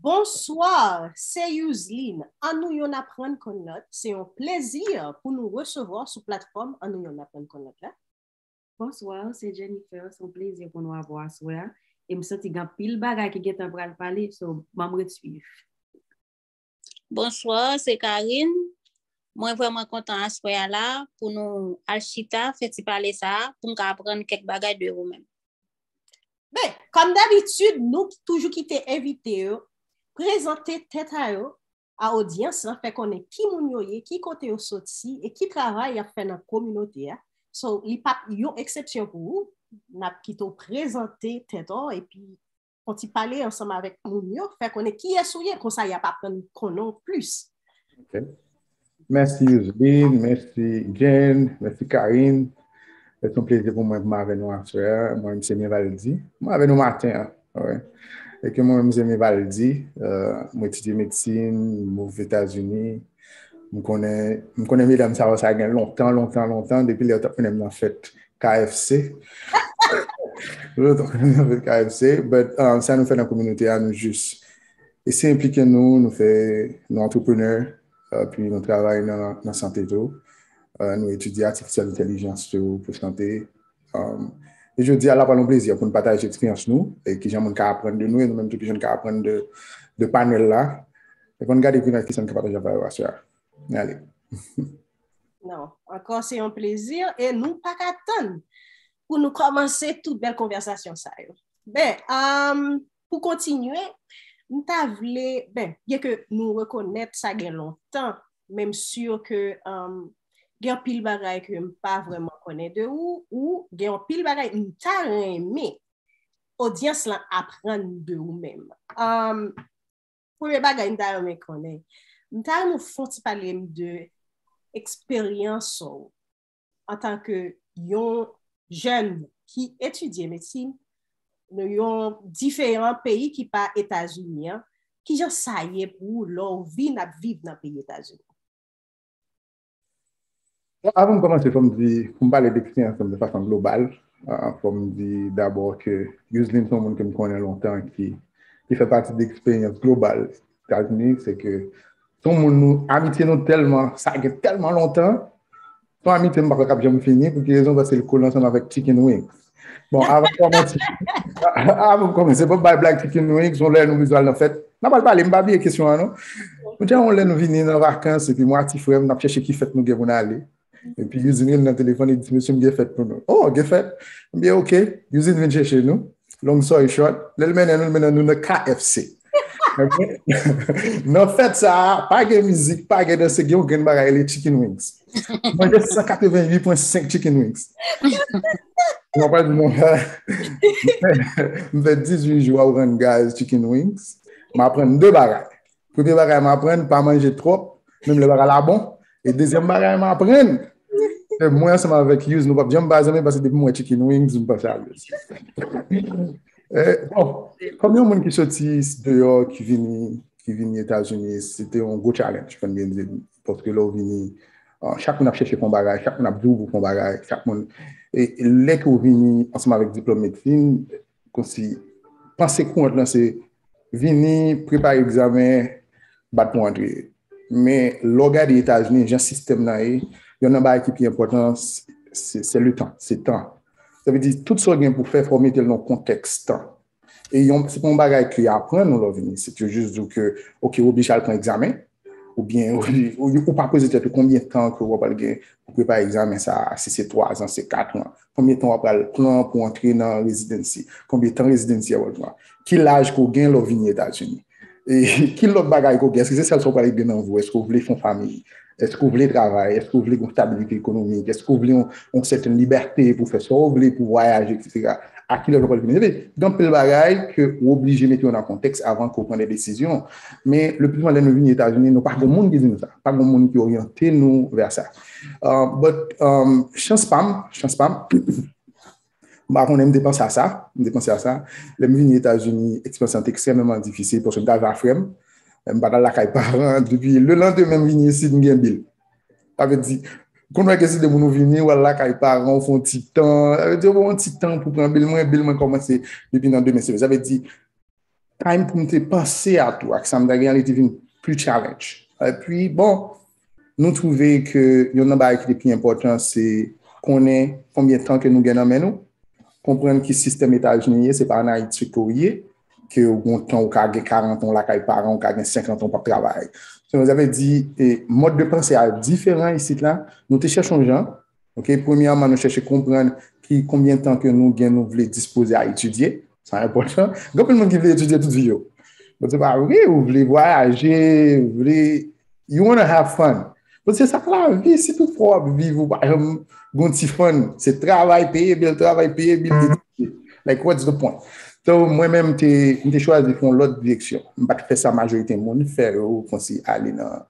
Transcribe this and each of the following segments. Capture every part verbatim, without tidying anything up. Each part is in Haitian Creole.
Bonswa, se Youzline. Annou yonn aprann konn lòt. Se yon plezi pou nou resevwa w sou platfòm Annou yonn aprann konn lòt la. Bonswa, se Jennifer. Se yon plezi pou nou avè w aswè a. E m santi gen anpil bagay ki gentan pral pale, so m ap ret swiv. Bonswa, se Karine. Mwen vrèman kontan aswè a la pou nou al chita, fè ti pale sa a, pou m ka aprann kèk bagay de ou menm. Ben, kòm dabitid, nou toujou kite envite yo prezante tèt a yo a odyans lan, fè konnen ki moun yo ye, ki kote yo soti e ki travay y ap fè nan kominote a. So, li p ap yon eksepsyon pou ou. N ap kite w prezante tèt ou epi fè ti pale ansanm avèk moun yo, fè konnen kiyès ou ye, konsa y ap aprann konnen w plis. Ok. Mèsi Youzline, mèsi Jane, mèsi Karine. Se yon plezi pou mwen pou m avè nou aswè a. Mwen menm se Mivaldi. Mwen avè nou maten an. Wi. E ke mwen menm se Mivaldi. Mwen etidye medsin, m viv Etazini. M konnen m konnen medam sa yo sa gen lontan, lontan, lontan, depi lè yo t ap mennen m nan fèt K F C. Yo t ap mennen m nan fèt K F C, but um, sa nou fè nan kominote a, nou jis eseye enplike nou, nou fè, nou antreprenè, epi nou travay nan, nan sante tou. Nou etidye artificial intelligence tou pou sante. E jodi a la pral yon plezi pou nou pataje eksperyans nou e kijan moun ka aprann de nou e nou menm tou kijan nou ka aprann de, de panèl la. E pou nou gade ki nan kisa nou ka pataje avè yo aswè a. Ale. Non, ankò se yon plezi e nou pa ka tann pou nou kòmanse tout bèl konvèsasyon sa yo. Ben, um, pou kontinye, m ta vle, ben, byen ke nou rekonèt sa gen lontan, men m si ke um, gen anpil bagay ke m pa vrèman konnen de ou, ou gen anpil bagay m ta renmen odyans lan aprann de ou menm. Um, premye bagay m ta renmen konnen, m ta renmen w fè yon ti pale m de eksperyans ou antanke yon jèn ki etidye medsin nan yon diferan peyi ki pa Etazini an, kijan sa ye pou ou lè w vin ap viv nan peyi Etazini? Bon, avan m kòmanse, fò m di, pou m pale de eksperyans mwen de fason global, fò m di dabò ke Youzline se yon moun ke m konnen lontan ki, ki fè pati de eksperyans global Etazini, se ke se yon moun nou, amitye nou tèlman, sa gen tèlman lontan, se yon amitye m pa kwè k ap janm fini, pou ki rezon? Paske l kole ansanm avèk Chicken Wings. Bon, avan m kòmanse, avan m kòmanse, pou m bay blag Chicken Wings, yon lè nou bezwen al nan fèt, n ap al pale, m pa bliye kesyon an non. Mwen di yon lè nou vini nan vakans, epi mwen ak ti frè m, n ap chèche ki fèt nou gen pou n ale. Epi Youzline rele nan telefòn, li di, mesye, m gen fèt pou nou. Oh, gen fèt? M di, ok. Youzline vin chèche nou. Long story short, lè l mennen nou, l mennen nou nan K F C. Nan fèt sa a, pa gen mizik, pa gen danse, gen yon grenn bagay rele chicken wings. Manje san katreven uit pwen senk chicken wings. Mwen pa di non. M fè dizuit jou a Orange Guys chicken wings. M aprann de bagay. Premye bagay m aprann, pa manje twòp, menm lè bagay la bon. E dezyèm bagay m aprann, se mwen ansanm avèk Yous, nou p ap janm pa zanmi, paske depi m wè chicken wings, m panse a Yous. Eh, bon, kòm yon moun ki soti deyò, ki vini, ki vini Etazini, se te yon gwo challenge, fò n byen di, paske lè w vini, ah, chak moun ap chèche fè yon bagay, chak moun ap di w pou fè yon bagay, chak moun, e, e lè ke w vini ansanm avèk diplòm medsin, kòmsi, panse kourant lan se vini, prepare egzamen, bat pou antre. Men lè w gade Etazini, jan sistèm nan ye, yonn nan bagay ki pi enpòtan, se, se letan, se tan. Sa vle di, tout sa w gen pou fè, fò w mete l nan kontèks tan. E yon, se pa yon bagay ke y aprann ou lè w vini. Se te jis di w ke, ok, ou oblije al pran egzamen, oubyen ou, ou, ou pa poze tèt ou konbyen tan ke w pral gen pou prepare egzamen sa a, si se twa zan, se kat an. Konbyen tan w pral pran pou antre nan residency? Konbyen tan residency a pral pran? Ki laj ke w gen lè w vini Etazini? E ki lòt bagay ke w gen? Èske se sèl sa w pral regle nan vi w? Èske w vle fè yon fanmi? Èske w vle travay? Èske w vle gen yon stabilite ekonomik? Èske w vle yon, yon sèten libète pou fè sa w vle, pou vwayaje, etsetera? A ki lè w pral vini? Gen anpil bagay ke w oblije mete yo nan kontèks avan ke w pran de desizyon. Men, le pli souvan, lè nou vini Etazini, nou pa gen moun ki di nou sa. Pa gen moun ki oryante nou vè sa. Uh, but, um, chans pa m, chans pa m, m pa konnen, m te panse a sa, m te panse a sa. Lè m vini Etazini, eksperyans lan te ekstrèmeman difisil, paske m t al avè frè m. M pa t al lakay paran, depi le landemen m vini isit, m gen bil. Sa vle di, konn wè gen se de moun ou vini, w al lakay paran w, fè yon ti tan. Sa vle di, w pran yon ti tan pou pran bil mwen, bil mwen kòmanse depi nan demen. Sa vle di, time pou m te panse a tou, ak sa m ta gen an, li te vin pli challenge. Epi, bon, nou twouve ke youn nan bagay ki te pi enpòtan, se konnen konbyen tan ke nou gen nan men nou, konprann ki sistèm Etazini ye, se pa an Ayiti ke w ye, ke w gon tan ou ka gen karant an lakay paran, ou ka gen senkant an ou p ap travay. So, sa vle di, e, mòd de panse a diferan isit la, nou te chèche yon jan, ok, premyèman, nou chèche konprann ki konbyen tan ke nou gen nou vle dispoze a etidye, sa enpòtan. Gen anpil moun ki vle etidye tout vi yo. Bon, se pa vre, ou vle vwayaje, ou vle, you wanna have fun. Bon, se sa k lavi, si tout fwa w ap viv, ou pa janm gon ti fun, se travay, peye bil, travay, peye bil, etidye. Like, what's the point? So, mwen menm, m te, m te chwazi fè yon lòt direksyon. M pa t fè sa majorite moun fè yo, konsi ale nan,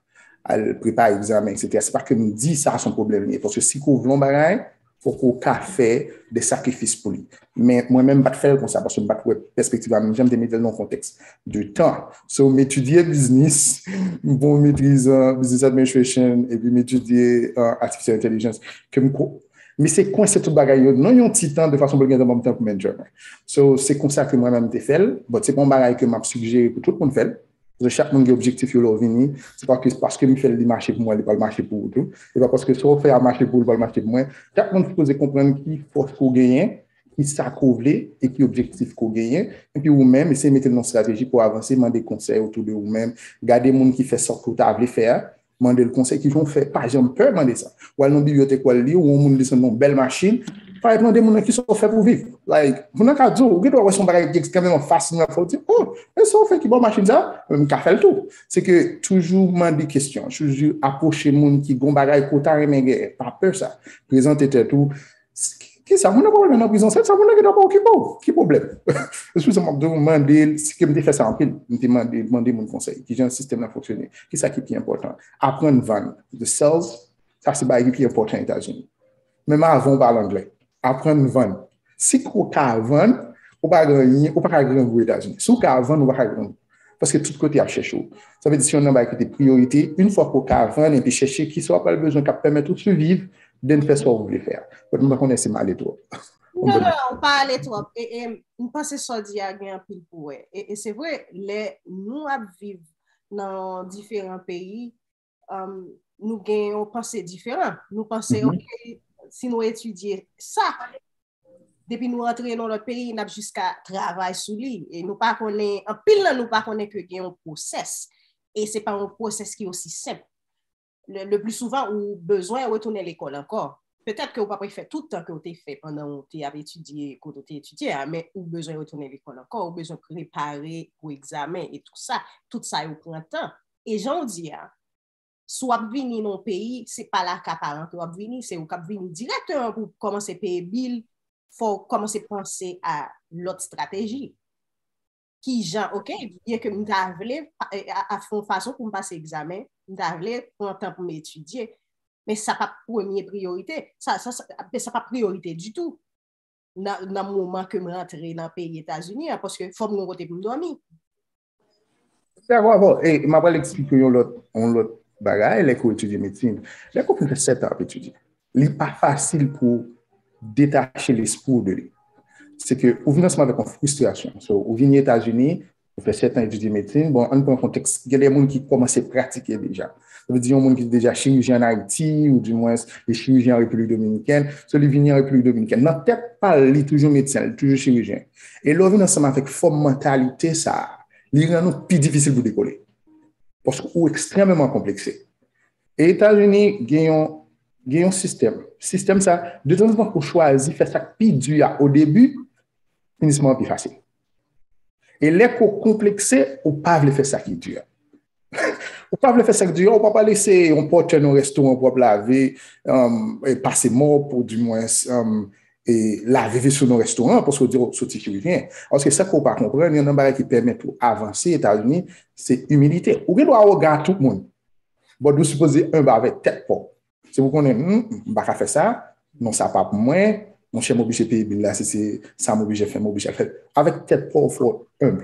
al prepare egzamen, etsetera. Se pa ke m di sa se yon pwoblèm li ye, paske si ke w vle yon bagay, fòk ou ka fè de sakrifis pou li. Men mwen menm, m pa t fè l konsa, paske m pa t wè pèspektiv la, m janm te mete l nan kontèks de tan. So, m etidye biznis, m gon metriz an business administration, epi m etidye an artificial intelligence, ke m ko-, misye kwense tout bagay yo nan yon ti tan de fason pou l gentan ban m tan pou m enjoy mwen. So, se konsa ke mwen menm m te fè l. But se pa yon bagay ke m ap sigjere pou tout moun fè l. Paske chak moun gen objektif yo lè w vini. Se pa ke paske m fè l li mache pou mwen, li pral mache pou ou tou. E pa paske sa w fè a mache pou ou, li pral mache pou mwen. Chak moun sipoze konprann ki fòs ke w genyen, ki sa ke w vle, e ki objektif ke w genyen. Epi ou menm, eseye mete l nan estrateji pou w avanse, mande konsèy otou de ou menm. Gade moun ki fè sa ke w ta vle fè a, mande l konsèy, kijan w fè, pa janm pè mande sa. W al nan bibliyotèk, w al li, ou yon moun desann nan yon bèl machin, pa mande moun nan kisa w fè pou viv. Like, moun nan ka di w, ou gen dwa wè se yon bagay ki ekstrèmeman fasil, men fò w di, oh, e sa w fè ki ba w machin sa? Mwen, m ka fè l tou. Se ke toujou mande kesyon, toujou apwoche moun ki gon bagay ke w ta renmen genyen, pa pè sa. Prezante tèt ou, ki, kisa moun nan pral nan prizon, se sa moun nan ki dwe pa okipe w. Ki pwoblèm? Eskize m, m ap di w, mande l, si ke m te fè sa anpil, m te mande, mande moun konsèy. Kijan sistèm nan fonksyone? Kisa ki pi enpòtan? Aprann vann. The sales, sa se bagay ki pi enpòtan Etazini. Menm avan w pale anglè, aprann vann. Si ke w ka vann, ou pa gen anyen, ou pa ka grangou Etazini. Si w ka vann, ou pa ka grangou. Paske tout kote ap chèche w. Sa vle di se youn nan bagay ki te priyorite. Yon fwa ke w ka vann epi chèche kisa w pral bezwen k ap pèmèt ou siviv, then fè sa w vle fè a. But m pa konnen si m ale twòp. Non, non, ou pa ale twòp. E, e, m panse sa w di a gen anpil pou wè. E, e se vre, lè nou ap viv nan diferan peyi, um, nou gen yon panse diferan. Nou panse, Mhm. Ok, si nou etidye sa, depi nou rantre nan lòt peyi, n ap jiska travay sou li. E nou pa konnen, anpil nan nou pa konnen ke gen yon pwosès. E se pa yon pwosès ki osi senp. Le, le pli souvan, ou bezwen retounen lekòl ankò. Petèt ke ou pa p fè tout tan ke ou te fè pandan ou te ap etidye, kote ou te etidye a, men ou bezwen retounen lekòl ankò, ou bezwen prepare pou egzamen e tou sa. Tout sa yo pran tan. E jan w di a, si w ap vini nan yon peyi, se pa lakay paran ke w ap vini, se ou k ap vini dirèkteman pou kòmanse peye bil, fò w kòmanse panse a lòt estrateji. Kijan, ok, byen ke m ta vle pa- a, a, a fè yon fason pou m pase egzamen, m ta vle pran tan pou m etidye, men sa p ap premye priyorite. Sa, sa, sa, sa p ap priyorite ditou nan, nan moman ke m rantre nan peyi Etazini an, paske fò m gen yon kote pou m dòmi. Dakò, bon, e m ap al eksplike yon lòt, yon lòt bagay, lè ke w etidye medsin. Lè ke w fin fè sèt an ap etidye, li pa fasil pou detache lespri w de li. Se ke ou vin ansanm avèk yon fristrasyon. So, ou vini Etazini, ou fè sèt an etidye medsin. Bon, ann pran kontèks, gen de moun ki kòmanse pratike deja. Sa vle di yon moun ki te deja chirijyen ann Ayiti, ou dimwens, li chirijyen an Repiblik Dominikèn. So, li vini an Repiblik Dominikèn. Nan tèt pa l, li toujou medsen, li toujou chirijyen. E lè w vin ansanm avèk fòm mantalite sa a, li rann ou pi difisil pou dekole. Paske ou ekstrèmeman konplekse. E Etazini gen yon, gen yon sistèm. Sistèm sa, detanzantan ke w chwazi fè sa k pi di a o debi, finisman an pi fasil. E lè ke w konplekse, ou pa vle fè sa ki di a. Ou pa vle fè sa ki di a, ou pa pral eseye yon pòtè nan restoran pou w ap lave, um, e pase mòp, ou dimwens, um, e lave veso nan restoran, paske w di w soti chirijyen. Paske sa ke w pa konprann, youn nan bagay ki pèmèt ou avanse Etazini, se imilite. Ou gen dwa awogan a tout moun, but ou sipoze enb avèk tèt pa w. Se pou konnen, hmm, m pa ka fè sa, non, sa pa pou mwen, monchè, m oblije peye bil la, si se sa m oblije fè, m oblije fè l. Avèk tèt pa w, fò w enb.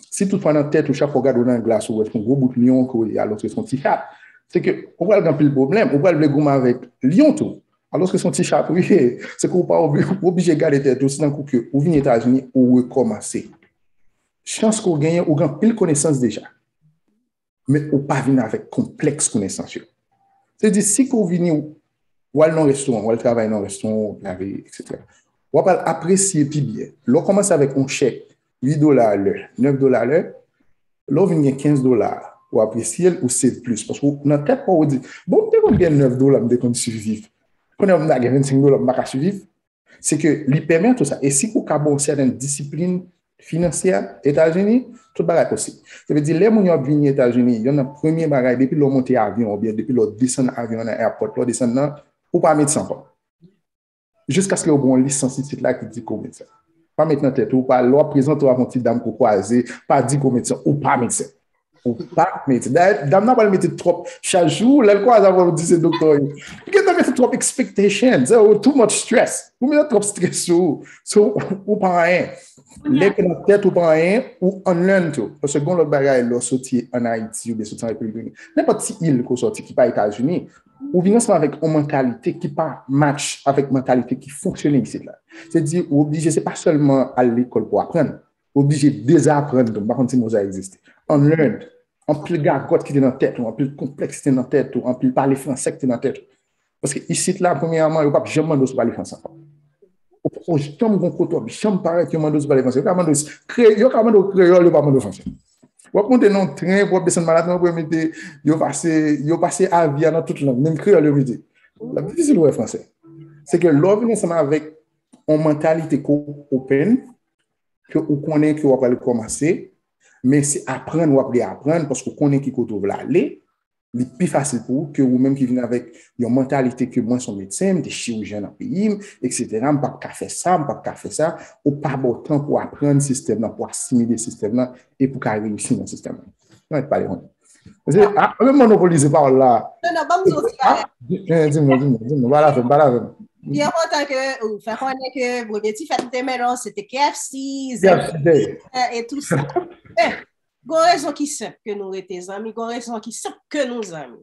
Si toutfwa nan tèt ou, chak fwa w gade w nan glas, ou wè se yon gwo bout lyon ke w ye, alòske se yon ti chat, se ke ou pral gen anpil pwoblèm, ou pral vle goumen avèk lyon tou. Alòske se yon ti chat ou ye, se ke ou pa obli-, ou oblije gade tèt ou, se tankou ke ou vin Etazini, ou rekòmanse. chans ke w genyen, ou gen anpil konesans deja. Men ou pa vin avèk konplèks konesans yo. Se di, si ke w vini, w al nan restoran, w al travay nan restoran, w lave, etsetera. W ap al apresye pi byen. Lè w kòmanse avèk yon chèk uit dola lè, nèf dola lè, lè w vin gen kenz dola, w apresye l, ou save plis. Paske w, nan tèt pa w, ou di, bon, m te konn gen nèf dola, m te konn siviv. Kounye a m ta gen vennsenk dola, m pa ka siviv. Se ke li pèmèt ou sa. E si ou ka ba yon sèten disiplin finansyè Etazini, tout bagay posib. Sa vle di, lè moun yo ap vini Etazini, yonn nan premye bagay, depi lè w monte avyon, oubyen depi lè w desann avyon nan airport, lè w desann nan, ou pa medsen ankò. Jiskaske yo ba w yon lisans isit la ki di ke w medsen. Pa met nan tèt ou, pa, lè w ap prezante w ak yon ti dam ke w kwaze, pa di ke w medsen, ou pa medsen. Ou pa medsen. Dayè, dam nan pral mete twòp, chak jou, lè l kwaze avè w, di se doktè w ye. Ou gentan mete twòp expectation, se ou too much stress. Ou mete twòp stress sou ou. So, ou pa anyen. Lè ke nan tèt ou pa anyen, ou unlearn tou. Paske gen lòt bagay, lè w soti ann Ayiti oubyen soti an Repiblik Dominikèn, nenpòt ti il ke w soti ki pa Etazini, ou vin ansanm avèk yon mantalite ki pa match avèk mantalite ki fonksyone isit la. Se di, ou oblije, se pa sèlman al lekòl pou aprann. Ou oblije dezaprann tou. M pa konn si mo sa egziste. Unlearn. Anpil gagòt ki te nan tèt ou, anpil konplèks ki te nan tèt ou, anpil pale fransè ki te nan tèt ou. Paske isit la, premyèman, yo p ap janm mande w si w pale fransè ankò. Ou poko janm gon kote w ap janm parèt, yo mande w si w pale fransè. Yo ka mande w kre-, yo ka mande w kreyòl, yo pa mande w fransè. W ap monte nan yon tren, w ap desann Manhattan, w ap mete, yo pase, yo pase avi a nan tout lang, menm kreyòl yo mete. L ap difisil wè fransè. Se ke lè w vin ansanm avèk yon mantalite ke w open, ke ou konnen ke w ap al kòmanse, men se aprann w ap reaprann paske w konnen ki kote w vle ale, li pi fasil pou ou ke ou menm ki vin avèk yon mantalite ke mwen se yon medsen, m te chirijyen nan peyi m, etsetera, m p ap ka fè sa, m p ap ka fè sa, ou pa ba w tan pou aprann sistèm nan, pou asimile sistèm nan, e pou ka reyisi nan sistèm nan. Mwen pale konnen. Se, ah, men monopolize pawòl la. Non, non, ban m di w ti bagay. Ah, di, eh, di mwen, di mwen, di mwen, pale avè m, pale avè m. Li enpòtan ke ou fè konnen ke premye ti fèt m te mennen w, se te K F C, K F C Day. Eh, e tou sa. Eh, gon rezon ki senp ke nou rete zanmi, gon rezon ki senp ke nou zanmi.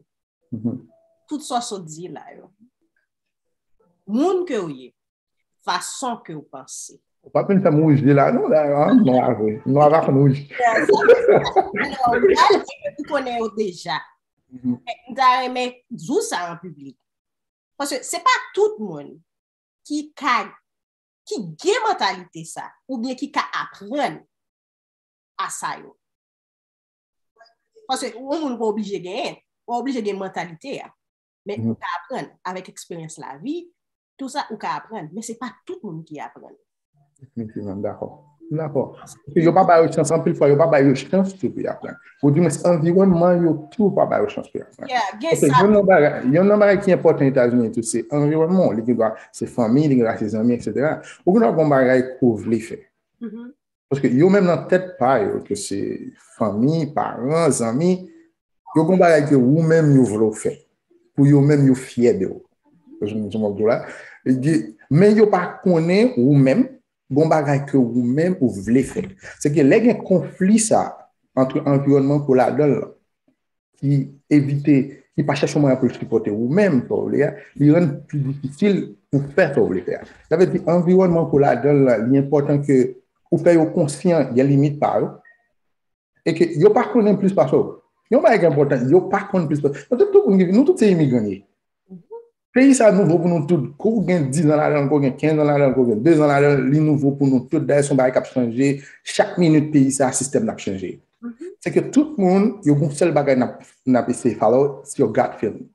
Mhm. Tout sa w sot di la yo. Moun ke w ye, fason ke w panse. Ou pa vin fè m wouj la, non, la, ah, non, avè, non, avè konn wouj. Alò, ou pa di ke ou konnen yo deja. Mhm. Men m ta renmen di w sa an piblik. Paske se pa tout moun ki ka, ki gen mantalite sa, oubyen ki ka aprann a sa yo. Paske yon moun pa oblije genyen, ou pa oblije gen mantalite a. Men ou ka aprann avèk eksperyans lavi, tou sa ou ka aprann, men se pa tout moun ki aprann. Definitivman, m dakò. M dakò. Paske yo pa ba yo chans, anpil fwa, yo pa ba yo chans tou pou y aprann. Ou di mwen, anviwònman yo tou pa ba yo chans pou y aprann. Yeah, gen sa. Paske youn nan bagay, youn nan bagay ki enpòtan Etazini tou, se anviwònman w. Li gen dwa se fanmi, li gen dwa se zanmi, etsetera. Ou gen dwa gon bagay ke w vle fè. Mhm. Paske yo menm nan tèt pa yo, ke se fanmi, paran, zanmi, yo gon bagay ke ou menm yo vle w fè. Pou yo menm yo fyè de ou. Ou konprann sa m ap di w la? Men yo pa konnen ou menm, gon bagay ke ou menm ou vle fè. Se ke lè gen konfli sa, ant anviwònman ke w ladan l lan, ki evite, ki pa chèche yon mwayen pou l sipòte ou menm, sa w vle a, li rann pli difisil pou fè sa w vle fè a. Sa vle di, anviwònman ke w ladan l lan, li enpòtan ke ou fè yo konsyan gen limit pa yo, e ke yo pa konnen plis pase w. Yon bagay ki enpòtan, yo pa konn plis pase w. Paske tout moun ki, nou tout se imigran n ye. Peyi sa nouvo pou nou tout. Ke w gen diz an ladan l, ke w gen kenz an ladan l, ke w gen dezan ladan l, li nouvo pou nou tout. Dayè, se yon bagay k ap chanje. Chak minit peyi sa, sistèm nan ap chanje. Mhm. Se ke tout moun, yo gen yon sèl bagay n ap, n ap eseye follow, se your gut feeling.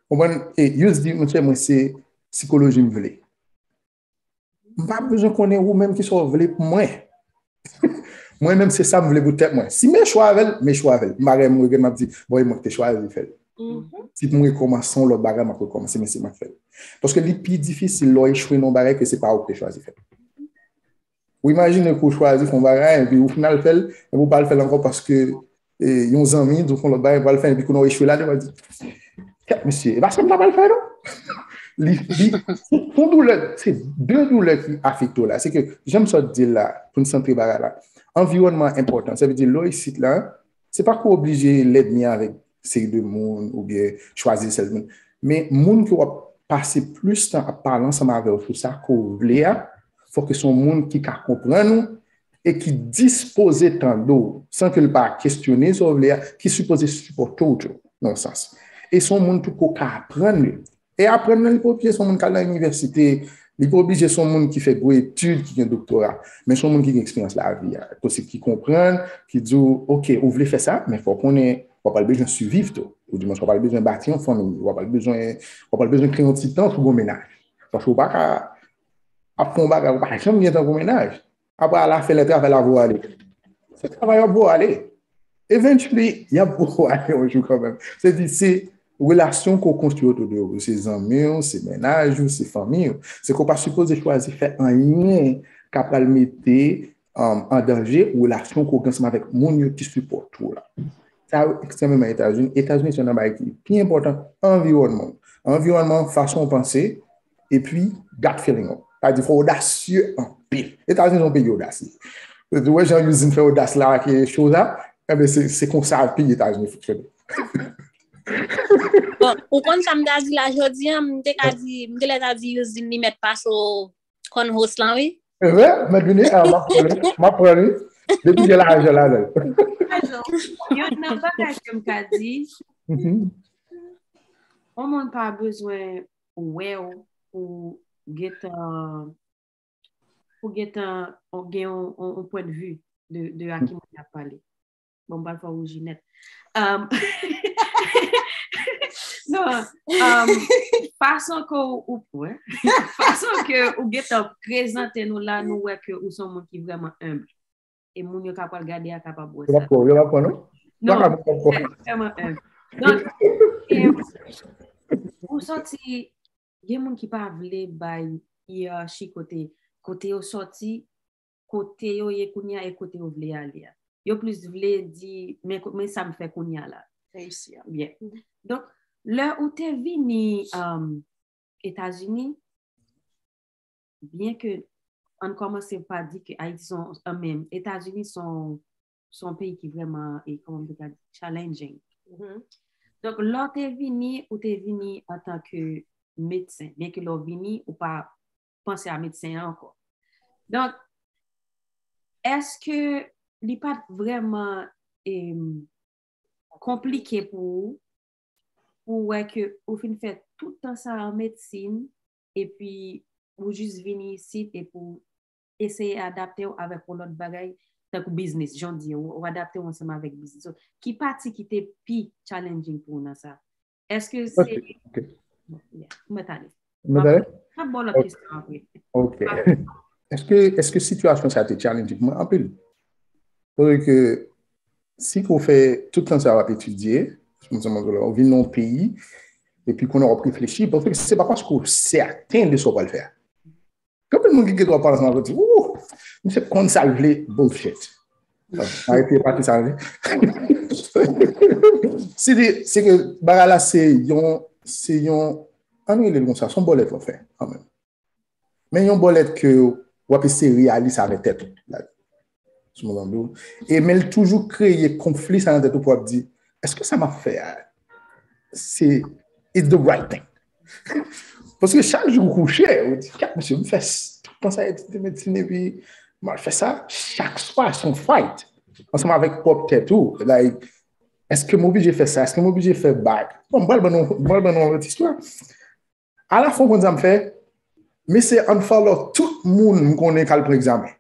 Konprann? E yo di, monchè, mwen se sikoloji m vle. M pa bezwen konnen ou menm ki sa w vle pou mwen. Mwen menm se sa m vle pou tèt mwen. Si m echwe avè l, m echwe avè l. M pa gen regrèt, m ap di, bon, e mwen ki te chwazi fè l. Mhm. Si pou m rekòmanse yon lòt bagay, m ap rekòmanse, men se mwen k fè l. Paske li pi difisil lè w echwe nan yon bagay ke se pa ou ki te chwazi fè l. Ou imajine ke w chwazi fè yon bagay, epi ou fin al fè l, epi ou pa al fè l ankò paske e, yon zanmi, di w fè yon lòt bagay, pral fè, epi kounye a w echwe ladan, w di, kèt mesye, e pa sa m ta pral fè, non? Li, li, se yon doulè, se de doulè ki afekte w la. Se ke, jan m sot di l la, pou n santre bagay la, anviwònman an enpòtan. Sa vle di, lè w isit la, se pa ke w oblije lènmi avèk seri de moun, oubyen chwazi sèl moun. Men moun ke w ap pase plis tan ap pale ansanm avè w sou sa ke w vle a, fòk se yon moun ki ka konprann ou, e ki dispoze tande w san ke l pa kesyone sa w vle a, ki sipoze sipòte w tou, nan yon sans. E se yon moun tou ke w ka aprann li. E aprann nan, li pa oblije se yon moun k al nan inivèsite, li pa oblije se yon moun ki fè gwo etid, ki gen doktora, men se yon moun ki gen eksperyans lavi a, ki konprann, ki di w, oke, ou vle fè sa, men fò w konnen w ap al bezwen siviv tou. Ou di mwen, w ap al bezwen bati yon fanmi, w ap al bezwen, w ap al bezwen kreye yon ti tan pou w gen yon mennaj. Paske w pa ka ap fè yon bagay, ou pa janm gen tan pou mennaj. Apre, à la fin, lè travay la voye w ale. Se travay yo ap voye w ale. Eventually, y ap voye w ale yon jou kanmenm. Se di, se relasyon ke w konstwi otou de w. Se zanmi w, se mennaj ou, se fanmi w. Se ke w pa sipoze chwazi fè anyen k ap pral mete, um, an danje relasyon ke w gen ansanm avèk moun yo ki sipòte w la. Sa yo ekstrèmeman Etazini. Etazini se youn nan bagay ki pi enpòtan, anviwònman w. Anviwònman, fason w panse, epi gut feeling ou. Sa di fò w odasye anpil. Etazini se yon peyi odasye. Ou wè jan Houston fè odas la ak cho sa, enben se, se konsa peyi Etazini fonksyone. Bon, ou konn sa m ta di la jodi a, m te ka di, m genlè ta di Houston li mèt pase w cornholes lan, wi. Se vre? Mèt vini? Ah, m ap pran li. M ap pran li. Depi gen lajan ladan l. Yon nan bagay ke m ka di, yon moun pa bezwen wè w pou gentan pou gentan gen yon pwen de vi de, de a ki moun y ap pale. Bon, m pral fè w wouji nèt. Um, non, um, fason ke ou, ou fason ke ou gentan prezante nou la, nou wè ke ou se yon moun ki vrèman humble. E moun yo ka pral gade a kapab wè sa. Yo pa pran, yo pa pran, non? Non, vrèman humble. Donk, e, ou sòti, gen moun ki pa vle bay yerachi kote, kote yo sòti, kote yo ye kounye a e kote yo vle ale a. Yo plis vle di, men, men sa m fè kounye a la. Reyisi a. Byen. Donk, lè ou te vini, um, Etazini, byen ke ann kòmanse pa di ke Ayiti se yon, I mean, Etazini se yon, se yon peyi ki vrèman, e kòman m te ka di, challenging. Donk, lè w te vini, ou te vini antanke medsen, byen ke lè w vini, ou pa panse a medsen an ankò. Donk, èske li pa t vrèman, em, konplike pou ou, pou w wè ke ou fin fè tout tan sa an medsin, epi ou jis vini isit epi w eseye adapte w avèk yon lòt bagay, tankou biznis, jan w di, ou, ou adapte w ansanm avèk biznis. So, ki pati ki te pi challenging pou ou nan sa? Èske se... Ok, ok. Bon, yeah, ou mèt ale. Ou mèt ale? M ap ba w lòt kesyon apre. Ok. Èske, èske sitiyasyon sa te challenging pou mwen? Anpil. Paske si ke w fè tout tan sa w ap etidye, ou vin nan yon peyi, epi kounye a w ap reflechi, paske se pa paske w sèten de sa w pral fè a. Gen anpil moun ki gen dwa pale ansanm avè w, di, "Ooh, misye konn sa l vle," bullshit. Arete pati sa, wi. Se de, se ke bagay la se yon, se yon, ann rele l konsa, se yon bòlèt w ap fè, kanmenm. Men yon bòlèt ke w ap eseye realize avèk tèt ou. Sou mwen, e men l toujou kreye konfli sa nan tèt ou pou w ap di, èske sa m ap fè a, se, is the right thing? Paske chak jou ou kouche, ou di, "Kèt, mesye, m fè s-, tout tan sa etidye medsin, epi m al fè sa." Chak swa, se yon fight. Ansanm avèk pwòp tèt ou. Like, èske m oblije fè sa? Èske m oblije fè bak? Bon, m pral ban nou, m pral ban nou yon lòt istwa. Alafen, ou konn sa m fè? M eseye unfollow tout moun m konnen k al pran egzamen.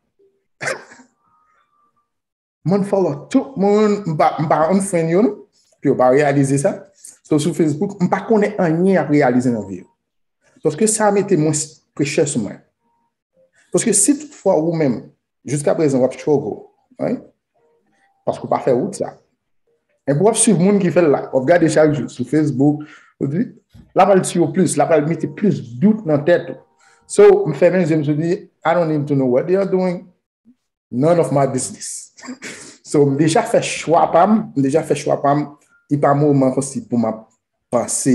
M unfollow tout moun, m pa, m pa unfriend yo, non. Pou yo pa reyalize sa. So, sou Facebook, m pa konnen anyen y ap reyalize nan vi yo. Paske sa mete mwens pressure sou mwen. Paske si toutfwa ou menm, jiska prezan, w ap struggle, right? Paske w pa fè wout sa. Epi w ap swiv moun ki fè l la, w ap gade chak jou sou Facebook, ou di, l ap al tiye w plis, l ap al mete plis dout nan tèt ou. So, m fèmen je m, m di, "I don't need to know what they are doing. None of my business." So, m deja fè chwa pa m, m deja fè chwa pa m, e pa moman konsi pou m ap panse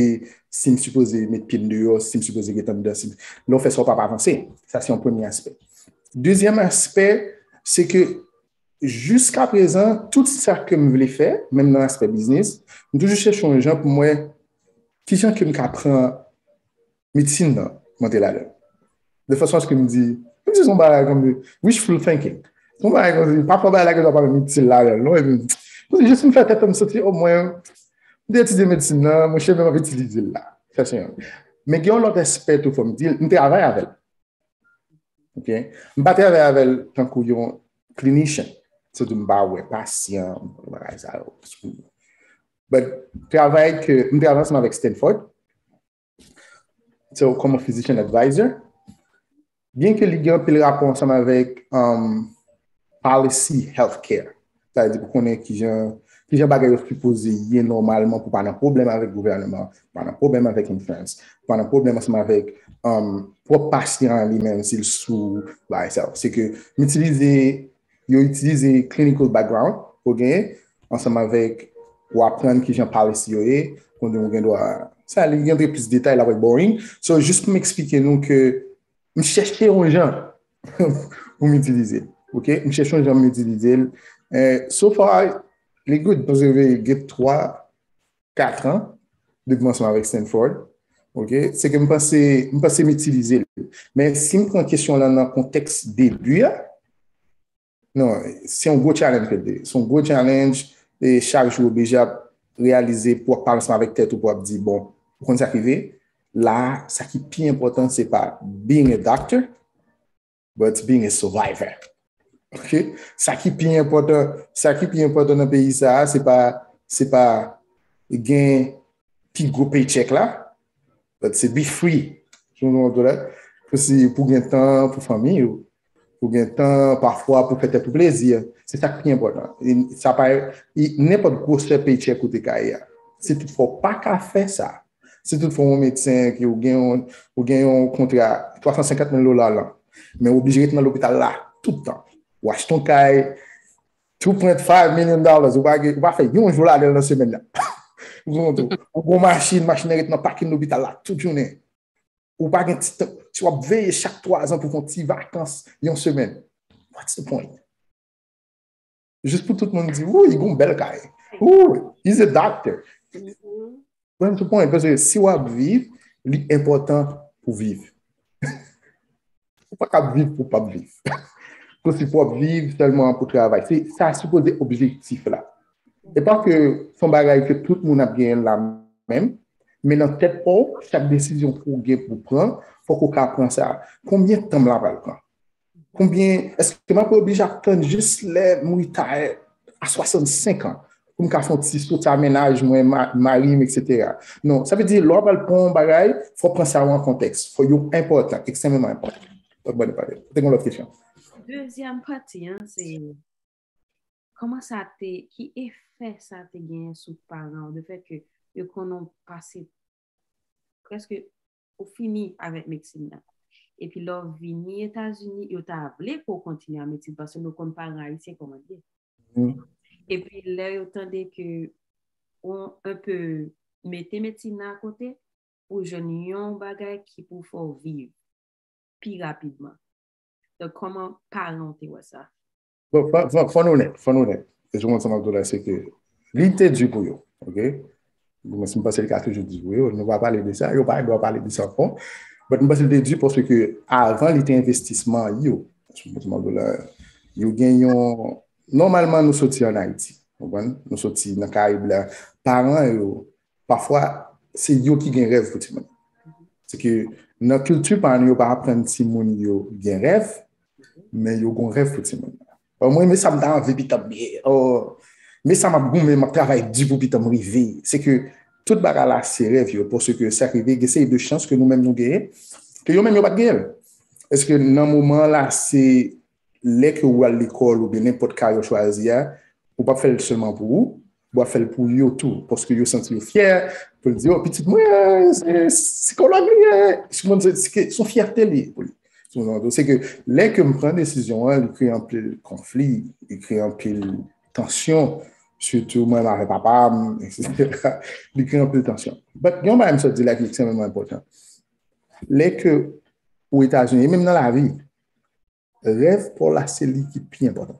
si m sipoze met pye m deyò, si m sipoze ret anndan, si, lè w fè sa, w p ap avanse. Sa se yon premye aspè. Dezyèm aspè, se ke jiska prezan, tout sa ke m vle fè, menm nan aspè biznis, m toujou chèche yon jan pou m wè kijan ke m ka pran medsin nan, monte ladan. De fason aske m di, m di se yon bagay kòm wishful thinking. Son bagay kòmsi, pafwa bagay la gen dwa pa menm itil ladan l non, epi kòmsi jis m fè tèt m santi omwen m te etidye medsin nan, monchè, men m ap itilize l la. Sa se yon. Men gen yon lòt aspè tou fò m di l, m travay avè l. Ok? M pa travay avè l tankou yon clinician. Se di m pa wè pasyan, bagay sa yo. But travay ke, m travay ansanm avèk Stanford, so, kòm physician advisor, byen ke li gen anpil rapò ansanm avèk um, policy healthcare. Sa vle di pou konnen kijan kijan bagay yo sipoze ye nòmalman pou pa nan pwoblèm avèk gouvènman, pou pa nan pwoblèm avèk insurance, pou pa nan pwoblèm ansanm avèk um, pwòp pasyan an li menm si l sou bagay sa yo. Se ke m itilize, yo itilize clinical background ou genyen ansanm avèk ou aprann kijan policy yo ye, konnen ou gen dwa sa li gen plis detay la va boring. So jis pou m eksplike nou ke m chèche yon jan pou m itilize l. Ok? M chèche yon jan pou m itilize l. Eh, so far, li good. Paske gen twa, kat an depi m ansanm avèk Stanford. Ok? Se ke m panse, m panse m itilize l. Men si m pran kesyon lan nan kontèks debi a, non, se yon gwo challenge ke l te ye. Se yon gwo challenge e chak jou w oblije ap reyalize pou w ap pale ansanm avèk tèt ou pou w ap di, bon, ou konn sa k rive? La, sa ki pi enpòtan, se pa being a doctor, but being a survivor. Ok? Sa ki pi enpòtan, sa ki pi enpòtan nan peyi sa a, se pa, se pa gen pi gwo paycheck la, but se be free. Pou gen tan pou fanmi ou, pou gen tan pafwa pou fè tèt ou plezi. Se sa ki pi enpòtan. Sa pa nenpòt gwosè paycheck ou te ka ye a. Si toutfwa w pa ka fè sa, si toutfwa w yon medsen ke ou gen yon, ou gen yon kontra twa san senkant mil dola lan, men ou oblije ret nan lopital la tout tan. Ou achte yon kay, two point five million dollars, ou pa, ou pa fè yon jou ladan l nan semèn nan. Ou gen yon machin, machin nan ret nan pakin lopital la tout jounen. Ou pa gen ti tan, si w ap veye chak twa zan pou fè yon ti vakans yon semèn. What's the point? Jis pou tout moun di, ooh, li gen yon bèl kay. Ooh, he's a doctor. What's the point? Paske si w ap viv, li enpòtan pou viv. Ou pa ka viv pou w p ap viv. Paske pou w ap viv sèlman pou travay. Se sa sipoze objektif la. E pa ke se yon bagay ke tout moun ap genyen la menm, men nan tèt pa w, chak desizyon pou w gen pou w pran, fòk ou ka pran sa. Konbyen tan m la pral pran? Konbyen, èske m ap oblije ap tann jis lè m retire a swasannsenk an pou m ka fè yon ti soti a mennaj mwen, mari m, etsetera? Non, sa vle di lè w ap al pran yon bagay, fò w pran sa yo an kontèks. Fò yo enpòtan, ekstrèmeman enpòtan. Te gen yon lòt kesyon. Dezyèm pati an, se kòman sa te, ki efè sa te genyen sou paran w, de fèt ke yo konnen w pase prèske ou fini avèk medsin nan. Epi lè w vini Etazini, yo ta vle pou w kontinye ak medsin paske nou konn paran ayisyen kòman l ye. Epi lè yo tande ke ou enpe mete medsin nan akote, pou jwenn yon bagay ki pou fè w viv pi rapidman. Donk, kòman paran w te wè sa? Bon, fò, fò, fò nou nèt, fò nou nèt. E sou mwen sa m ap di w la, se ke li te di pou yo, ok? Mwen, si m panse li ka toujou di pou yo, nou pa pale de sa, yo pa gen dwa pale de sa ankò. But m panse li te di paske avan li te envestisman yo. Sou mwen sa m ap di w la, yo gen yon, nòmalman nou soti ann Ayiti, konprann? Nou soti nan Karayib la. Paran yo, pafwa, se yo ki gen rèv pou timoun. Se ke nan kilti pa nou, yo pa aprann timoun yo gen rèv, men yo gen rèv pou timoun. Mwen, men sa m ta anvi pita m ye. Men sa m ap goumen, m ap travay di pou pita m rive. Se ke tout bagay la, se rèv yo. Paske sa k rive, gen seri de chans ke nou menm nou genyen, ke yo menm yo pa t genyen l. Èske nan moman la, se lè ke ou al lekòl oubyen nenpòt kari ou chwazi a, ou p ap fè l sèlman pou ou, w ap fè l pou yo tou, paske yo santi yo fyè, pou l di, o, pitit mwen, se sikològ li ye, se yon fyète li ye pou li. Se ke lè ke m pran desizyon an, li kreye anpil konfli, li kreye anpil tansyon, sitou mwen avèk papa m, etsetera. Li kreye anpil tansyon. But gen yon bagay m sot di la ki ekstrèmeman enpòtan. Lè ke ou Etazini, e menm nan lavi, rèv pa w la se li ki pi enpòtan.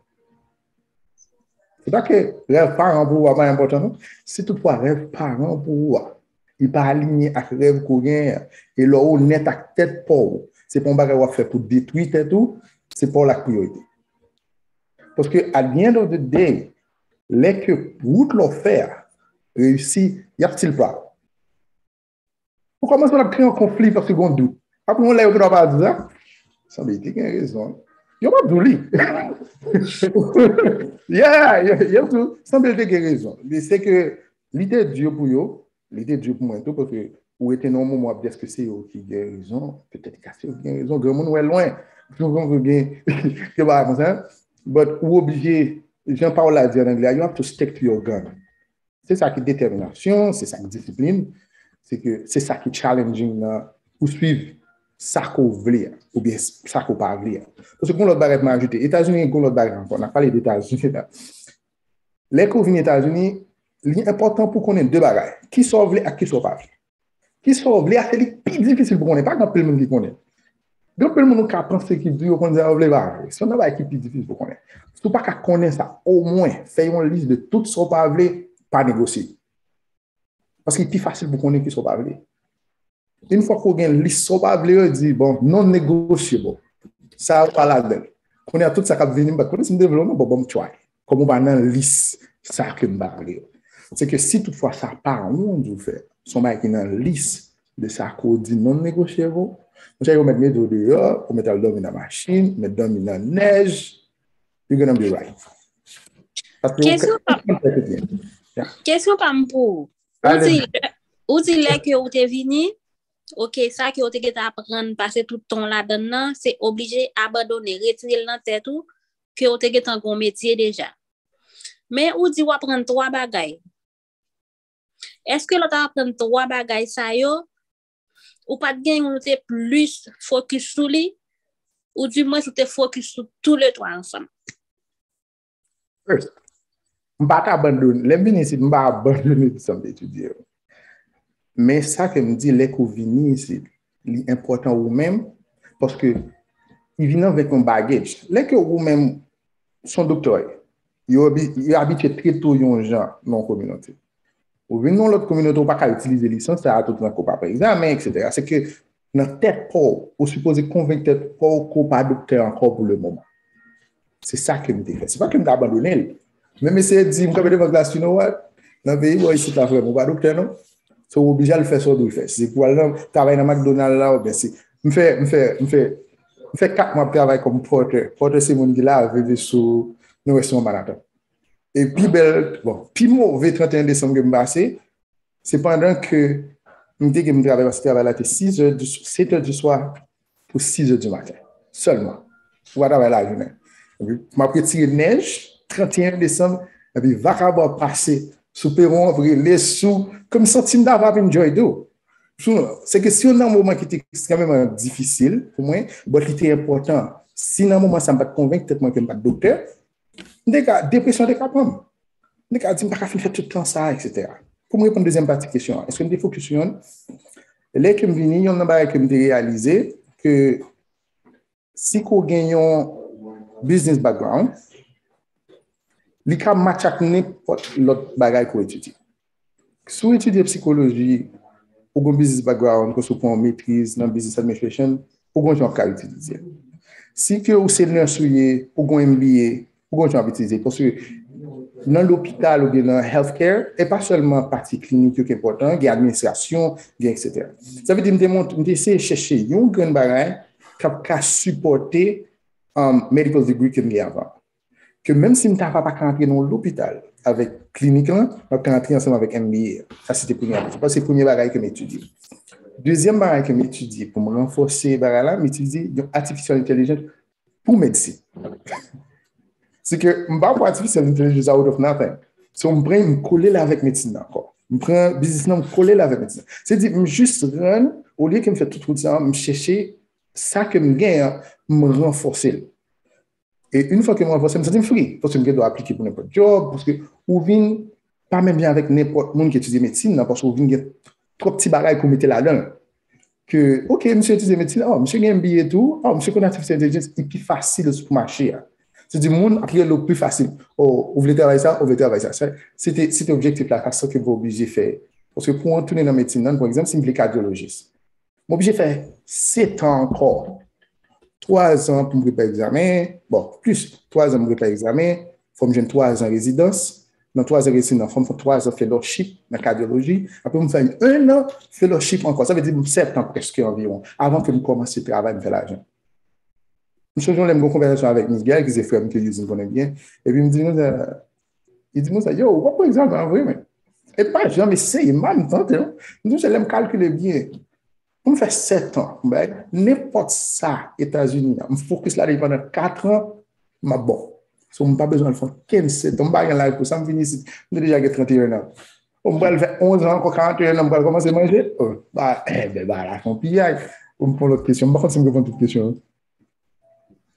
Se pa ke rèv paran pou ou a pa enpòtan non. Si toutfwa rèv paran pou ou a, li pa aliyen ak rèv ke w genyen an, e lè w onèt ak tèt pa w, se pa yon bagay w ap fè pou detwi tèt ou, se pa w la k priyorite. Paske at the end of the day, lè ke wout la w fè a reyisi, y ap still proud. Ou kòmanse ap kreye yon konfli paske gen yon dout. Apre yon lè yo gentan pa di sa. Sanble li te gen rezon. Yo p ap di w li. Yeah, yo, yo di w, sanble li te gen rezon. Li se ke li te di pou yo, li te di pou mwen tou, paske ou rete nan yon moman w ap di èske se yo ki gen rezon, petèt ka se yo ki gen rezon, granmoun wè lwen. Gen, gen bagay konsa. But ou oblije, jan pawòl la di an anglè, you have to stick to your gun. Se sa ki detèminasyon, se sa ki disiplin, se ke se sa ki challenging nan pouswiv sa ke w vle a, oubyen sa ke w pa vle a. Paske gen lòt bagay pou m ajoute. Etazini gen lòt bagay ankò. N ap pale de Etazini la. Lè ke w vin Etazini, li enpòtan pou w konnen de bagay. Kisa w vle ak kisa w pa vle. Kisa w vle a, se li k pi difisil pou konnen. Pa gen anpil moun ki konnen. Gen anpil moun ou ka panse ki di yo konn sa yo vle, pa vre. Se yon nan bagay ki pi difisil pou konnen. Si w pa ka konnen sa, omwen, fè yon lis de tout sa w pa vle, pa negosye. Paske li pi fasil pou konnen kisa w pa vle. Yon fwa ke w gen lis sa w pa vle yo, di, bon, non negosyebo. Sa yo pa ladan l. Kounye a, tout sa k ap vini, m pa t konnen si m te vle w non, bon, ban m try. Kòm ou pa nan lis sa ke m pa vle yo. Se ke si toutfwa sa pa wonj ou fè, se yon bagay ki nan lis de sa ke w di non negosyebo, monchè, yo mèt mete w deyò, ou mèt al dòmi nan machin, ou mèt dòmi nan nèj, you're gonna be right. Paske ou Kesyon pa m pou ou. Ou di, ou di lè ke ou te vini, ok, sa ke ou te gentan aprann, pase tout tan w ladan l nan, se oblije abandone, retire l nan tèt ou, ke ou te gentan gen yon metye deja. Men ou di w aprann twa bagay. Èske lè w t ap aprann twa bagay sa yo, ou pa t gen youn ou te plis fokis sou li, ou dimwens ou te fokis sou tou le twa ansanm? First, m pa t abandone. Lè m vini isit, m pa abandone tout sa m te etidye yo. Men sa ke m di, lè ke w vini isit, li enpòtan ou menm, paske li vin avèk yon baggage. Lè ke ou menm, se yon doktè, yo abi- yo abitye trete w yon jan nan yon kominote. Ou vin nan yon lòt kominote, ou pa ka itilize lisans sa a tout tan ke w pa pran egzamen, etsetera. Se ke nan tèt pa w, ou sipoze konvenk tèt pa w ke w pa doktè ankò pou le moman. Se sa ke m te fè. Se pa ke m te abandone l. Men m eseye di, m kanpe devan klas, you know what? Nan peyi bò isit la, frè m, ou pa doktè non. So, ou oblije al fè sa w dwe fè. Si se pou al nan, travay nan McDonald la, oubyen si m fè, m fè, m fè, m fè kat mwa ap travay kòm porter. Porter se moun ki lave veso nan restaurant Manhattan. E pi bèl, bon, pi move trannteyen desanm ke m pase, se pandan ke m te gen m travay, paske travay la te sis è, sèt è di swa pou sis è di maten. Sèlman. Ou pa travay lajounen. Epi, m ap retire nèj, trannteyen desanm, epi vakabon ap pase sou pewon, ap rele sou, ke m santi m ta ap enjoy tou. Se ke si yon nan moman ki te ekstrèmeman difisil pou mwen, but li te enpòtan. Si nan moman sa m pa t konvenk tèt mwen ke m pa t doktè, m te ka, depresyon te ka pran m. M te ka di, m pa ka fin fè tout tan sa, etsetera. Pou m reponn dezyèm pati kesyon an, èske m te fokis sou yonn? Lè ke m vini, yonn nan bagay ke m te reyalize, ke si ke w gen yon business background, li ka match ak nenpòt lòt bagay ke w etidye. Si w etidye psikoloji, ou gen business background, ke w pran yon metriz nan business administration, ou gen yon jan w ap ka itilize l. Si ke ou se nurse ou ye, ou gen yon M B A, ou gen yon jan w ap itilize l. Paske nan lopital oubyen nan healthcare, e pa sèlman pati klinik yo ki enpòtan, gen administrasyon, gen etsetera. Sa vle di, m te mont, m te eseye chèche yon grenn bagay k ap ka sipòte um, medical degree ke m gen avan. Ke menm si m ta pa, pa ka antre nan yon lopital avèk klinik lan, m ap ka antre ansanm avèk M B A. Sa se te premye bagay. Sa se premye bagay ke m etidye. Dezyèm bagay ke m etidye pou m ranfòse bagay la, m etidye yon artificial intelligence pou medsin. Se ke m pa pran artificial intelligence out of nothing. So m pran, m kole l avèk medsin nan ankò. M pran biznis nan, m kole l avèk medsin nan. Se di, m jis rann, olye ke m fè tout wout sa, m chèche sa ke m gen an, m ranfòse l. E yon fwa ke m ranfòse, m santi m free, paske m gen dwa aplike pou nenpòt djòb, paske ou vin pa menm jan avèk nenpòt moun ki etidye medsin nan, paske ou vin gen twòp ti bagay pou mete ladan l. Ke, ok, misye etidye medsin, oh, misye gen M B A tou, oh, misye konn artificial intelligence, li pi fasil pou mache a. Se di moun ap rele w pi fasil. Oh, ou vle travay sa, ou vle travay sa. Se te, se te objektif la, sa ke m oblije fè. Paske pou w tounen nan medsin nan, pa egzanp, si m vle kadyolojis, m oblije fè sèt an ankò. twa zan pou m prepare egzamen, bon, plis twa zan pou m prepare egzamen, fò m jwenn twa zan rezidans. Nan twa zan rezidans, fò m fè twa zan fellowship nan kadyoloji. Apre, m fè en an fellowship ankò. Sa vle di m sèt an prèske anviwon, avan ke m kòmanse travay, m fè lajan. M sonje yon lè m gen yon konvèsasyon avèk Miss Gaëlle, ki se frè m ke Yuzin konnen byen. Epi m di nou sa, li di m sa, yo, w ap pran egzamen an vre, men. E pa janm eseye, m pa janm tante, non. M di, se lè m kalkile byen. Pou m fè sèt an, m bay, nenpòt sa Etazini an, m fokis la depi pandan kat an, m ap bon. So, m pa bezwen al fè okenn sèt an, m pa gen laj pou sa, m vin isit, m te deja gen trannteyen an. Bon, m pral fè onz an ankò, karanteyen an, m pral kòmanse manje. Oh, ba, eh, ben, ba, la, se yon piyay. Pou m pran lòt kesyon, m pa konn si m reponn tout kesyon yo.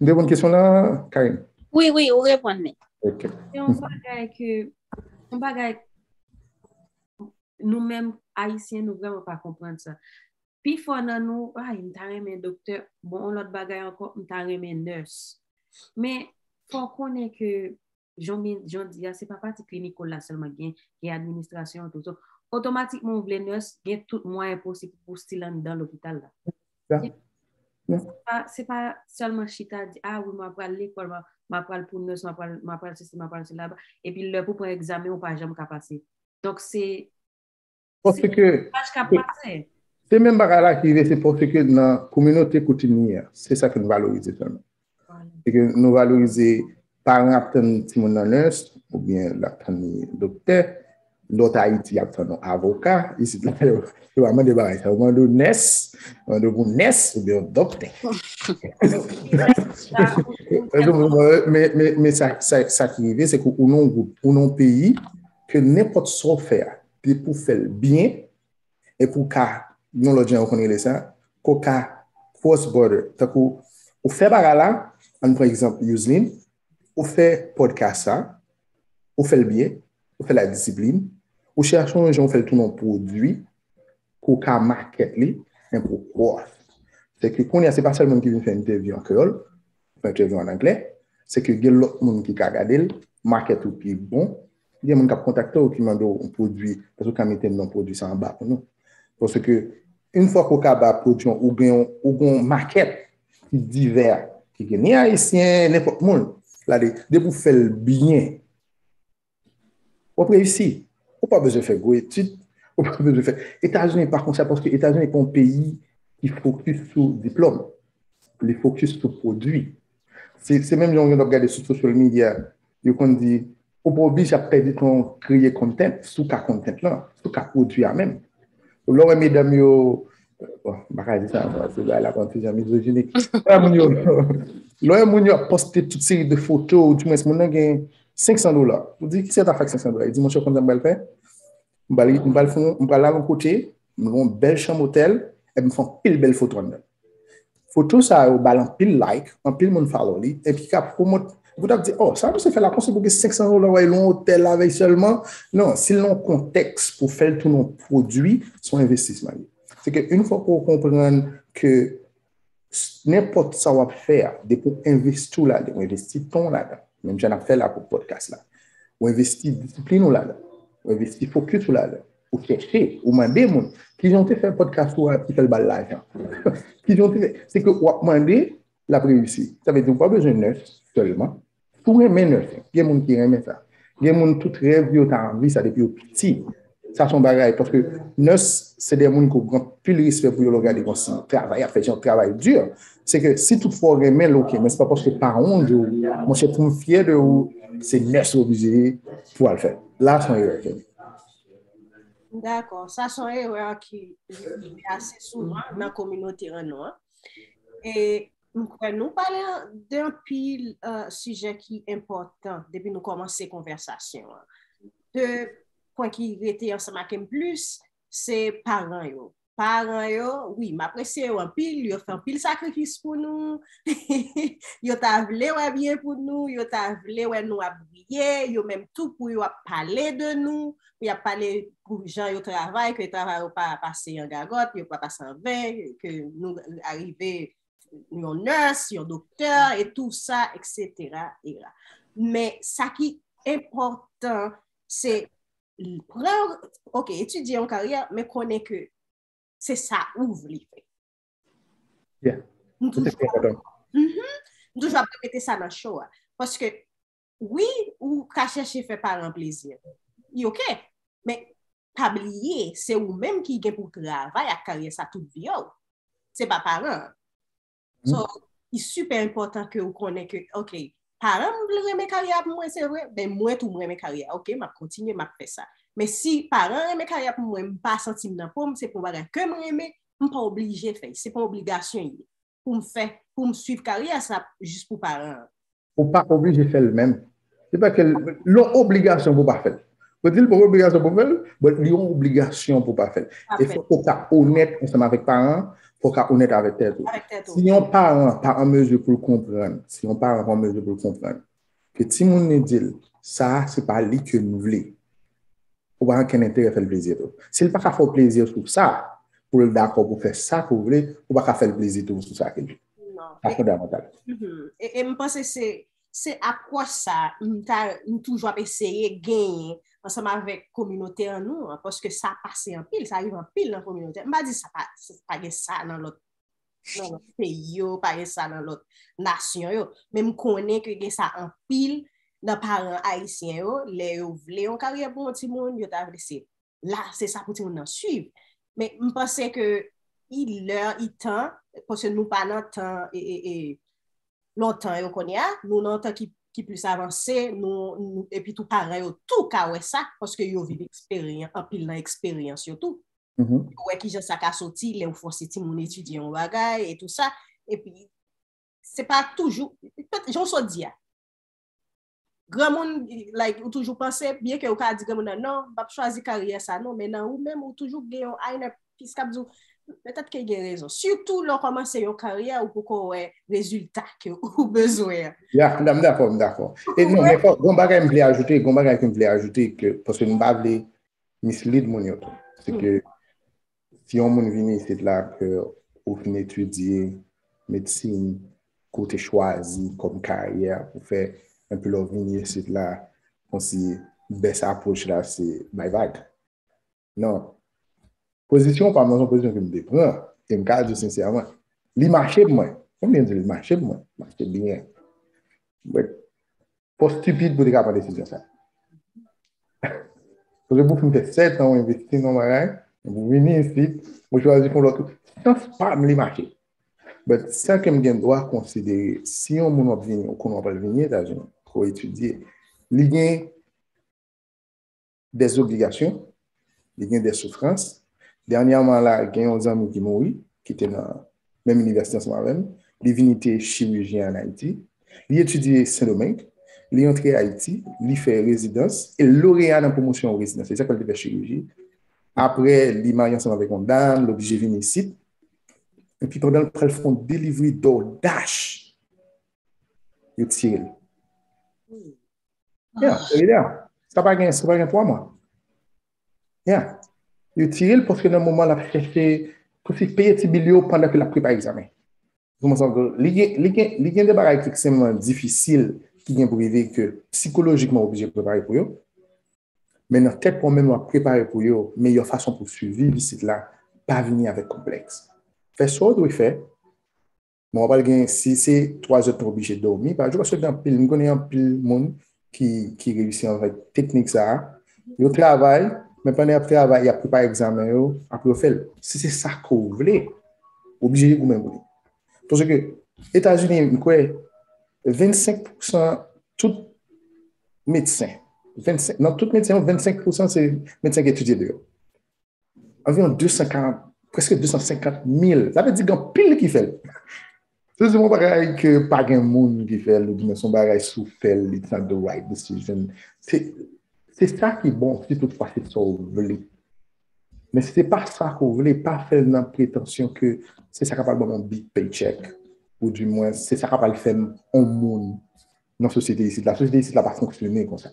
M te reponn kesyon la, Karine? Wi, wi, ou reponn li. Ok. Se yon bagay ke, yon bagay, nou menm Ayisyen, nou vrèman pa konprann sa. Pifò nan nou, ay, m ta renmen doktè, bon, yon lòt bagay ankò, m ta renmen nurse. Men, fò w konnen ke, jan w di a, se pa pati klinikal la sèlman gen, gen administrasyon, tout sa. Otomatikman, ou vle nurse, gen tout mwayen posib pou w still anndan lopital la. Se pa, se pa sèlman chita di, ah wi, m ap pral lekòl, m ap pral pou nurse, m ap pral, m ap pral sesi, m ap pral sela, epi lè pou pran egzamen, ou pa janm ka pase. Donk, se Paske paj k ap pase. Se menm bagay la ki rive, se paske nan kominote kote n ye a, se sa ke nou valorize sèlman. Se ke nou valorize, paran ap tann timoun nan nurse, oubyen l ap tann li doktè, lòt Ayiti ap tann yon avoka, isit la, yo, yo pa mande bagay sa, yo mande w nurse, yo mande w pou nurse oubyen yon doktè. Men, men, men sa, sa, sa ki rive, se ke ou nan yon gwoup, ou nan yon peyi, ke nenpòt sa w fè a, depi w fè l byen, epi w ka, yon lòt jan yo konn rele sa, ke w ka cross border. Tankou, ou fè bagay la, ann pran egzanp Yuzlin, ou fè podcast sa, ou fè l byen, ou fè l ak disiplin, ou chèche yon jan ou fè l tounen yon pwodui, ke w ka market li, men pou w cross. Se ke kounye a, se pa sèl moun ki vin fè entèvyou an kreyòl, fè entèvyou an anglè, se ke gen lòt moun ki ka gade l, market ou pi bon, gen moun k ap kontakte w ki mande w yon pwodui, èske w ka mete m nan pwodui sa anba pou nou? Paske, yon fwa ke w ka ba pwodui an, ou gen yon, ou gen yon market ki divè, ki gen ni Ayisyen, nenpòt moun. Lale, depi w fè l byen, w ap reyisi. Ou pa bezwen fè gwo etid, ou pa bezwen fè. Etazini pa konsa, paske Etazini pa yon peyi ki fokis sou diplòm. Li fokis sou pwodui. Se, se menm jan w gen w ap gade sou social media, yo konn di, ou pa oblije ap pèdi tan w kreye content, si w ka content lan, si w ka pwodui a menm. Lè w wè medam yo, bon, m pa ka di sa ankò, se bagay la konn ti jan mizojinik. Lè w wè moun yo, lè w wè moun yo ap poste tout seri de foto, ou dimwens moun nan gen senk san dola. Ou di, kisa w ta fè ak senk san dola? Li di, monchè, w konn sa m pral fè? M pral, m pral fè, m pral al yon kote, m lwe yon bèl chanm otèl, epi m fè anpil bèl foto anndan. Foto sa yo ba l anpil like, anpil moun follow li, epi ka pwomot, pou t ap di, oh, sa misye fè la, konsa pou gen senk san dola, w al lwe yon otèl avè l sèlman. Non, si l nan yon kontèks pou fè l tounen yon pwodui, se yon envestisman li ye. Se ke yon fwa ke w konprann ke nenpòt sa w ap fè a, depi w envesti w ladan, w envesti tan w ladan, menm jan n ap fè la pou podcast la, w envesti disiplin ou ladan, w envesti fokis ou ladan, ou chèche, ou mande moun, kijan w te fè podcast ou a ki fè l ba l lajan? Kijan w te fè? Se ke w ap mande, l ap reyisi. Sa vle di ou pa bezwen nurse sèlman. Si w renmen nursing, gen moun ki renmen sa. Gen moun tout rèv yo ta anvi sa depi yo piti. Sa se yon bagay, paske nurse se de moun ke w gen anpil respè pou yo lè w gade konsi travay y ap fè, se yon travay di. Se ke si toutfwa w renmen l, oke, men se pa paske paran w di w, monchè, pou m fyè de ou, se nurse ou oblije pou w al fè. La se yon erè ke. Dakò, sa se yon erè ki rive ase souvan nan kominote an nou an. E m kwè nou pale de anpil uh, sijè ki enpòtan depi nou kòmanse konvèsasyon an. De pwen ki rete ansanm ak m plis, se paran yo. Paran yo, wi, m apresye yo anpil, yo fè anpil sakrifis pou nou, yo ta vle wè byen pou nou, yo ta vle wè nou ap briye, yo menm tou pou yo ap pale de nou, pou y ap pale pou jan yo travay, ke travay yo pa pase an gagòt, yo pa pase an ven, ke nou arive yon nurse, yon doktè, e tou sa, et cetera, et cetera. Men sa ki enpòtan, se pran, ok, etidye yon karyè, men konnen ke se sa ou vle fè. Yeah. M toujou, Mhm. M toujou ap repete sa nan show a. Paske, wi, ou ka chèche fè paran plezi. Li oke. Men, pa bliye, se ou menm ki gen pou travay ak karyè sa tout vi a w. Se pa paran an. So, li sipè enpòtan ke ou konnen ke, oke, paran m vle renmen karyè a pou mwen, se vre, men mwen tou, mwen renmen karyè a. Oke, m ap kontinye, m ap fè sa. Men si paran renmen karyè a pou mwen, m pa santi m nan po m, se pou yon bagay ke m renmen, m pa oblije fè l. Se pa yon obligasyon li ye. Pou m fè, pou m swiv karyè a, sa jis pou paran an. Ou pa oblije fè l menm. Se pa ke l yon obligasyon pou pa fè l. Ou di l pa yon obligasyon pou fè l, but li yon obligasyon pou pa fè l. E fòk ou ka onèt ansanm avèk paran an, fòk ou ka onèt avèk tèt ou. Avèk tèt ou. Si yon paran pa an mezi pou l konprann, si yon paran pa an mezi pou l konprann, ke timoun li di l, sa a, se pa li ke nou vle. Ou pa gen okenn enterè fè l plezi tou. Si l pa ka fè w plezi sou sa, pou l dakò pou fè sa ke w vle, ou pa ka fè l plezi tou sou sa ke l vle. Non. Sa fondamantal. Mhm. E, e m panse se, se apwòch sa, m ta, m toujou ap eseye genyen ansanm avèk kominote an nou an, paske sa pase anpil, sa rive anpil nan kominote. M pa di sa pa, sa pa gen sa nan lòt, nan lòt peyi yo, pa gen sa nan lòt nasyon yo. Men m konnen ke gen sa anpil nan paran ayisyen yo, lè yo vle yon karyè pou yon timoun, yo ta vle se la, se sa pou timoun nan swiv. Men m panse ke i lè, i tan, paske nou pa nan tan, e, e, e, lontan yo kounye a, nou nan tan ki, ki plis avanse, nou, nou, epi tou paran yo tou ka wè sa, paske yo viv eksperyan-, anpil nan eksperyans yo tou. Mhm. Yo wè kijan sa ka soti, lè ou fòse timoun etidye yon bagay, e tou sa. Epi, se pa toujou, jan w sot di a, granmoun, like, ou toujou panse, byen ke ou ka di granmoun nan, non, m p ap chwazi karyè sa, non, men nan ou menm, ou toujou gen yon eye nan pis k ap di w, petèt ke l gen rezon. Sitou lè w kòmanse yon karyè, ou poko wè rezilta ke ou bezwen an. Ya, m da-, m dakò, m dakò. E non, men fò, gon bagay m vle ajoute, gon bagay ke m vle ajoute, ke, paske m pa vle mislead moun yo tou. Se ke si yon moun vini isit la, ke ou fin etidye medsin, ke w te chwazi kòm karyè pou fè, enpi lè w vini isit la, kòmsi best approach la se bay vag. Non. Pozisyon pa m nan se yon pozisyon ke m te pran, e m ka di w sensèman, li mache pou mwen. Fò m byen di l, li mache pou mwen. Mache byen. But, fò w stipid pou w te ka pran desizyon sa. Paske pou fin fè sèt an w envesti nan yon bagay, pou w vini isit, ou chwazi fè yon lòt wout. Chans pa m li mache. But sa ke m gen dwa konsidere, si yon moun w ap vini, ou konnen w pral vini Etazini, pou w etidye, li gen des obligations, li gen des souffrances. Dènyèman la, gen yon zanmi ki mouri, ki te nan menm inivèsite ansanm avè m. Li vini te chirijyen ann Ayiti. Li etidye Sendomeng. Li antre Ayiti, li fè rezidans, e loreya nan pwomosyon rezidans. Se sa k fè l te fè chiriji. Apre, li marye ansanm avèk yon dam, li oblije vini isit. Epi pandan l pral fè yon delivery DoorDash, yo tire l. Yeah, se rele a. Sa pa gen, sa pa gen twa mwa. Yeah. Yo tire l paske nan moman l ap chèche pou si peye ti bil yo pandan ke l ap prepare egzamen. Kòman sa, li gen, li gen, li gen de bagay ki ekstrèmman difisil ki gen pou rive ke sikolojikman w oblije prepare pou yo. Men nan tèt pa w menm w ap prepare pou yo, meyè fason pou w siviv isit la, pa vini avèk konplèks. Fè sa w dwe fè, men w pral gen, si se twa zè tan w oblije dòmi pa jou, paske gen anpil, m konnen anpil moun ki, ki reyisi avèk teknik sa a. Yo travay, men pandan y ap travay, y ap prepare egzamen yo, apre yo fè l. Si se sa ke w vle, w oblije goumen pou li. Paske Etazini, m kwè, vennsenk pousan tout medsen, vennsenk, nan tout medsen yo, vennsenk pousan se medsen k etidye deyò. Anviwon de san karant, prèske de san senkant mil. Sa vle di gen anpil ki fè l. Se yon bagay ke pa gen moun ki fè l, oubyen se yon bagay si w fè l, it's not the right decision. Se, se sa ki bon, si toutfwa se sa w vle. Men si se pa sa ke w vle, pa fè l nan pretansyon ke se sa k ap pral ban w yon big paycheck, ou di mwens, se sa k ap pral fè m yon moun nan sosyete isit la. Sosyete isit la pa fonksyone konsa.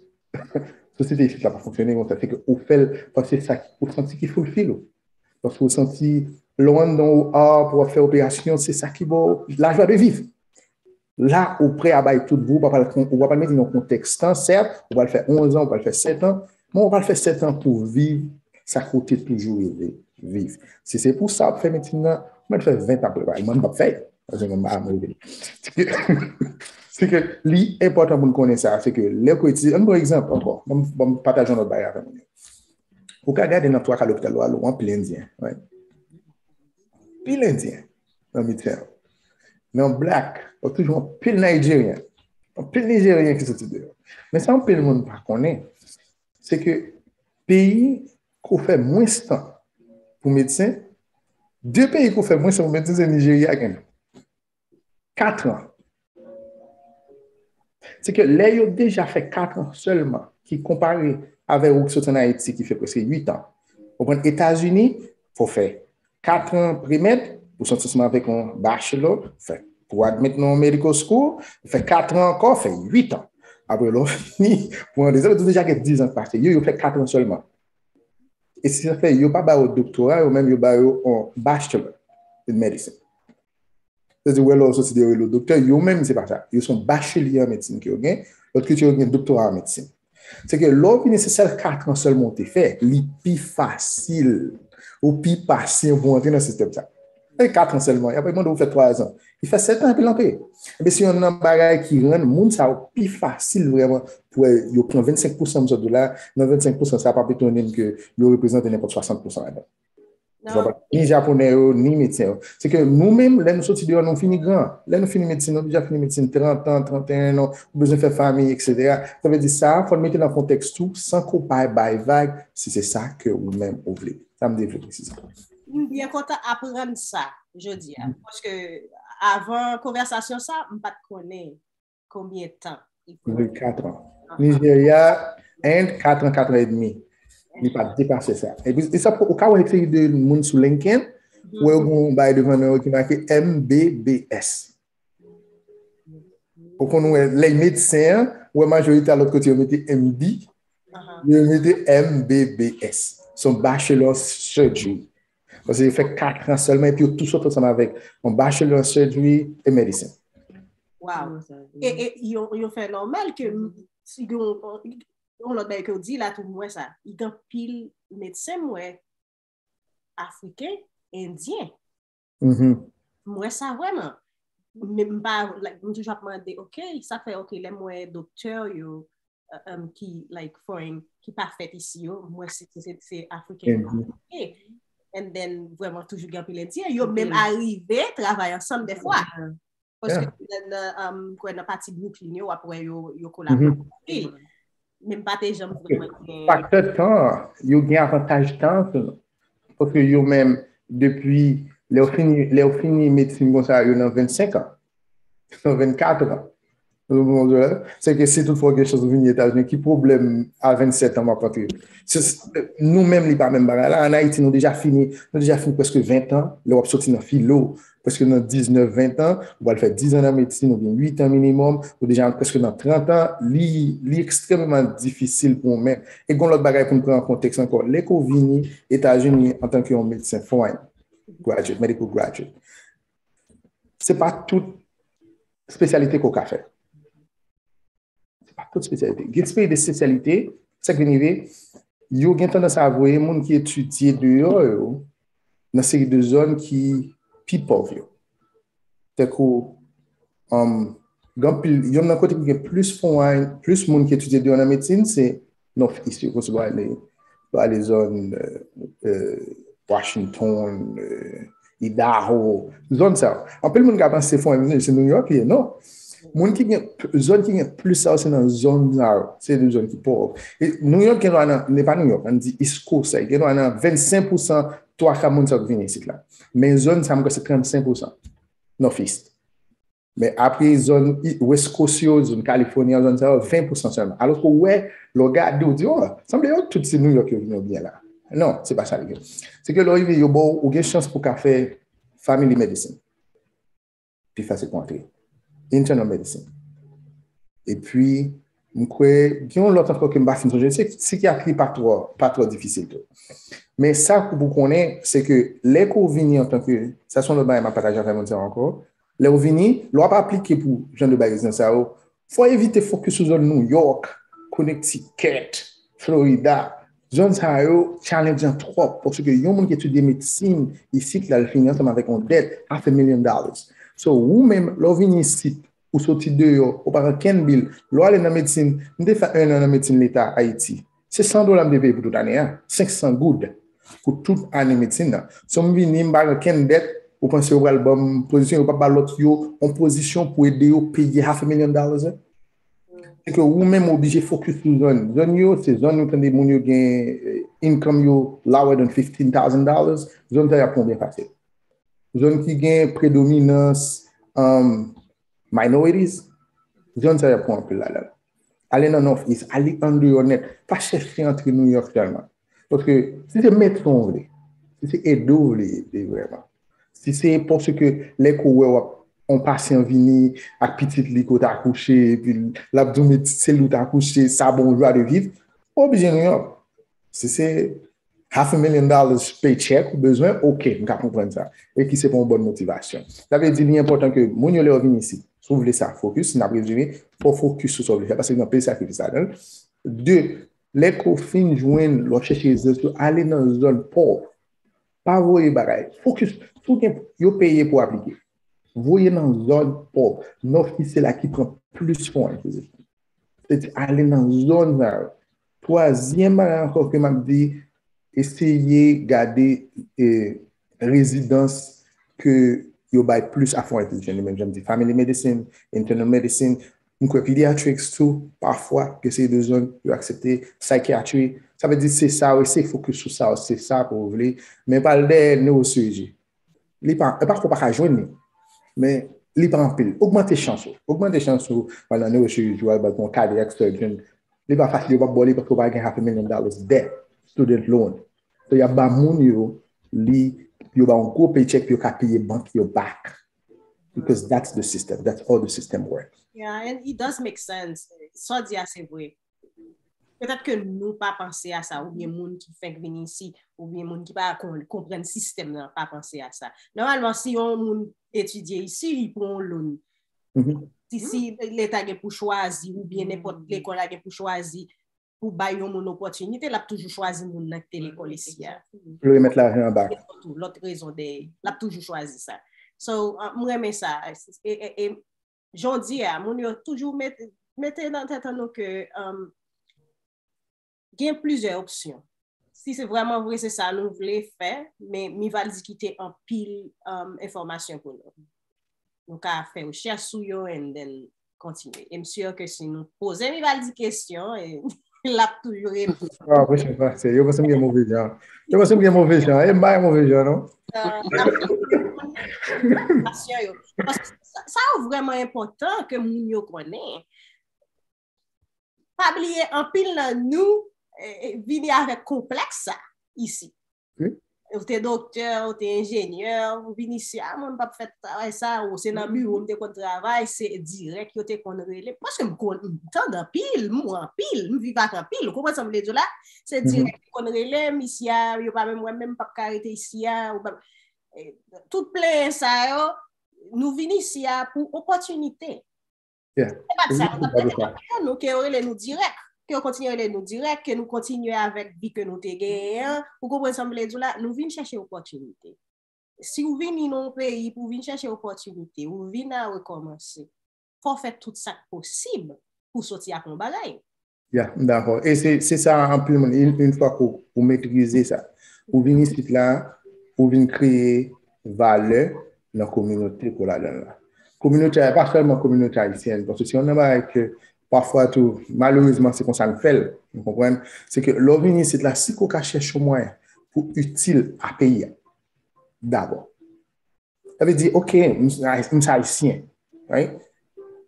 Sosyete isit la pa fonksyone konsa. Se ke ou fè l paske se sa ou santi ki fulfill ou. Paske ou santi lè w anndan ou a pou w ap fè operasyon, se sa ki ba w lajwa de viv. La, ou prè a bay tout vi w, ou pa pral, ou pa pral mete nan kontèks tan, sèt, ou pral fè onz an, ou pral fè sèt an, men ou pral fè sèt an pou viv sa ke w te toujou reve viv. Si se pou sa w ap fè medsin nan, ou mèt fè ven an prepare, mwen m p ap fè l. Paske mwen pa move. Se ke, se ke li enpòtan pou n konnen sa, se ke lè w ap etidye, ann pran egzanp ankò, ban m, ban m pataje yon lòt bagay avè moun yo. Ou ka gade nan twa ka lopital ou al, ou anpil Endyen, right? Anpil Endyen nan medsen an. Nan Black, ou toujou anpil Nijeryen. Anpil Nijeryen ki soti deyò. Men sa anpil moun pa konnen, se ke peyi ki fè mwens tan pou medsen, de peyi ki fè mwens tan pou medsen, se Nijerya ak End. Kat an. Se ke lè yo deja fè kat an sèlman, ki konpare avè ou ki soti ann Ayiti, ki fè prèske uit an. Ou konprann, Etazini, fò w fè kat an premèd, pou w soti ansanm avèk yon bachelor, fè, pou w admit nan yon medical school, ou fè kat an ankò, fè uit an. Apre lè w fini, pou w rantre, sa vle di ou deja gen diz an k pase. Yo, yo fè kat an sèlman. E se sa fè, yo pa ba yo doktora, yo menm, yo ba yo yon bachelor in medicine. Sa vle di, wè, lè w soti deyò, yo rele w doktè, yo menm, se pa sa. Yo se yon bachelier an medsin ke yo gen, lòt kilti yo gen doktora an medsin. Se ke lè w vini, se sèl kat an sèlman w te fè, li pi fasil, ou pi pasyan pou w antre nan sistèm sa. E kat an sèlman, y ap mande w fè twa zan. Li fè sèt an epi l antre. Ebyen, se youn nan bagay ki rann moun sa yo pi fasil vrèman pou wè yo pran vennsenk pousan m sot de la, nan vennsenk pousan sa, pa p etone m ke yo reprezante nenpòt swasant pousan ladan. Ou konprann? Ni Japonè yo, ni medsen yo. Se ke nou menm, lè nou soti deyò, nou fini gran. Lè nou fini medsin, nou deja fini medsin trant an, trannteyen an, ou bezwen fè fanmi, etsetera. Sa vle di sa, fò n mete nan kontèks tou, san ke w pa bay vag, si se sa ke ou menm ou vle. Sa m te vle presize. M byen kontan aprann sa jodi a. Paske avan konvèsasyon sa, m pa t konnen konbyen tan li pran. Wi, kat an. Nijerya, End, kat an, kat an edmi. Li pa depase sa. Epi, e sa, ou ka wè yon seri de moun sou LinkedIn, ou wè yo gen yon bagay devan non yo ki make M B B S. Ou konn wè, lè medsen an, ou wè majorite a lòt kote yo mete M D, yo mete M B B S. Se yon bachelor surgery. Paske yo fè kat an sèlman, epi yo tou sot ansanm avèk yon bachelor in surgery e medicine. Wow. E, e yon, yon fè nòmal ke m- si yon, yon lòt bagay ke w di la tou, m wè sa. Gen anpil medsen m wè afriken, endyen. M wè sa vrèman. Men m pa, like, m toujou ap mande, ok, sa fè, ok, lè m wè doktè yo, um, ki, like, foreign, ki pa fèt isi yo, m wè se, se, se afriken yo. Ok. And then, vrèman, toujou gen anpil endyen. Yo menm arive travay ansanm dèfwa. Paske nan, nan, um, kwè nan pati Brooklyn yo, w ap wè yo, yo kolabore. Men m pa te janm vrèman gen. Faktè tan, yo gen avantaj tan sou nou. Paske yo menm, depi lè yo fini, lè yo fini medsin konsa, yo nan vennsenk an, nan vennkat an. Se ke si toutfwa w gen chans ou vini Etazini, ki pwoblèm a vennsèt an m ap antre? Nou menm, li pa menm bagay la. Ann Ayiti, nou deja fini, nou deja fini prèske ven an. Lè w ap soti nan filo, prèske nan diznèf, ven an, ou pral fè diz an nan medsin, oubyen uit an minimòm, ou deja prèske nan trant an, li, li ekstrèmeman difisil pou ou menm. E gen yon lòt bagay pou n pran an kontèks ankò. Lè ke w vini Etazini antanke yon medsen foreign graduate, medical graduate, se pa tout espesyalite ke w ka fè. Se pa tout espesyalite. Gen seri de espesyalite, sa k vin rive, yo gen tandans a voye moun ki etidye deyò yo nan seri de zòn ki pi pòv yo. Tankou, um, gen anpil, youn nan kote ki gen plis foreign, plis moun ki etidye deyò nan medsin, se Northeast yo, kote w ale, w ale zòn, euh, euh, Washington, euh, Idaho, zòn sa yo. Anpil moun ka panse foreign se New York li ye, non. Moun ki gen, zòn ki gen plis sa yo, se nan zòn sa yo. Se de zòn ki pòv. E New York gen dwa nan, ne pa New York, ann di East Coast, sa, gen dwa nan vennsenk pousan, twa ka moun sa yo ki vini isit la. Men zòn sa, m kwè se trannsenk pousan. Northeast. Men apre zòn West Coast yo, zòn California, zòn sa yo, ven pousan sèlman. Alòske w wè, lè w gade, w di, oh, sanble yo tout se New York yo vin oubyen la. Non, se pa sa li ye. Se ke lè w rive, yo ba w, ou gen chans pou w ka fè family medicine. Pi fasil pou antre. Internal medicine. Epi, m kwè, gen yon lòt ankò ke m pa fin sonje, se sikyatri pa twò, pa twò difisil tou. Men sa pou w konnen, se ke lè ke w vini antanke, sa se yon lòt bagay m ap pataje avè moun sa yo ankò, lè w vini, lè w ap aplike pou jan de bagay sa yo, fò w evite fokis sou zòn New York, Connecticut, Florida. Zòn sa yo challenjan twòp, paske yon moun ki etidye medsin isit la, l fini ansanm avèk yon dèt half a million dollars. So, ou menm, lè w vin isit, ou soti deyò, ou pa gen kenn bil. Lè w ale nan medsin, m te fè enn an nan medsin leta Ayiti. Se san dola m te peye pou tout ane a, senk san goud pou tout ane medsin nan. So, m vini, m pa gen kenn dèt, ou panse yo pral ban m pozisyon, yo p ap ba lòt yo yon pozisyon pou ede yo peye half a million dollars, eh? Se ke ou menm oblije focus sou zòn. Zòn yo, se zòn yo tande moun yo gen eh, income yo lower than fifteen thousand dollars, zòn sa y ap pran byen fasil. Zòn ki gen predominans um, minorities, zòn sa y ap pran anpil ladan. Ale nan Northeast, ale andeyò nèt. Pa chèche antre New York sèlman. Paske si se mentor w vle, si se ede w vle ede vrèman, si se paske lè ke w wè w ap on pasyan vini ak pitit li ke w ta akouche, epi l ap di w met se li w ta akouche, sa bon jwa de viv, ou oblije New York. Si se half a million dollars paycheck ou bezwen, ok, m ka konprann sa. E ki se pa yon bòn motivasyon. Sa vle di li enpòtan ke moun yo lè yo vin isit, si w vle sa, focus, si n ap rezime, fò w focus sou sa w vle fè, paske gen anpil sakrifis ladan l. De, lè ke w fin jwenn, lè w chèche rezilta, ale nan zòn pòv. Pa voye bagay. Focus. Si w gen, yo peye pou aplike. Voye nan zòn pòv. Northeast se la ki pran plis foreign physician. Se di ale nan zòn sa yo. Twazyèm bagay ankò ke m ap di, eseye gade eh, rezidans ke yo bay plis a foreign physician, li menm jan m di family medicine, internal medicine, m kwè pediatrics tou, pafwa, ke se de zòn yo aksepte, psychiatry, sa vle di se sa yo, eseye focus sou sa yo, se sa ke w vle, men pa al dèyè neurochirurgie. Li pa, e pa ke w pa ka jwenn li, men li pa anpil. Ogmante chans ou. Ogmante chans ou, pandan neurochirurgie, ou al bat yon cardiac surgeon. Li pa fasil, yo p ap ba w li paske w pa gen half a million dollars debt, student loan. So, y ap ba moun yo, li, yo ba yon gwo paycheck pou yo ka peye bank yo back. Because that's the system. That's how the system works. Yeah, and it does make sense. Sa w di a se vre. Petèt ke nou pa panse a sa, oubyen moun ki fenk vin isi, oubyen moun ki pa kon- konprann sistèm nan, pa panse a sa. Nòmalman, si yon moun etidye isi, li pran yon loan. Si, si leta gen pou chwazi, oubyen nenpòt lekòl la gen pou chwazi, pou bay yon moun opòtinite, l ap toujou chwazi moun nan ki te lekòl isi a. Pou l remèt lajan an back. Lòt rezon dèyè, l ap toujou chwazi sa. So, uh, m renmen sa. E, e, e, jan w di a, moun yo toujou met, mete nan tèt an nou ke um, gen plizyè opsyon. Si se vrèman vre se sa nou vle fè, men Mivaldi kite anpil um, enfòmasyon pou nou. Nou ka fè rechèch sou yo and then kontinye. E m si ke si nou poze Mivaldi kesyon, e, l ap toujou reponn. Ah, pwochen pase. Yo panse m gen move jan. Yo panse m gen move jan. E m pa gen move jan, non? Enfòmasyon yo. Paske sa, sa yo vrèman enpòtan ke moun yo konnen. Pa bliye, anpil nan nou eh, eh, vini avèk konplèks sa isi. Ou te doktè, ou te enjenyè, ou vin isi a, mwen m p ap fè travay sa, ou se nan biwo m te konn travay, se dirèk yo te konn rele m. Paske m konn, m tande anpil, m wè anpil, m viv ak anpil. Ou konprann sa m vle di w la? Se dirèk yo konn rele m isi a, yo pa menm wè m, menm m p ap ka rete isi a. Tout plenyen sa yo, nou vin isi a pou opòtinite. Se pa sa, nou t ap mete nan kè nou ke yo rele nou dirèk, ke yo kontinye rele nou dirèk, ke nou kontinye avèk vi ke nou te genyen an. Ou konprann sa m vle di w la? Nou vin chèche opòtinite. Si w vini nan yon peyi pou w vin chèche opòtinite, ou vin a rekòmanse, fò w fè tout sa k posib pou w soti ak yon bagay. Ya, m dakò. E se se sa anpil moun, yon fwa ke w metrize sa, ou vin isit la, ou vin kreye valè nan kominote ke w ladan l la. Kominote a, pa sèlman kominote ayisyèn, paske se youn nan bagay ke pafwa tou, malerezman, se konsa n fè l, ou konprann? Se ke lè w vin isit la, si ke w ka chèche yon mwayen pou itil a peyi a, dabò. Sa vle di, ok, m se ayisyen, right?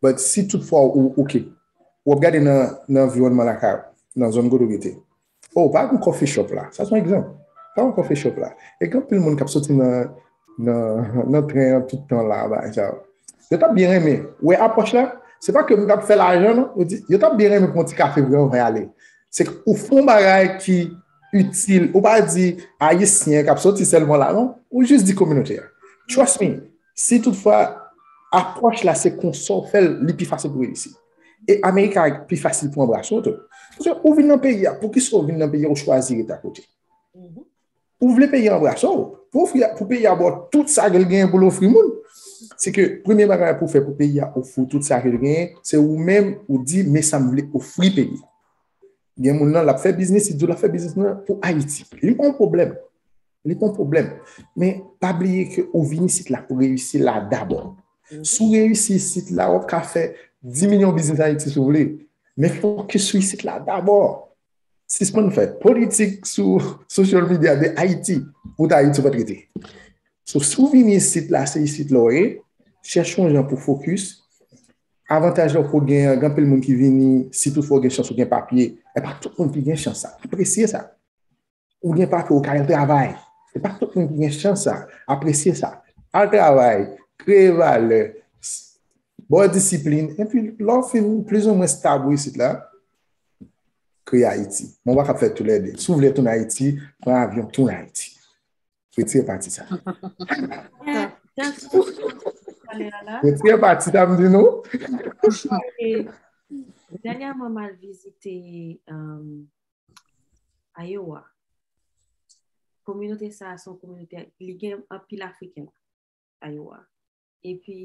But si toutfwa ou, ok, w ap gade nan, nan anviwònman lakay ou, nan zòn kote w rete. Oh, pa gen coffee shop la. Sa se yon egzanp. Pa gen coffee shop la. E gen anpil moun k ap soti nan, nan, nan tren an tout tan la, bagay sa yo. Yo t ap byen renmen. Ou wè apwòch la? Se pa ke m t ap fè lajan, non. Yo di, yo t ap byen renmen pran yon ti kafe vre anvan y ale. Se ke ou fè yon bagay ki itil. Ou pa di, ayisyen k ap soti sèlman la, non. Ou jis di kominote a. Trust me, si toutfwa apwòch la se konsa w fè l, li pi fasil pou w reyisi. E Amerik a pi fasil pou anbrase w tou. Paske ou vin nan peyi a, poukisa w vin nan peyi a, ou chwazi rete akote? Ou vle peyi a anbrase w, pou ofri, pou peyi a ba w tout sa ke l genyen pou l ofri moun. Se ke premye bagay pou fè pou peyi a ofri w tout sa ke l genyen, se ou menm ou di, men sa m vle ofri peyi a. Gen moun nan, l ap fè biznis, li di w l ap fè biznis nan pou Ayiti. Li pa yon pwoblèm. Li pa yon pwoblèm. Men pa bliye ke ou vin isit la pou reyisi la dabò. Si w reyisi isit la, w ap ka fè dis milyon biznis Ayiti si w vle. Men fokis sou isit la dabò. Sispann fè politik sou social media de Ayiti. Ou t Ayiti, ou pa t rete. So, si w vini isit la, se isit la w ye. Chèche yon jan pou fokis. Avantaj la w ko gen an, gen anpil moun ki vini, si toutfwa w gen chans ou gen papye. E pa tout moun ki gen chans sa. Apresye sa. Ou gen papye, ou ka al travay. E pa tout moun ki gen chans sa. Apresye sa. Al travay, kreye valè, s- ba w disiplin. Epi, lè w fin plizoumwen stab ou isit la, kreye Ayiti. Men w pa ka fè toulède. Si w vle tounen Ayiti, pran avyon, tounen Ayiti. Retire pati sa. Tèt, tèt sou pale a la. Retire pati sa m di nou. E, dènyèman, m al vizite um, Iowa. Kominote sa a se yon kominote, li gen anpil Afriken la, Iowa. Epi,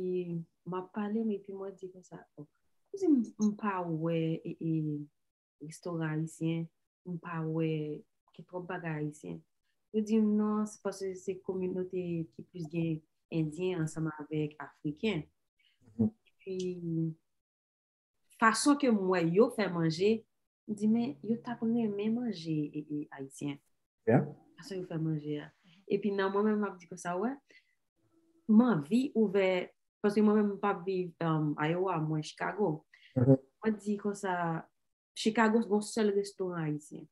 m ap pale, men epi mwen di konsa, oh, kòmsi m, m pa wè e, e, restoran ayisyen, m pa wè gen twòp bagay ayisyen. Yo di m non, se paske se kominote ki plis gen endyen ansanm avèk afriken. Epi, fason ke m wè yo fè manje, m di, men yo t ap renmen manje e, e, ayisyen. Yeah. Fason yo fè manje a. Epi nan mwen menm, m ap di konsa, wè, m anvi ouvè, paske mwen menm, m p ap viv um, Iowa, mwen Chicago. Mwen di konsa, Chicago, gon sèl restoran ayisyen.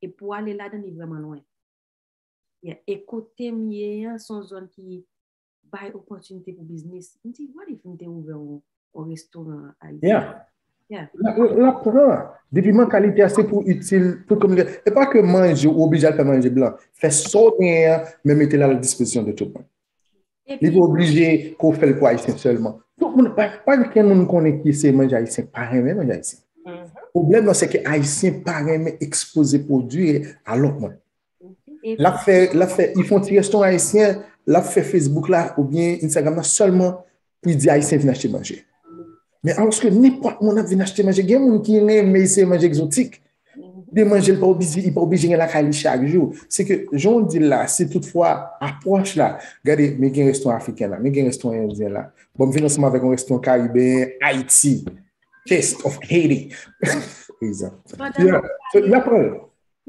E pou ale ladan, li vrèman lwen. Yeah. E kote m ye an, se yon zòn ki bay opòtinite pou biznis. M di, what if m te ouvè yon, yon restoran ayisyen? Yeah. L ap pran. Depi mantalite a se pou itil, pou kominote. E pa ke manje, ou oblije al fè manje blan. Fè sa w genyen an, men mete l a la dispozisyon de tout moun. Li pa oblije ke w fè l pou ayisyen sèlman. Tout moun, pa, pa gen moun konnen ki se manje ayisyen, pa renmen manje ayisyen. Pwoblèm nan, se ke ayisyen pa renmen ekspoze pwodui a lòt moun. L ap fè, l ap fè, li fè yon ti restoran ayisyen, l ap fè Facebook la oubyen Instagram la sèlman pou l di ayisyen vin achte manje. Men alòske nenpòt moun ap vin achte manje, gen moun ki renmen eseye manje egzotik. De manje, li pa oblije, li pa oblije gen lakay li chak jou. Se ke, jan w di l la, si toutfwa apwòch la, gade, men gen restoran afriken la, men gen restoran endyen la. Bon, m vin ansanm avèk yon restoran karibeyen, Ayiti. Taste of Haiti. Egzanp. Yeah. So, y ap pran l.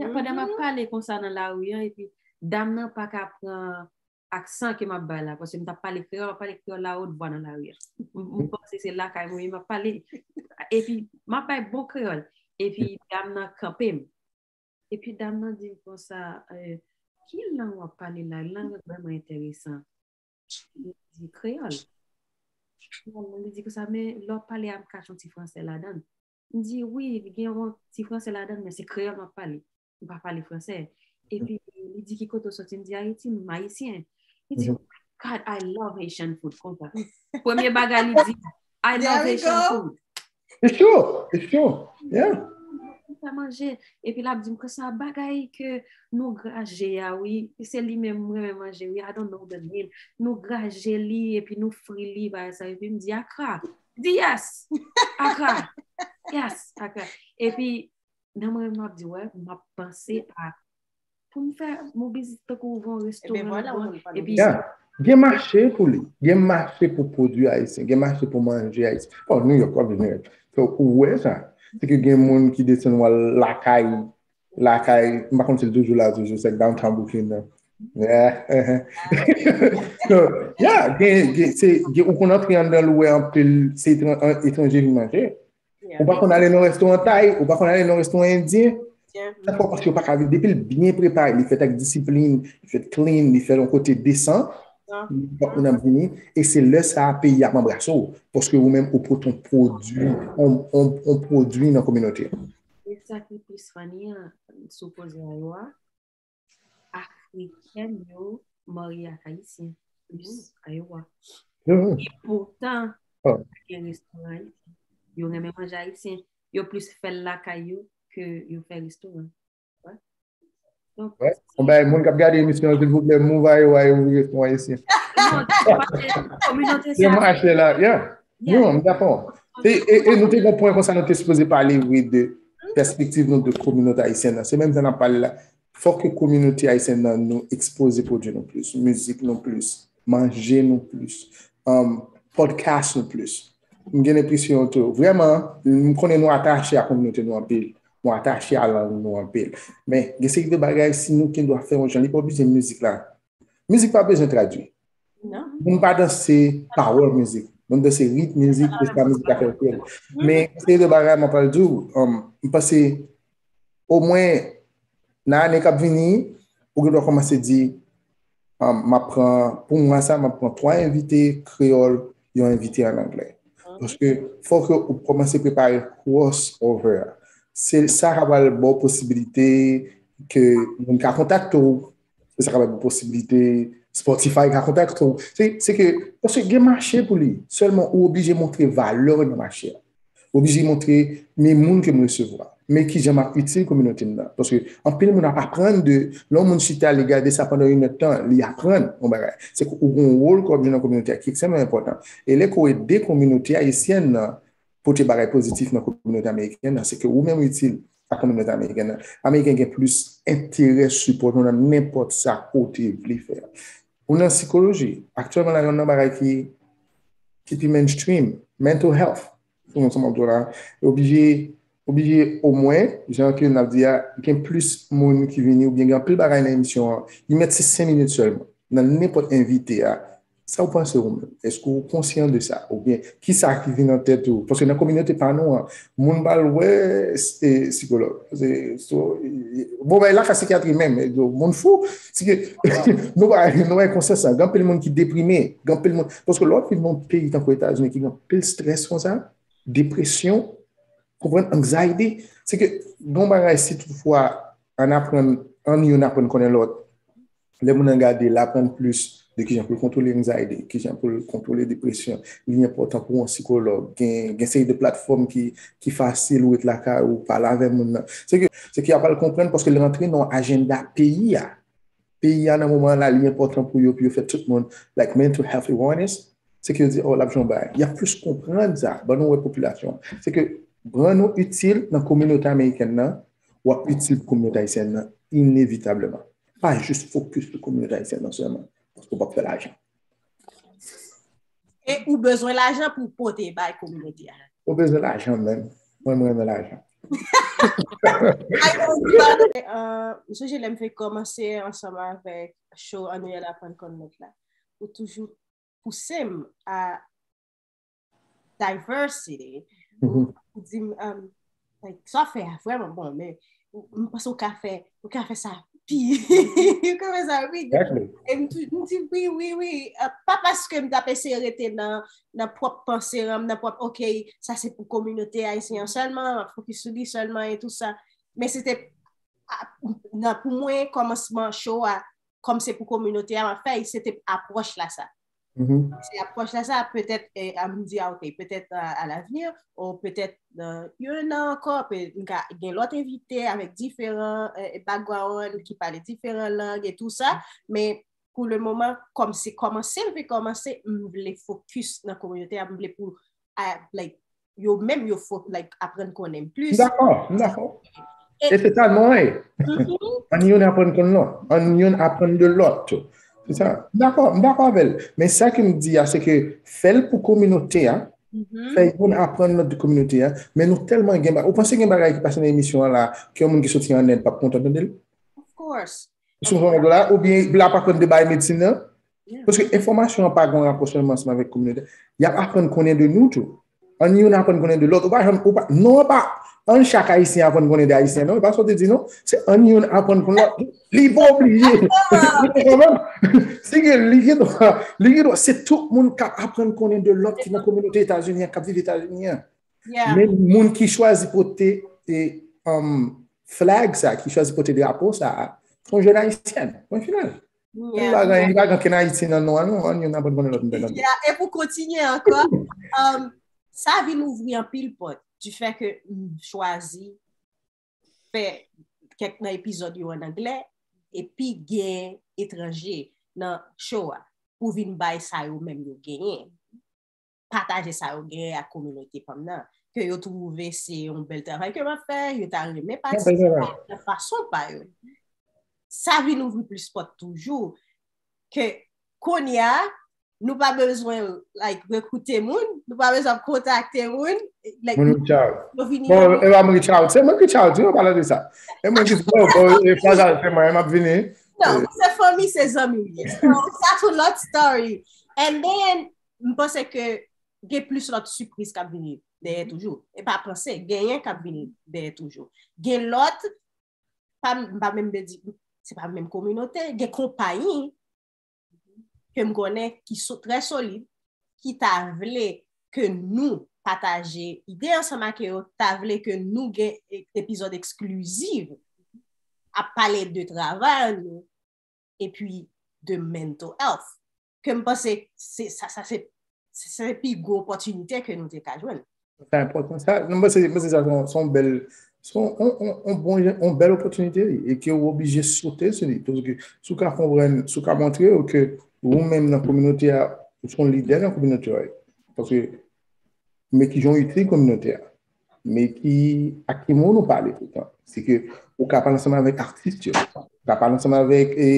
Pandan m ap pale konsa nan lari an, epi dam nan pa ka pran aksan ke m ap bay la, paske m t ap pale kreyòl, m ap pale kreyòl la wot vwa nan lari a. M, m panse se lakay mwen, m ap pale, epi m ap bay bon kreyòl, epi dam nan kanpe m. Epi dam nan di m konsa, eh, ki lang w ap pale la? Lang vrèman enteresan. Li di kreyòl. Kreyòl, li di konsa, men lè w ap pale a, m ka chante fransè ladan l. M di, wi, gen yon ti fransè ladan l, men se kreyòl m ap pale. M pa pale fransè. Epi, li di, ki kote w soti? M di, Ayiti, m ayisyen. Li di, oh my God, I love Haitian food, konsa. Premye bagay li di, I love Haitian food. It's true. It's true. Yeah. Sa manje. Epi l ap di m konsa, bagay ke nou graje a, wi, se li menm mwen renmen manje, wi, I don't know the name. Nou graje li, epi nou fri li, bagay sa. Epi m di, akra. Li di, yes, akra. Yes, akra. Epi, nan mwen, m ap di, wè, m ap panse a, pou m fè, m oblije tankou ouvri yon restoran ladan, epi gen mache pou li. Gen mache pou pwodui ayisyen. Gen mache pou manje ayisyen. Bon, New York, w ap viv New York. So, ou wè sa. Se ke gen moun ki desann w al lakay, lakay, m pa konn si l toujou la, toujou, se downtown Brooklyn nan. Yeah. So, yeah, gen, gen, se, gen, ou konn antre anndan l, ou wè anpil, se etran-, an-, etranje vin manje. Ou pa konn ale nan restoran tay, ou pa konn ale nan restoran endyen. Sa fò paske ou pa ka viv. Depi l byen prepare, li fèt ak disiplin, li fèt clean, li fèt yon kote desan, nenpòt moun ap vini. E se lè sa a peyi a ap anbrase w. Paske ou menm ou pote yon pwodui, yon, yon, yon pwodui nan kominote a. E sa ki plis funny an, sou koze a yo a, Afriken yo marye ak Ayisyen plis Iowa. E poutan, gen restoran ayisyen. Yo renmen manje ayisyen. Yo plis fè l lakay yo ke yo fè restoran. Wè. Yon bagay, moun k ap gade emisyon an, silvouplè, move ayo, ayo, vire fon ayisyen. Kominote sa. Mache la, yeah. Non, m dakò. E, e, e nou te gen pwen konsa, nou te sipoze pale, vre, de pèspektiv nou de kominote ayisyèn nan. Se menm jan n ap pale la. Fòk ke kominote ayisyèn nan nou ekspoze pwodui nou plis, mizik nou plis, manje nou plis, um, podcast nou plis. M gen enpresyon tou, vrèman, m konnen nou atache a kominote nou anpil. Nou atache a lang nou anpil. Men, gen seri de bagay, si nou gen dwa fè yon jan, li pa oblije mizik la. Mizik pa bezwen tradui. Non. Moun pa danse pawòl mizik. Moun danse ritm mizik, e sa mizik la fè yo fè. Men, gen seri de bagay, mwen pral di w, um, m panse, omwen, nan ane k ap vini, ou gen dwa kòmanse di, um, m ap pran, pou mwa sa, m ap pran twa envite kreyòl, yon envite an anglè. Paske fòk ou kòmanse prepare crossover a. Se sa k ap pral ba w posibilite ke moun ka kontakte w, se sa k ap ba w posibilite Spotify ka kontakte w. Se, se ke, paske gen mache pou li. Sèlman ou oblije montre valè w nan mache a. Ou oblije montre, men moun ke m resevwa. Men kijan m ap itil kominote m nan. Paske anpil moun ap aprann de, lè yon moun chita, li gade sa pandan yon nèt tan, li aprann yon bagay. Se ke ou gen yon wòl ke w ap jwe nan kominote a ki ekstrèmman enpòtan. E lè ke w ede kominote ayisyèn nan pote bagay pozitif nan kominote amerikèn nan, se ke ou menm ou itil a kominote amerikèn nan. Ameriken gen plis enterè sipòte w nan nenpòt sa ke w te vle fè a. Ou nan sikoloji. Aktyèlman la, youn nan bagay ki, ki pi mainstream, mental health. Pou nou ansanm ap di w la, oblije, oblije omwen, jan ke n ap di a, gen plis moun ki vini, oubyen gen anpil bagay nan emisyon an, li mèt se senk minit sèlman. Nan nenpòt envite a, sa w panse ou menm? Èske w konsyan de sa? Oubyen, ki sa ki vin nan tèt ou? Paske nan kominote pa nou an, moun pral wè, e, sikològ. Se, so, e, bon, bay la ka sikyatri menm, e, moun fou, se ke nou pa, nou pa gen konsyans sa. Gen anpil moun ki deprime, gen anpil moun, paske lè w ap viv nan yon peyi tankou Etazini ki gen anpil strès konsa, depresyon, konprann, anxiety, se ke gen yon bagay, si toutfwa ann aprann, ann youn aprann konnen lòt, lè moun nan gade, l aprann plis de kijan pou l kontwole anxiety, kijan pou l kontwole depresyon. Li enpòtan pou yon sikològ. Gen, gen seri de platfòm ki, ki fasil, ou ret lakay ou, pale avè moun nan. Se ke, se ke y ap al konprann paske l rantre nan yon ajanda peyi a. Peyi a nan moman la, li enpòtan pou yo, pou yo fè tout moun, like, mental health awareness. Se ke yo di, oh, l ap jwenn yon bagay. Y ap plis konprann sa, ban nou wè popilasyon an. Se ke rann ou itil nan kominote amerikèn nan, w ap itil pou kominote ayisyèn nan, inevitableman. Pa jis fokis sou kominote ayisyèn nan sèlman, paske w p ap fè lajan. E ou bezwen lajan pou pote bay kominote a. Ou bezwen lajan menm. Mwen, mwen renmen lajan. M sonje lè m fenk kòmanse ansanm avèk show Ann nou aprann konn lòt la. Ou toujou pouse m a diversity. Ou di m, um, like, sa w fè a vrèman bon, men m panse w ka fè, w ka fè sa pi, w ka fè sa pi. E m di wi, wi, wi. Pa paske m t ap eseye rete nan, nan pwòp panse an, nan pwòp, ok, sa se pou kominote ayisyen an sèlman, m ap fokis sou li sèlman e tou sa. Men se te, nan, pou mwen, kòmansman show a, kòm se pou kominote a m ap fè, se te apwòch la sa. Se apwòch la sa, petèt, eh, a m di, ah, ok, petèt, euh, à l'avenir, ou petèt, euh, yon an ankò, pe, m ka gen lòt envite avèk diferan, eh, background, ki pale diferan lang e tou sa, men pou le moman, kòm se kòmanse, m vle kòmanse, m vle fokis nan kominote a, m vle pou, ah, like, yo menm yo fo, like, aprann konnen m plis. M dakò, m dakò. E se sa non e. Ann youn aprann konn lòt. Ann youn aprann de lòt. Se sa. M dakò, m dakò avè l. Men sa ke m di a, se ke fè l pou kominote a, fè youn aprann lòt de kominote a, men nou tèlman gen bagay. Ou panse gen bagay ki pase nan emisyon an la, ke yon moun ki soti an End p ap kontan tande l? Of course. Sou fòm dola, oubyen l ap aprann de bagay medsin nan? Paske enfòmasyon an pa gen rapò sèlman ansanm avèk kominote. Y ap aprann konnen de nou tou. Ann youn aprann konnen de lòt. Ou pa janm, ou pa, non, pa, ann chak Ayisyen aprann konnen de Ayisyen, non, e pa sa w te di, non. Se ann youn aprann konn lòt. Li pa oblije. Ou konprann? Se ke li gen dwa, li gen dwa, se tout moun k ap aprann konnen de lòt ki nan kominote Etazini an, k ap viv Etazini an. Men moun ki chwazi pote, e, um, flag sa, ki chwazi pote drapo sa, se yon jèn Ayisyèn. Pwen final. Li pa gen, li pa gen ankenn Ayiti nan non an, non, ann youn aprann konnen lòt, m tande. E pou kontinye ankò, um, sa vin ouvri anpil pòt, du fait que m chwazi fè kèk nan epizòd yo an anglè, epi gen etranje nan show a pou vin bay sa yo menm yo genyen, pataje sa yo genyen ak kominote pa m nan, ke yo twouve se yon bèl travay ke m ap fè, yo ta renmen patisipe nan fason pa yo. Sa vin ouvri plis pòt toujou, ke kounye a, nou pa bezwen, like, rekrite moun, nou pa bezwen ap kontakte moun, like, moun reach out. Yo vini bon, e pa m reach out, se mwen reach out, yo pale de sa. E mwen ki di, bon, bon, e pa sa, se mwen, m ap vini. Non, se fanmi, se zanmi w ye. So, sa tou lòt story. And then, m panse ke gen plis lòt sipriz k ap vini dèyè toujou. E pa panse, genyen k ap vini dèyè toujou. Gen lòt, pa, m pa menm vle di, se pa menm kominote, gen konpayi ke m konnen ki so, trè solid, ki ta vle ke nou pataje ide ansanm ak yo, ta vle ke nou gen e, epizòd eksklizif ap pale de travay nou, epi de mental health. Ke m panse se sa, sa se, se pi gwo opòtinite ke nou te ka jwenn. Sa enpòtan. Sa, mwen panse, mwen panse sa se yon, se yon bèl, se yon, yon, yon, yon bon, yon bèl opòtinite, wi, e ke ou oblije sote sou li. Paske si w ka konprann, si w ka montre yo ke ou menm nan kominote a, ou se yon lidè nan kominote a, wi. Paske, men ki jan w itil kominote a. Men ki, ak ki moun ou pale toutan. Se ke ou ka pale ansanm avèk atis yo, ou ka pale ansanm avèk e,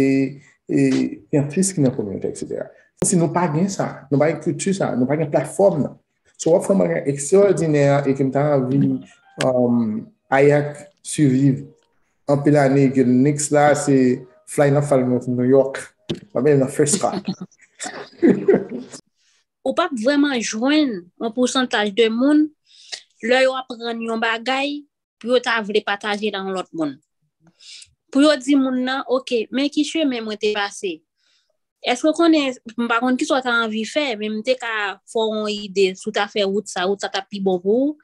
e, syantis ki nan kominote, et cetera. Si nou pa gen sa, nou pa gen kilti sa, nou pa gen platfòm nan. So, w ap fè yon bagay ekstraòdinè e ke m ta anvi um, Ayak siviv anpil ane, ke next la se fly nan Falmouth, New York. Mwen nan first class. Ou p ap vrèman jwenn yon pousantaj de moun lè yo aprann yon bagay pou yo ta vle pataje l a yon lòt moun. Pou yo di moun nan, oke, men ki chemen mwen te pase. Èske w konnen, m pa konn kisa w ta anvi fè, men m te ka fè w yon ide si w ta fè wout sa, wout sa t ap pi bon pou ou.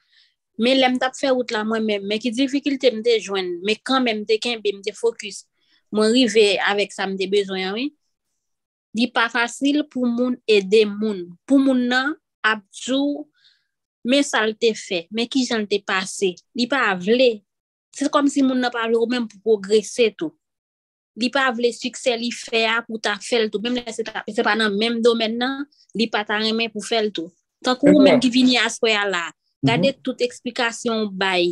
Men lè m t ap fè wout la mwen menm, men ki difikilte m te jwenn, men kanmenm m te kenbe, m te fokis. Mwen rive avèk sa m te bezwen an, wi. Li pa fasil pou moun ede moun. Pou moun nan ap di w, men sa l te fè, men kijan l te pase. Li pa vle. Se kòmsi moun nan pa vle ou menm pou pwogrese tou. Li pa vle siksè li fè a pou w ta fè l tou. Menm lè se ta, se pa nan menm domèn nan, li pa ta renmen pou fè l tou. Tankou ou menm ki vini aswè a la, gade tout eksplikasyon w bay.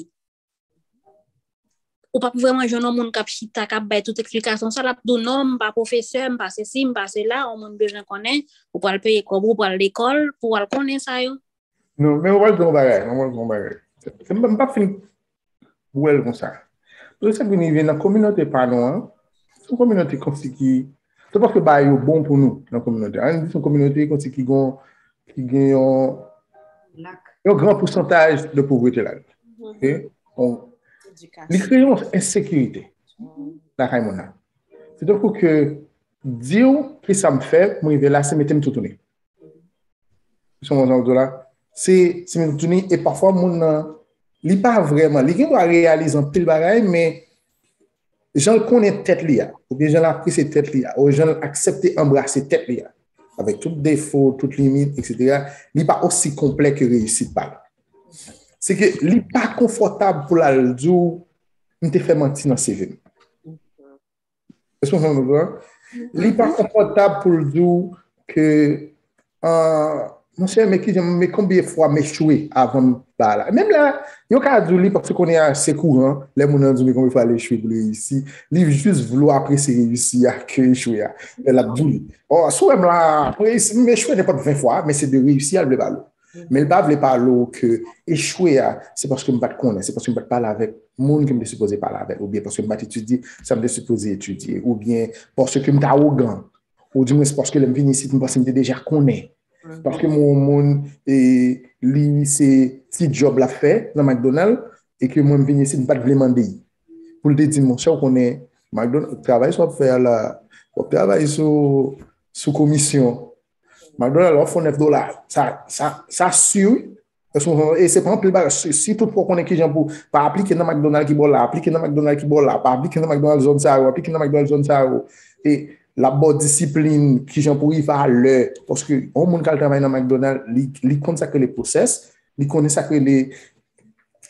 Ou p ap vrèman jwenn yon moun k ap chita, k ap bay tout eksplikasyon sa, l ap di w non, m pa pwofesè, m pa sesi, m pa sela, yon moun bezwen konnen, ou pral peye kòb ou, ou pral lekòl, pou w al konnen sa yo. Non, men ou pral di yon bagay, ou pral di yon bagay. Se, m, m p ap fin wè l konsa. Paske sa k vin rive nan kominote pa nou an, se yon kominote kòmsi ki, se paske bagay yo bon pou nou nan kominote. Ann di se yon kominote kòmsi ki gon, ki gen yon, yon gran pousantaj de povrete ladan. Oke? Bon, li kreye yon ensekirite lakay moun nan. Se tankou ke di w ki sa m fè pou m rive la, se mete m toutouni. Ou konprann sa m ap di w la? Se, se mete m toutouni, e pafwa moun nan, li pa vrèman, li gen dwa reyalize anpil bagay, men jan l konnen tèt li a, oubyen jan l apresye tèt li a, ou jan l aksepte anbrase tèt li a, avèk tout defo, tout limit, et cetera, li pa osi konplè ke reyisit pa l. Se ke li pa konfòtab pou l al di w, m te fè manti nan C V m. Èske w konprann? Li pa konfòtab pou l di w ke, ah, monchè, men kijan, men konbyen fwa m echwe avan m ba la. Menm la, yo ka di w li paske kounye a se kouran, lè moun nan di w men konbyen fwa l echwe pou l reyisi, li jis vle w apresye reyisi a ke echwe a. Lè l ap di w li. Oh, si w wè m la, m reyisi, m echwe nenpòt ven fwa, men se de reyisi a l vle pale w. Men l pa vle pale w ke echwe a, se paske m pa t konnen, se paske m pa t pale avèk moun ke m te sipoze pale avèk, oubyen paske m pa t etidye sa m te sipoze etidye, oubyen paske m t awogan, oudimwens paske lè m vin isit, m panse m te deja konnen. Paske m wè yon moun, e, li se ti djòb l ap fè nan McDonald, e ke mwen m vin isit, m pa t vle mande l. Pou l te di m, monchè, ou konnen, McDonald, travay sa w ap fè a la, w ap travay sou, sou komisyon. McDonald, w ap fè nèf dola. Sa, sa, sa si, wi. Èske w konprann? E se pa anpil bagay. Si, si tout fwa w konnen kijan pou, pa aplike nan McDonald ki bò la, aplike nan McDonald ki bò la, pa aplike nan McDonald zòn sa yo, aplike nan McDonald zòn sa yo. E l ap ba w disiplin, kijan pou rive a lè. Paske yon moun k al travay nan McDonald, li, li konn sa k rele pwosès, li konnen sa k rele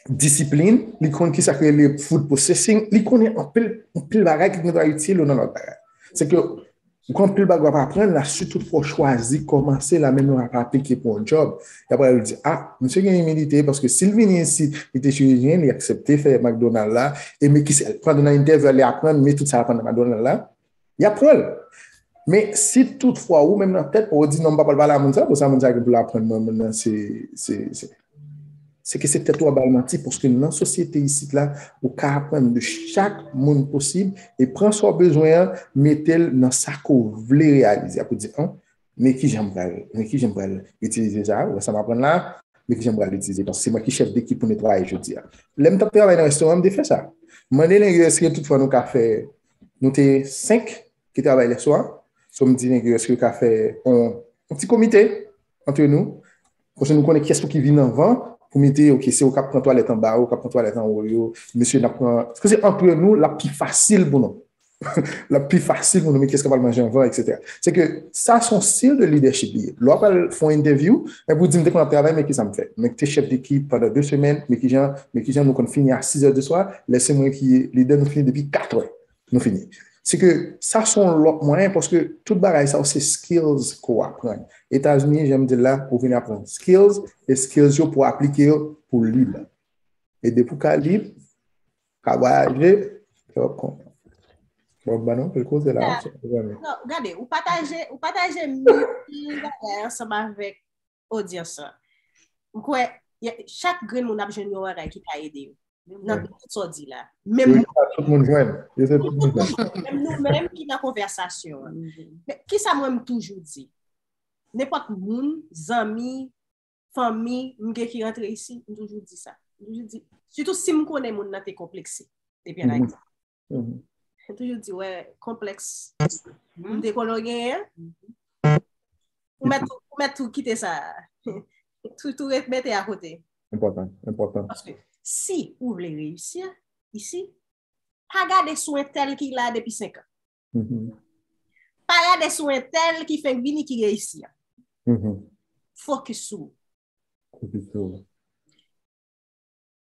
disiplin, li konn kisa k rele food processing, li konnen anpil, anpil bagay ki gen dwa itil ou nan lòt bagay. Se ke ou gen anpil bagay w ap aprann la, si toutfwa w chwazi kòmanse la, menm lè w ap aplike pou yon djòb, y ap pral di, ah, misye gen imilite, paske si l vini isit, li te chirijyen, li aksepte fè McDonald la, e men ki se, pandan nan entèvyou a, li aprann, men tout sa l aprann nan McDonald la, y ap pran l. Men si toutfwa ou menm nan tèt pa w di non, m pa pral pale a moun sa, pou sa moun sa gen pou l aprann mwen, moun nan se, se, se, se ke se tèt ou ap ba l manti, paske nan sosyete isit la, ou ka aprann de chak moun posib, e pran sa w bezwen an, mete l nan sa ke w vle reyalize. Apre w di, an, men kijan m pral, men kijan m pral itilize sa, ou wè sa m aprann la, men kijan m pral itilize, paske se mwen ki chèf dekip pou netwaye jodi a. Lè m t ap travay nan restoran, m te fè sa. M mande nèg yo, èske toutfwa nou ka fè, nou te senk ki travay lèswa, so m di nèg yo, èske yo ka fè yon, yon ti komite antre nou, konsa nou konnen kiyès pou ki vin anvan, pou mete, ok, se ou k ap pran twalèt anba yo, ou k ap pran twalèt anwo yo, mesye, n ap pran, paske se antre nou, l ap pi fasil pou nou. L ap pi fasil pou nou, men kiyès k ap al manje anvan, etsetera. Se ke sa se yon stil de lidèchip li ye. Lè w ap al fè yon entèvyou, men pou di m te konn ap travay, men kisa m fè. Men te chèf dekip pandan de semèn, men kijan, men kijan nou konn fini a sis è de swa, lè se mwen ki lidè, nou fini depi kat è. Nou fini. Se ke sa se yon lòt mwayen, paske tout bagay sa yo se skills ke w aprann. Etazini, jan m di l la, ou vin aprann skills, e skills yo pou w aplike yo pou lib. E depi w ka lib, ka vwayaje, w ap konprann. Bon, ban nou anpil koze la, sa pa janm. Non, gade, ou pataje, ou pataje mil bagay ansanm avèk odyans lan. M kwè, y- chak grenn moun ap jwenn yon bagay ki ka ede yo. Nan tout sa w di la. Menm Yo se tout moun jwenn. Yo se tout moun jwenn. Menm nou menm ki nan konvèsasyon an. Men kisa mwen m toujou di? Nenpòt moun, zanmi, fanmi, m gen ki rantre isi, m toujou di sa. M toujou di, sitou si m konnen moun nan te konplekse depi an Ayiti. M toujou di, wè, konplèks m te konnen w genyen an, ou mèt tou, ou mèt tou kite sa. Tou, tou ret mete akote. Enpòtan, enpòtan. Paske si ou vle reyisi isi, pa gade sou entèl ki la depi senk an. Pa gade sou entèl ki fenk vini ki reyisi an. Fokis sou ou. Fokis sou ou.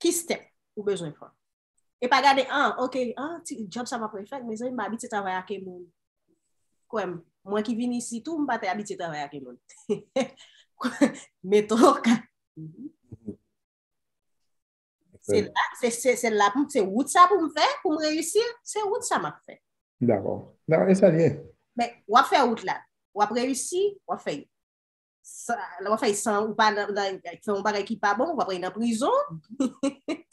Ki step ou bezwen pran? E pa gade, ah, ok, ah, ti djòb sa m ap fè, mezanmi, m pa abitye travay ak moun. Kwè m, mwen ki vin isi tou, m pa te abitye travay ak moun. Meto ka. Se la, se, se, se la pou m, se wout sa pou m fè, pou m reyisi, se wout sa m ap fè. Dakò. Dakò, e sa l ye. Men, w ap fè wout la. W ap reyisi, w ap fè. Sa, w ap fè san, ou pa nan, nan, fè yon bagay ki pa bon, w ap nan prizon,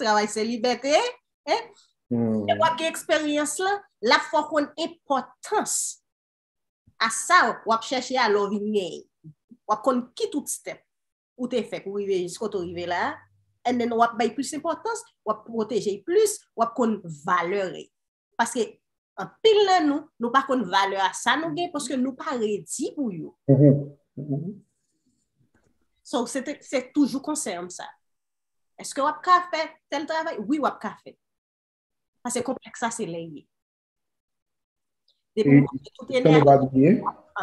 travay se libète, hein? E w ap gen eksperyans lan, l ap fè w konn enpòtans a sa w ap chèche a lè w vin genyen. W ap konn ki tout step ou te fè pou rive jis kote w rive la, and then w ap bay plis enpòtans, w ap pwoteje l plis, w ap konn valè l. Paske anpil nan nou, nou pa konn valè a sa nou gen paske nou pa redi pou yo. So, se te, se toujou konsèy m sa. Èske w ap ka fè tèl travay? Wi, w ap ka fè. Paske konplèks sa se lè l ye. Depi w mete tout San nou pa enèji. bliye,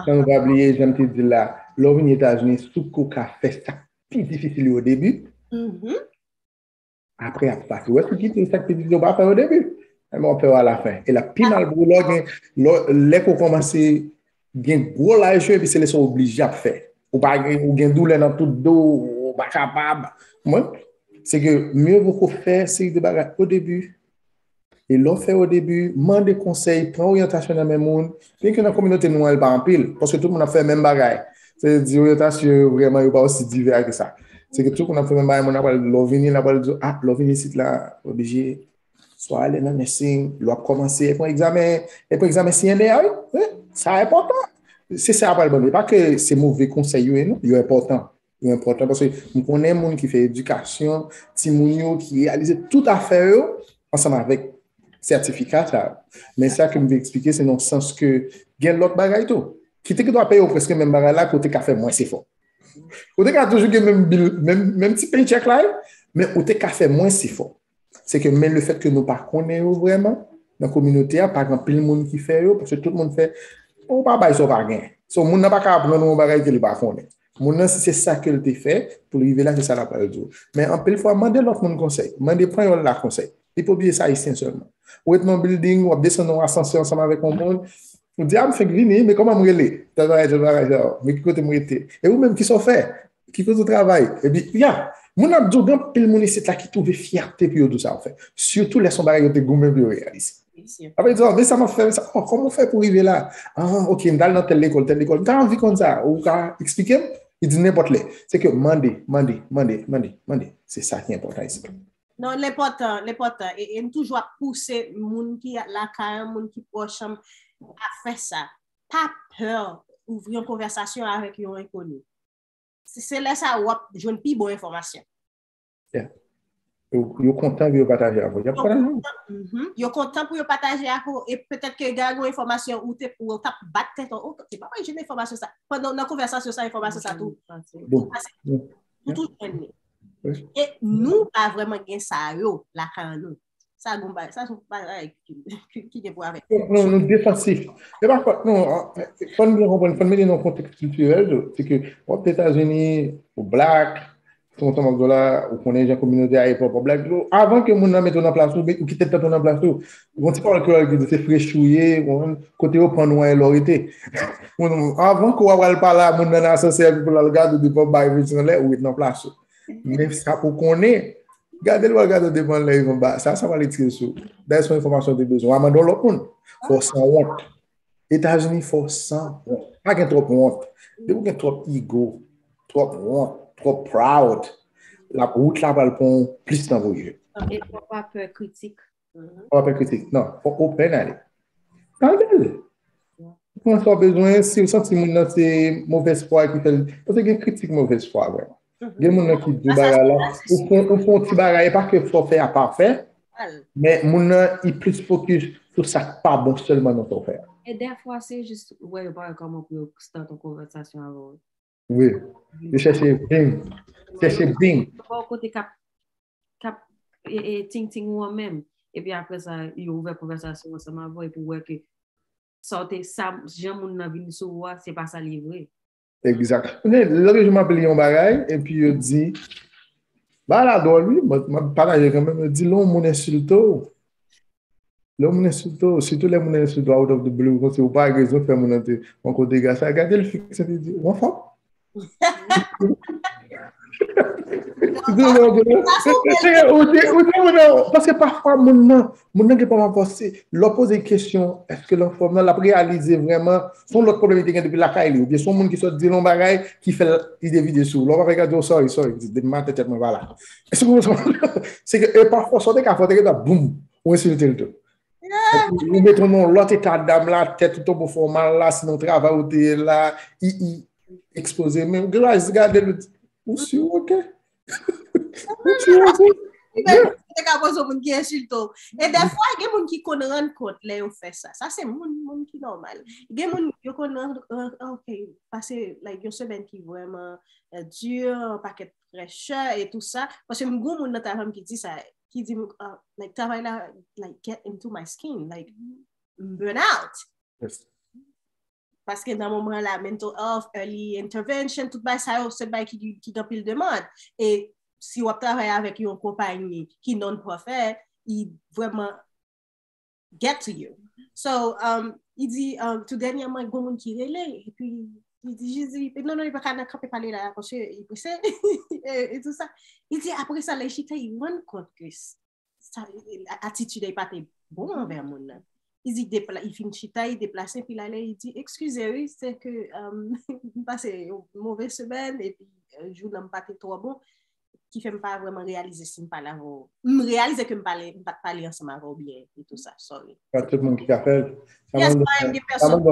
san nou pa bliye, jan m te di l la, lè w vini Etazini, si w ka fè sa k pi difisil yo o debi, Mhm. apre ap pase. Ou wè si w kite sa k pi difisil yo pa fè yo o debi, men w ap fè yo alafen. E l ap pi mal pou ou lè w gen, lè, lè ke w kòmanse gen gwo laj yo, epi se lè sa w oblije ap fè. Ou pa gen, ou gen doulè nan tout do, ou pa kapab. Mwen, se ke mye vo ke w fè seri de bagay o debi. E lè w fè o debi, mande konsèy, pran oryantasyon nan men moun. Byenke nan kominote nou an, li pa anpil, paske tout moun ap fè menm bagay. Se di oryantasyon yo vrèman, yo pa osi divè ke sa. Se ke tout moun ap fè menm bagay, moun ap pral, lè w vini, l ap pral di, ah, lè w vini isit la, oblije, swa ale nan nursing, lè w ap kòmanse, e pran egzamen, e pran egzamen C N A, wi, wi, sa enpòtan. Se sa ap pral ban nou. E pa ke se move konsèy yo ye, non, yo enpòtan. Yo enpòtan paske m konnen moun ki fè edikasyon, timoun yo, ki reyalize tout afè yo ansanm avèk sètifika sa yo. Men sa ke m vle eksplike, se nan sans ke gen lòt bagay tou. Ki te gen dwa peye w prèske menm bagay la, ke w te ka fè mwens efò. Ou te ka toujou gen menm bil, menm, menm ti paycheck la, men ou te ka fè mwens efò. Se ke, men lefètke nou pa konnen yo vrèman, nan kominote a, pa gen anpil moun ki fè yo, paske tout moun fè, ou pa bay sa w pa gen. So, moun nan pa ka aprann ou yon bagay ke li pa konnen. Moun nan, si se sa ke l te fè pou l rive la, se sa l ap pral di w. Men anpil fwa, mande lòt moun konsèy. Mande panyòl la konsèy. Li pa oblije se ayisyen sèlman. Ou ret nan yon building, w ap desann nan yon asansè ansanm avèk yon moun, ou di, "A, m fenk vini, men kòman m rele? Tèl bagay, tèl bagay, tèl, men ki kote m rete?" E ou menm, kisa w fè? Ki kote w travay? Epi, ya, moun ap di w, gen anpil moun isit la ki twouve fyète pou yo di w sa yo fè. Sitou lè se yon bagay yo te goumen pou yo reyalize. Apre, di, "Oh, men sa m ap fè, men sa, oh, kòman w fè pou rive la? Ah, ok, m t al nan tèl lekòl, tèl lekòl, m ta anvi konn sa, ou ka eksplike m?" Li di, "Nenpòt lè." Se ke mande, mande, mande, mande, mande. Se sa ki enpòtan isit. Non, l enpòtan, l enpòtan. E, e m toujou ap pouse moun ki lakay an, moun ki pwòch an, a fè sa. Pa pè ouvri yon konvèsasyon avèk yon enkoni. Se, se lè sa a w ap jwenn pi bon enfòmasyon. Yeah. Yo, yo kontan pou yo pataje avè w. Y ap kontan. Mhm. Yo kontan pou yo pataje avè w. E petèt ke gen yon enfòmasyon ou te, ou t ap bat tèt ou, "Oh, se pa mwen ki jwenn enfòmasyon sa." Pandan nan konvèsasyon sa, enfòmasyon sa tou. Bon. Ou tou jwenn li. E nou pa vrèman gen sa yo lakay nou. Sa gon bagay, sa se yon bagay ki, ki, ki gen pou avèk. Non, nou defansif. Se pa fòt, non, fò n byen konprann, fò n mete nan kontèks kiltirèl tou. Se ke w ap Etazini, ou black, se konsa m ap di w la, ou konnen jan kominote a ye, pòp, pòp, black. Avan ke moun nan mete w nan plas ou, ou kite tèt ou nan plas ou. Gon ti pawòl kreyòl ki di se frechi w ye, ou konprann, kote yo pann ou an e la w rete. Avan ke w ap al pale a moun nan nan asansè epi pou l al gade w depi w bay frechi anlè, ou ret nan plas ou. Men sa pou konnen, gade l w al gade w depi anlè rive anba. Sa, sa pral etire sou. Dayè se yon enfòmasyon w te bezwen. W a mande yon lòt moun. Fò w san wont. Etazini fò w san wont. Pa gen twòp wont. Depi w gen twòp ego, twòp wont, twòp proud, la, wout la pral pran w plis nan voye. E fò w pa pè kritik. Fò w pa pè kritik. Non, fò w open ale. Gade l. Pran sa w bezwen, si w santi moun nan se movèz fwa ki fè l. Paske gen kritik movèz fwa, vrèman. Gen moun nan ki di w bagay la, ou fè, ou fè yon ti bagay, e pa ke sa w fè a pafè, men moun nan, li plis fokis sou sa k pa bon sèlman nan sa w fè a. E dèfwa, se jis wè yo pa wè kòman pou yo start yon konvèsasyon avè w. Wi. Yo chèche bing. Chèche bing. Bò kote k ap, k ap, e, e, ting ting ou an menm. Epi apre sa, yo ouvè konvèsasyon ansanm avè w, epi w wè ke sa w te, sa, jan moun nan vin sou ou a, se pa sa l ye vre. Egzak. Konnen, lòt jou m ap li yon bagay, epi yo di, bagay la dwòl, wi, mwen, m ap pataje kanmenm, yo di, lè yon moun ensilte w, lè yon moun ensilte w, sitou lè moun nan ensilte w out of the blue, kòmsi ou pa gen rezon fè moun nan te yon kote dega sa, gade l fiks epi di, ou anfòm? Ou di, ou di, ou di, paske pafwa moun nan, moun nan gen pwoblèm avè w, se lè w poze kesyon, èske l anfòm nan, l ap reyalize vrèman, se yon lòt pwoblèm li te gen depi lakay li, oubyen se yon moun ki sot di l yon bagay ki fè l, li devide sou ou. Lè w pa fè gade, oh, sorry, sorry, di, depi maten tèt mwen pa la. Èske w konprann? Se ke, e pafwa, sa w te ka fè, w te gentan, boum, ou ensilte l tou. Ou mete w nan yon lòt eta dam la, tèt ou tonbe, w fè w mal la, sinon travay ou te ye la, i, i ekspoze men, ou jis gade l, ou di, ou si, ok. Ou si, ok. Ou te ka poze yon moun ki ensilte w. E dèfwa, gen moun ki konn rann kont lè yo fè sa. Sa se moun, moun ki nòmal. Gen moun, yo konn rann, rann, ok, pase, like, yon semèn ki vrèman, euh, di, yon pakèt pressure e tou sa. Paske m gon moun nan travay m ki di sa, ki di m, uh, like, travay la, like, get into my skin, like, m burn out. Paske nan moman la, mental health, early intervention, tout bagay sa yo, se bagay ki, ki gen anpil demann. E si w ap travay avèk yon konpayi ki non-profit, li vrèman get to you. So, um, li di, um, tou dènyèman, gon moun ki rele, epi li di, Jezi, non, non, li pa ka nan kanpe pale la, paske li prese, e, e tou sa. Li di, apre sa, lè li chita, li rann kont ke sa, atitid li pa te bon anvè moun nan. Li di, depla, li fin chita, li deplase, epi l ale, li di, eskize, wi, se ke, um, m pase yon move semèn, epi, euh, jounen m pa te twò bon. Ki fè m pa vrèman reyalize si m pale avè w. M reyalize ke m pale, m pa t pale ansanm avè w byen e tou sa, sorry. Pa tout moun ki ka fè l. Yes, pa gen pèsonn.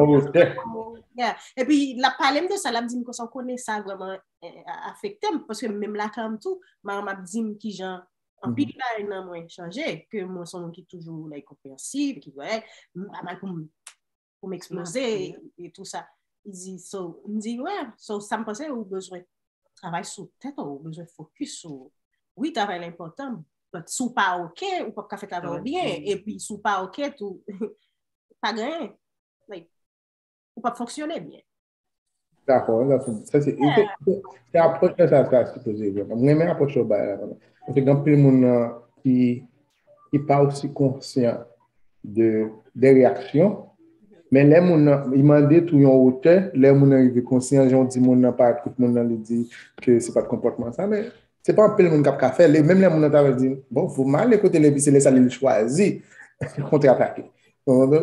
Yeah. Epi, l ap pale m de sa, l ap di m konsa, w konnen sa vrèman, eh, afekte m, paske menm lakay m tou, manman m ap di m kijan anpil bagay nan mwen chanje, ke mwen se yon moun ki toujou, like, konpreyansiv, ki, wè, m pa mal pou m, pou m eksploze e, e tou sa. Li di, so, m di, wè, so, sa m panse, ou bezwen travay sou tèt ou, ou bezwen fokis sou, wi, travay la enpòtan, but si w pa ok, ou p ap ka fè travay ou byen, epi si w pa ok tou, pa gen anyen, like, ou p ap fonksyone byen. dakò, sa se, sa se, se, se apwòch sa, sa sipoze vrèman. Mwen renmen apwòch yo bay la, vrèman. Paske gen anpil moun nan ki, ki pa osi konsyan de, de reyaksyon, men lè moun nan, li mande tou yon otè, lè moun nan rive konsyan, jan w di moun nan parèt kot moun nan, li di ke se pa t konpòtman sa, men se pa anpil moun k ap ka fè l, e menm lè moun nan ta di, bon, fò m ale kote l, epi se lè sa li chwazi kontratake.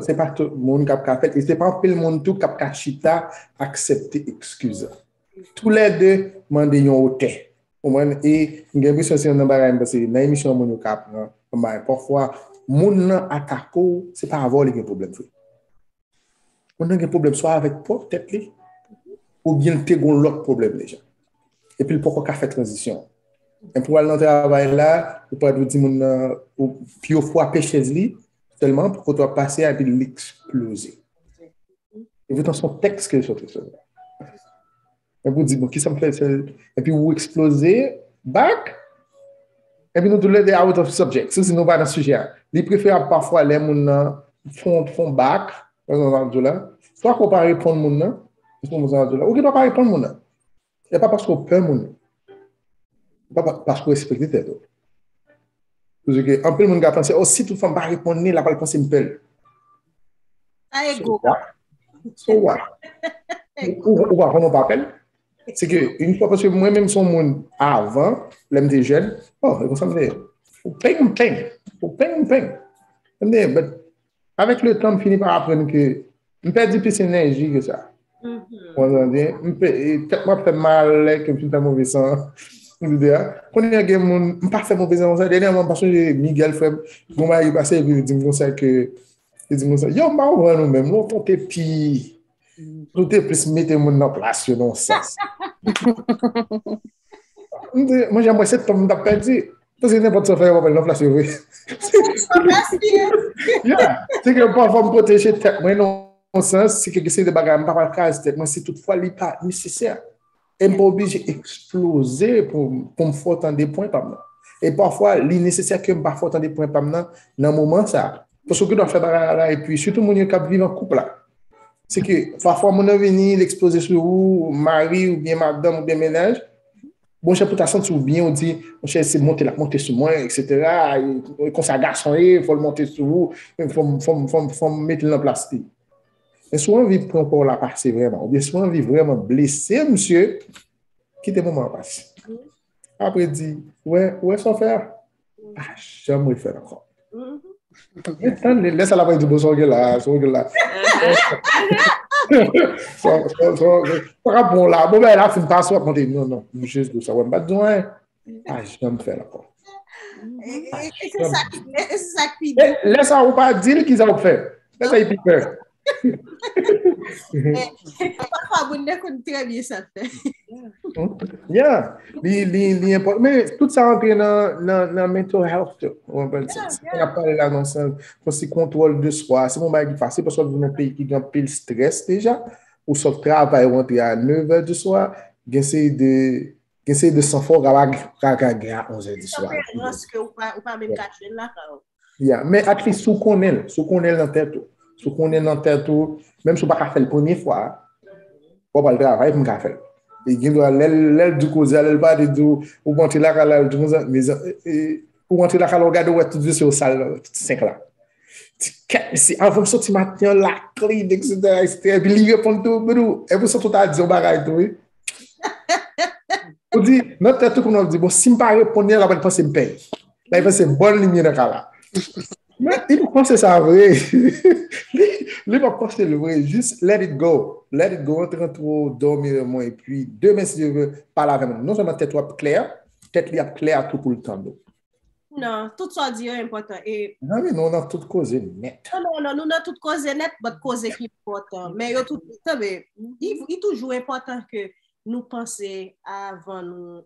Se pa tout moun k ap ka fè l, e se pa anpil moun tou k ap ka chita aksepte eskiz la. Toulède mande yon otè. Ou konprann? E m gen enpresyon se youn nan bagay m panse nan emisyon moun yo ka pran kòm bagay. Pafwa, moun nan atake w, se pa avè w li gen pwoblèm vre. Moun nan gen pwoblèm swa avèk pwòp tèt li, oubyen l te gon lòt pwoblèm deja. Epi l poko ka fè tranzisyon. Epi w al nan travay la, ou pral di moun nan, ou, pou yo frape chèz li, sèlman pou kote w ap pase a, epi l eksploze. E poutan se yon tèks ke l sot resevwa. Epi w di, bon, kisa m fè, sèl, epi w eksploze, back, epi nou toulède out of subject. Sou si nou pa nan sijè a. Li preferab pafwa lè moun nan fè w, fè w back, pa egzanp, sa m ap di w la, swa ke w pa reponn moun nan, paske moun sa ap di w la, ou gen dwa pa reponn moun nan. E pa paske w pè moun nan. Pa, pa, paske w respekte tèt ou. Paske anpil moun ka panse, oh, si tout fwa m pa reponn li, l ap al panse m pè l. Sa ego. So what? Ou, ou, ou pa konnen w pa pè l? Se ke, yon fwa, paske mwen menm se yon moun avan, lè m te jèn, oh, e konsa m te ye. Ou peng, m peng. Ou peng, m peng. Tande, but avèk le tan, m fini pa aprann ke m pèdi plis enèji ke sa. Ou konprann? M pe, e, tèt mwen ap fè m mal lè ke m fin fè move san. Kounye a gen moun, m pa fè move san konsa. Dènyèman, m pa sonje Miguel, frè m, gon bagay ki pase, epi li di m konsa ke, li di m konsa, yo, m pa konprann ou menm, lontan w te pi, ou te plis mete moun nan plas yo nan yon sans. M di, mwen, jan mwen, se tan m t ap pèdi. Paske nenpòt sa w fè, yo pa pral nan plas yo vre. Yeah. Se ke pafwa m pwoteje tèt mwen nan yon sans, se ke se de bagay, m pa pral kraze tèt mwen, si toutfwa li pa nesesè. E m pa oblije eksploze pou, pou m fè w tande pwen pa m nan. E pafwa, li nesesè ke m pa fè w tande pwen pa m nan, nan moman sa a. Paske w gen dwa fè bagay la, epi sitou moun yo k ap viv an koup la. Se ke pafwa moun nan vini, l eksploze sou ou, mari oubyen madanm oubyen mennaj, monchè, pou ta santi w byen, ou di, monchè, se monte l ap monte sou mwen, etsetera. E, e konsa gason ye, fò l monte sou ou, fò m, fò m, fò m, fò m mete l nan plas li. Men si w anvi pran kò w la pase vrèman, oubyen si w anvi vrèman blese misye, kite moman an pase. Apre di, wè, wè sa w fè a, pa janm refè l ankò. Men tann li, lè sa l ap di, bon, sa w gen la, sa w gen la. Sa, sa, sa, sa pa bon la. Bon, ben, la fin pase, w ap monte. Non, non, m jis di w sa, wè, m pa t di w anyen. Pa janm fè l ankò. E, e, e se sa ki, e se sa ki pi di. Lè sa ou pa di l, kisa ou fè? Lè sa li pi pè. Pafwa, moun nan konn trè byen sa l fè. Yeah. Li, li, li enpòtan. Men tout sa rantre nan, nan, nan mental health tou. Ou konprann? Sa n ap pale la nan sans, konsi kontwòl de swa. Se yon bagay ki fasil paske w ap viv nan yon peyi ki gen anpil strès deja. Ou sot travay, ou rantre a nèf è di swa, gen seri de, gen seri de san fwa w ka, ka, ka gen a onz è di swa. Tolerans ke ou pa, ou pa menm ka jwenn lakay ou. Yeah, men at least si w konnen l, si w konnen l nan tèt ou. Si w konnen l nan tèt ou, menm si w pa ka fè l premye fwa, w ap al travay pou m ka fè l. E gen dwa, lè l, lè l di koze a, lè l pa te di w, ou rantre lakay la, l di konsa, mezanmi, e, e, ou rantre lakay la, ou gade, ou wè tout vesye yo sal, tout senk la. Ti kèt, mesye, avan m soti maten an, la clean, etsetera, etsetera. Epi li reponn tou, Boudou, epi w santi w ta di yon bagay tou, wi. Ou di, nan tèt ou, kounye a w ap di, bon, si m pa reponn li, l ap panse m pè. L ap panse bòn limyè nan kay la. Men, li pa panse sa vre. Li, li pa panse l vre. Jis let it go. Let it go. Antre, antre, dòmi, mwen, epi demen, si Dye vle, pale avè mwen. Non sèlman tèt ou ap klè, tèt li ap klè tou pou l tande w. Non, tout sa w di yo enpòtan. E Zanmi, nou nan tout koze nèt. Non, non, non, nou nan tout koze nèt, but koze ki enpòtan. Men yo tout, tande, li, li toujou enpòtan ke nou panse avan nou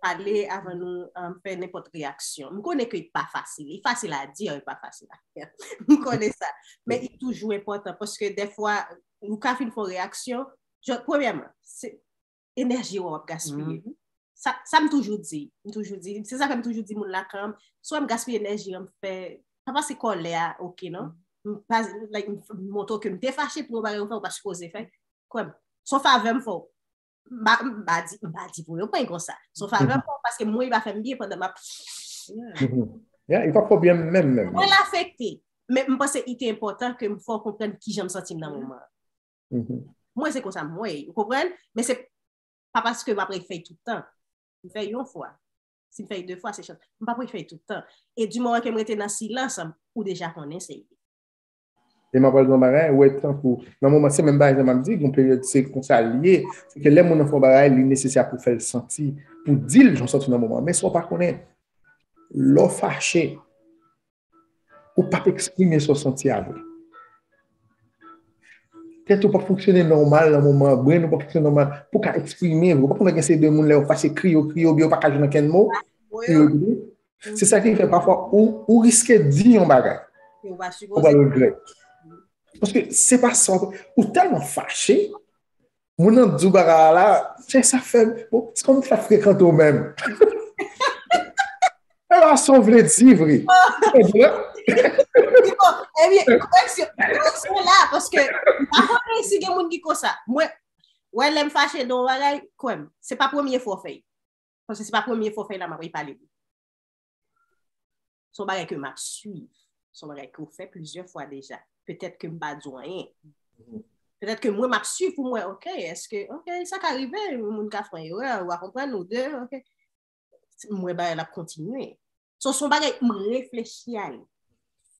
pale, avan nou, um, fè nenpòt reyaksyon. M konnen ke li pa fasil. Li fasil a di, li pa fasil a fè. M konnen sa. Men li toujou enpòtan paske dèfwa, ou ka fin fè yon reyaksyon, jan, premyèman, se enèji w ap gaspiye. Sa, sa m toujou di, m toujou di, se sa fè m toujou di moun lakay m, si w wè m gaspiye enèji an, m fè, pa pase kòlè a, oke, non? M pa, like, m montre w ke m te fache pou yon bagay ou fè, ou pa sipoze fè. Kwè m, se yon favè m fè w. M pa, m pa di, m pa di pou yo pran konsa. Se yon favè pou mwen, paske mwen, li pa fè m byen pandan m ap. Yeah, li pa fè w byen menm, menm. Mwen l afekte. Men m panse li te enpòtan ke m fè w konprann kijan m santi m nan moman an. Mwen, se konsa m wè, ou konprann? Men se pa paske m ap reyfèy tout tan. M fè yon fwa. Si m fè de fwa, se chans. M p ap reyfèy tout tan. E di moman ke m rete nan silans, ou deja konnen se li. E m ap pral di yon bagay, ou wè tankou, nan moman se menm bagay sa m ap di, yon peryòd se konsa l ye, se ke lè moun nan fè yon bagay, li nesesè pou fè l santi, pou di l jan w santi nan moman. Men sa w pa konnen, lè w fache, ou p ap eksprime sa w santi a vre. Tèt ou p ap fonksyone nòmal nan moman an, brenn ou p ap fonksyone nòmal pou w ka eksprime vre. Ou pa konnen gen seri de moun lè yo fache kriye, yo kriye, oubyen yo pa ka jwenn okenn mo. Se sa ki fè pafwa ou, ou riske di yon bagay. Ou pral regrèt. Paske se pa sa, ou tèlman fache, moun nan di w bagay la, chen sa fè, bon, se kòm fè frekante w menm. E pa sa w vle di vre. Ebyen, koreksyon, koreksyon la, paske m pa konnen si gen moun ki konsa. Mwen, wè lè m fache de yon bagay, kwè m, se pa premye fwa w fè l. Paske se pa premye fwa w fè l la, m ap pale de. Se yon bagay ke m ap swiv. Se yon bagay ke w fè plizyè fwa deja. Petèt ke m pa di w anyen. Petèt ke mwen, m ap swiv pou m wè, ok, èske, ok, sa ka rive, yon moun ka fè yon erè, ou pa konprann, ou de, ok. M wè bagay la ap kontinye. So, se yon bagay m reflechi a li.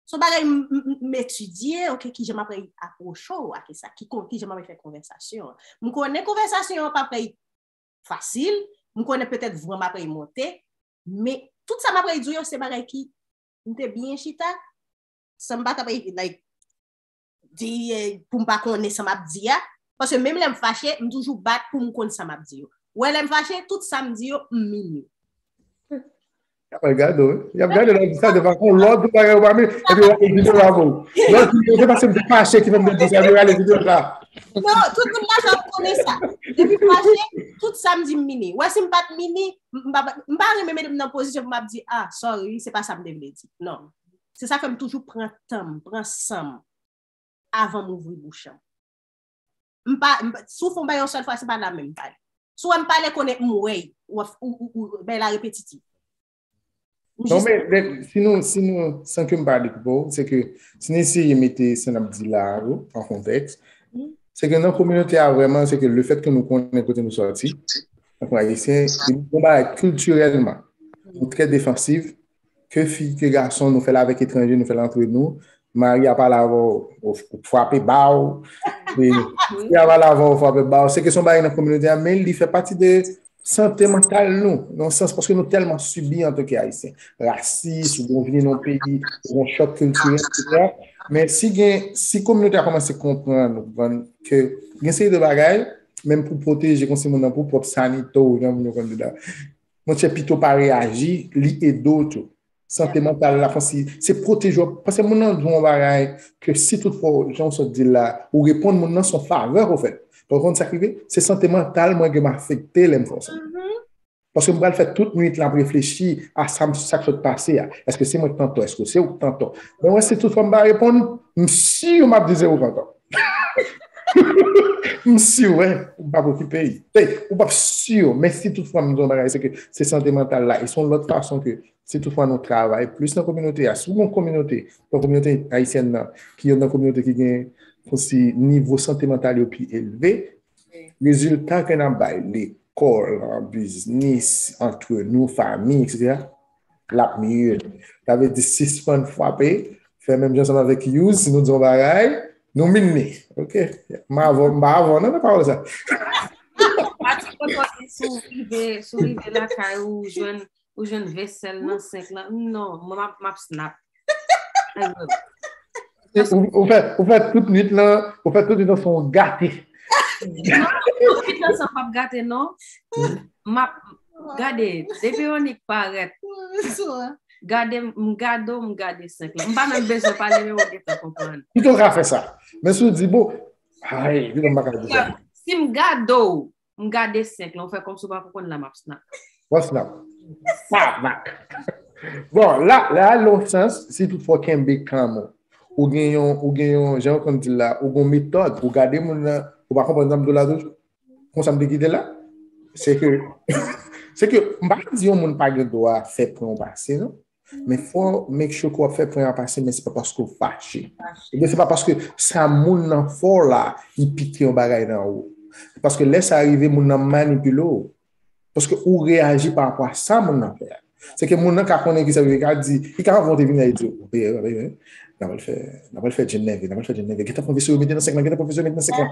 Se yon bagay m, m, m etidye, ok, kijan m ap apwoche w ak sa, ki kon, kijan m ap fè konvèsasyon an. M konnen konvèsasyon an pa prèt fasil, m konnen petèt vwa m ap monte, men tout sa m ap di yo se bagay ki m te byen chita, san m pa t ap, like, di, eh, pou m pa konnen sa m ap di a, paske menm lè m fache, m toujou bat pou m konn sa m ap di yo. Wè lè m fache, tout sa m di yo, m mini. Y ap gade w, y ap gade w, sa devan yon lòt bagay ou pa mini, epi w ap di yo bravo. Lòt di yo, se paske m te fache ki fè m te di sa, epi w ale di yo sa. Non, tout moun la jan konnen sa. Depi m fache, tout sa m di m mini. Wè si m pa t mini, m pa, m pa renmen mete m nan pozisyon pou m ap di, ah, sorry, se pa sa m te vle di. Non. Se sa fè m toujou pran tan m, pran san m avan m ouvri bouch an. M pa, m pa, si w fè yon bagay yon sèl fwa, se pa la menm pale. Si w wè m pale, konnen m wè, ou, ou, ou, ou, bagay la repetitif. Non, men, si nou, si nou, san ke m pa dekoupe w, se ke si nou eseye mete sa n ap di la a, an kontèks, se ke nan kominote a vrèman, se ke lefèt ke nou konnen kote nou sòti, antanke Ayisyen, se yon bagay kiltirèlman, nou trè defansif, ke fi, ke gason, nou fè l avèk etranje, nou fè l antre nou, mari a pale avè w, ou frape ba w, fi a pale avè w, ou frape ba w, se ke se yon bagay nan kominote a, men li fè pati de sante mantal nou, nan sans, paske nou tèlman sibi antanke Ayisyen. Rasis, ou gen vini nan yon peyi, ou gen chòk kiltirèl, etsetera. Men si gen, si kominote a kòmanse konprann, ou konprann ke gen seri de bagay, menm pou pwoteje konsi moun nan, pou pwòp sanite w, jan moun yo konn di la. Monchè, pito pa reyaji, li ede w tou. Sante mantal la, konsi, se pwoteje w. Paske moun nan di yon bagay ke si toutfwa, jan w sot di l la, ou reponn moun nan, se yon favè ke w fè l. Ou konn sa k rive? Se sante mantal mwen ke m afekte lè m fè sa. Paske m pral fè tout nwit la ap reflechi a sa, sa k sot pase a. Èske se mwen k t antò? Èske se ou k t antò? Men wè, si toutfwa m pa reponn, m si m ap di se ou k antò. M si, wè, ou p ap okipe l. Ou p ap si, men si toutfwa m di yon bagay, se ke se sante mantal la. E se yon lòt fason ke si toutfwa nou travay plis nan kominote a, si w gen yon kominote, yon kominote ayisyèn nan, ki yon nan kominote ki gen konsi nivo sante mantal yo pi elve, rezilta ke n ap bay lekòl, an biznis, antre nou, fanmi, etsetera, l ap miye. Sa vle di sispann frape, fè menm jan ansanm avèk Yous, si nou di yon bagay, nou mini. Ok? M avè w, m pa avè w, non, nan pawòl sa. Pati kote si w rive, si w rive lakay ou, ou jwenn ou jwenn vèsèl nan senk lan. Non, mwen m ap, m ap snap. Ou, ou fè, ou fè tout nwit lan, ou fè tout nwit lan se yon gate. Non, tout nwit lan se p ap gate, non. M ap, gade, depi Onik parèt, gade, m gade w, m gade senk lan. M pa menm bezwen pale, men ou gentan konprann. Kite w ka fè sa. Men si w di, bon, ay, vin m pa ka di sa. Si m gade w, m gade senk lan, ou fè kòmsi ou pa konprann la m ap snap. W ap snap. Snap back. Bon, la, la, nan yon sans, si toutfwa w kenbe kanm ou, ou gen yon, ou gen yon, jan yo konn di l la, ou gen yon metòd, ou gade moun nan, ou pa konprann sa m di w la toujou. Konsa m te kite l la. Se ke, se ke, m pa di yon moun pa gen dwa fè pwen w pase, non. Men fò make sure ke w ap fè pwen an pase, men se pa paske w fache. Ebyen, se pa paske sa moun nan fè w la, li pike yon bagay nan ou. Paske lè sa rive, moun nan manipile w. Paske ou reyaji pa rapò a sa moun nan fè a. Se ke moun nan ka konnen ki sa li ka di, li ka anvan te vini la, li di, "Obe, obe, obe, n ap al fè, n ap al fè Djenève, n ap al fè Djenève. Gentan pran veso yo mete nan senk lan, gentan pran veso yo mete nan senk lan."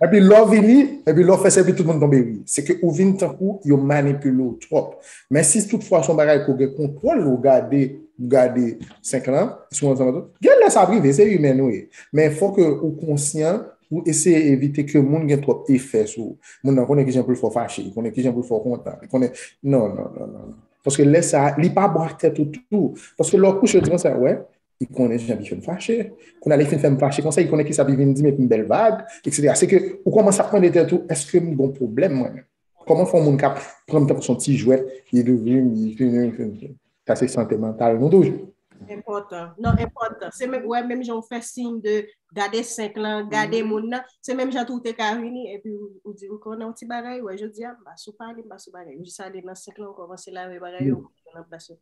Epi lè w vini, epi lè w fè sa, epi tout moun tonbe ri. Se ke ou vin tankou yo manipile w twòp. Men si tout fwa se yon bagay ke w gen kontwòl, ou gade, ou gade senk lan, sou ansanm tou. Gen lè sa ap rive, se imen nou ye. Men fò ke ou konsyan pou eseye evite ke moun gen twòp efè sou ou. Moun nan konnen kijan pou l fè w fache, li konnen kijan pou l fè w kontan, li konnen, non, non, non, non. Paske lè sa, li pa bò ak tèt ou tou. Paske lè w kouche, w di konsa, wè, li konnen jan li fè m fache. Kounye a, li fin fè m fache konsa, li konnen kisa li vin di m epi m bèl vag, etsetera. Se ke ou kòmanse ap mande tèt ou, èske m gon pwoblèm mwen menm? Kòman fè yon moun k ap pran m tankou se yon ti jwèt, li louvri m, li fini, li fini, li fini. Sa se sante mantal nou toujou. Enpòtan. Non, enpòtan. Se menm, wè, menm jan ou fè siy de gade senk lan, gade moun nan, se menm jan tou ou te ka vini, epi ou, ou di, ou konnen yon ti bagay, wè, jodi a, m pa sou pale, m pa sou bagay. Ou jis ale nan senk lan, ou kòmanse lave bagay yo, ou nan plas yo.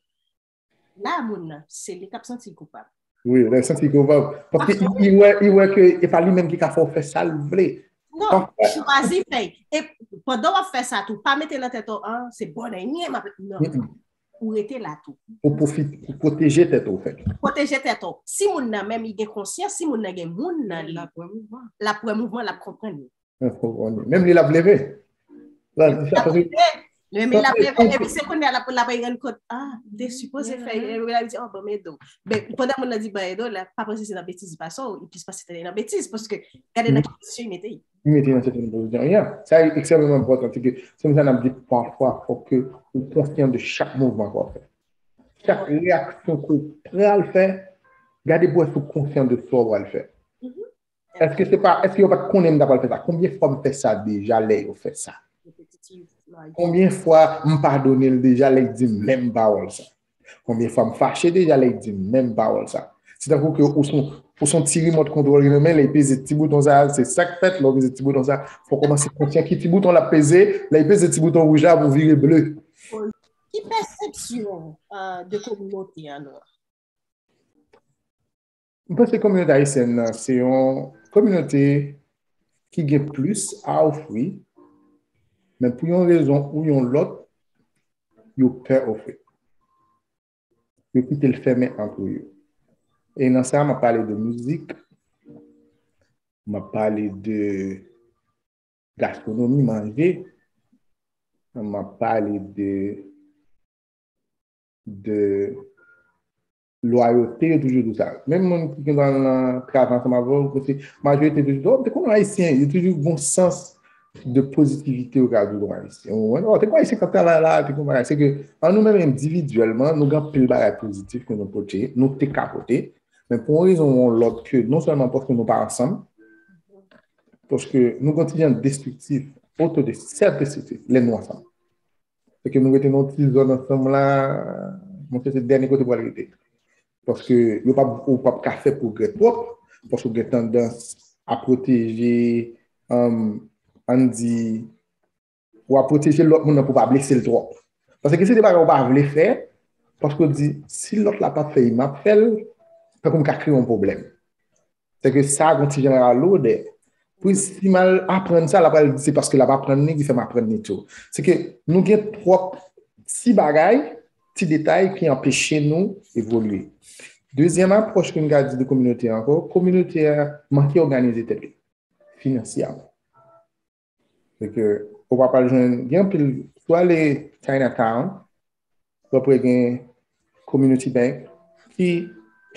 La, moun nan, se li k ap santi l koupab. Wi, l ap santi l koupab. Paske li, li wè, li wè ke e pa li menm ki ka fè w fè sa l vle. Non, chwazi fè. E pandan w ap fè sa tou, pa mete nan tèt ou, ah, se bòn, non, m ap, non. Ou rete la tou. Ou pwofit-, ou pwoteje tèt ou, fèt. Pwoteje tèt ou. Si moun nan menm li gen konsyans, si moun nan gen moun nan li, l ap wè mouvman, l ap wè mouvman, l ap konprann li. Menm li l ap leve. L ap leve. Menm li l ap leve. Epi se kounye a l ap, l ap rann kont, ah, m te sipoze fè, epi l ap di, oh, ban m ede w. Men pandan moun nan di ban m ede w, la, pa panse se nan betiz li pase w, li plis pase nan betiz, paske gade nan ki pozisyon li mete l. Li mete nan sèten pozisyon. Yeah. Sa e ekstrèmeman enpòtan, se ke se sa n ap di pafwa, fòk ke ou konsyan de chak mouvman ke w ap fè. Chak reyaksyon ke w pral fè, gade pou wè si w konsyan de sa w pral fè. Èske se pa, èske yo pa t konnen m ta pral fè sa? Konbyen fwa m fè sa deja lè yo fè sa? Konbyen fwa m padone l deja lè l di menm pawòl sa? Konbyen fwa m fache deja lè l di menm pawòl sa? Se tankou ke ou son, ou son ti remote control li nan men, lè l peze ti bouton sa, se sa k fèt, lè w peze ti bouton sa, fò w kòmanse konsyan ki ti bouton l ap peze, lè l peze ti bouton wouj la pou vire ble. Ki pèsepsyon, euh, de kominote an nou an? M panse kominote ayisyèn nan se yon kominote ki gen plis a ofri, men pou yon rezon ou yon lòt, yo pè ofri. Yo kite l fèmen antre yo. E nan sa, m ap pale de mizik, m ap pale de gastwonomi, manje, m ap pale de, de lwayote, yo toujou di sa. Menm moun ki gen nan travay ansanm avè w, kote majorite toujou di, oh, te konn Ayisyen, yo toujou gon sans de pozitivite yo ka di gon Ayisyen. Ou konprann? Oh, te gon Ayisyen k ap travay la, te gon bagay. Se ke, an nou menm endividyèlman, nou gen anpil bagay pozitif ke nou pote, nou te ka pote, men pou yon rezon ou yon lòt ke non sèlman paske nou pa ansanm, paske nou gen yon ti jan destriktif, oto-, sèlf-destriktif, lè nou ansanm. Se ke nou rete nan yon ti zòn ansanm la, monchè, se dènye kote pou al rete. Paske yo p ap, ou p ap ka fè pwogrè twòp, paske w gen tandans a pwoteje, um, ann di, w ap pwoteje lòt moun nan pou w pa blese l twòp. Paske se de bagay w pa vle fè, paske w di, si lòt la p ap fè l, m ap fè l, tankou m ka kreye yon pwoblèm. Se ke sa gon ti jan aloudè. Pou si m al aprann sa, l ap al di se paske l ap aprann li ki fè m aprann li tou. Se ke nou gen twòp ti bagay, ti detay ki anpeche nou evolye. Dezyèm apwòch ke m ka di de kominote a ankò, kominote a manke òganize tèt li finansyèman. Se ke ou pa pral jwenn, gen anpil, si w ale Chinatown, w ap wè gen community bank ki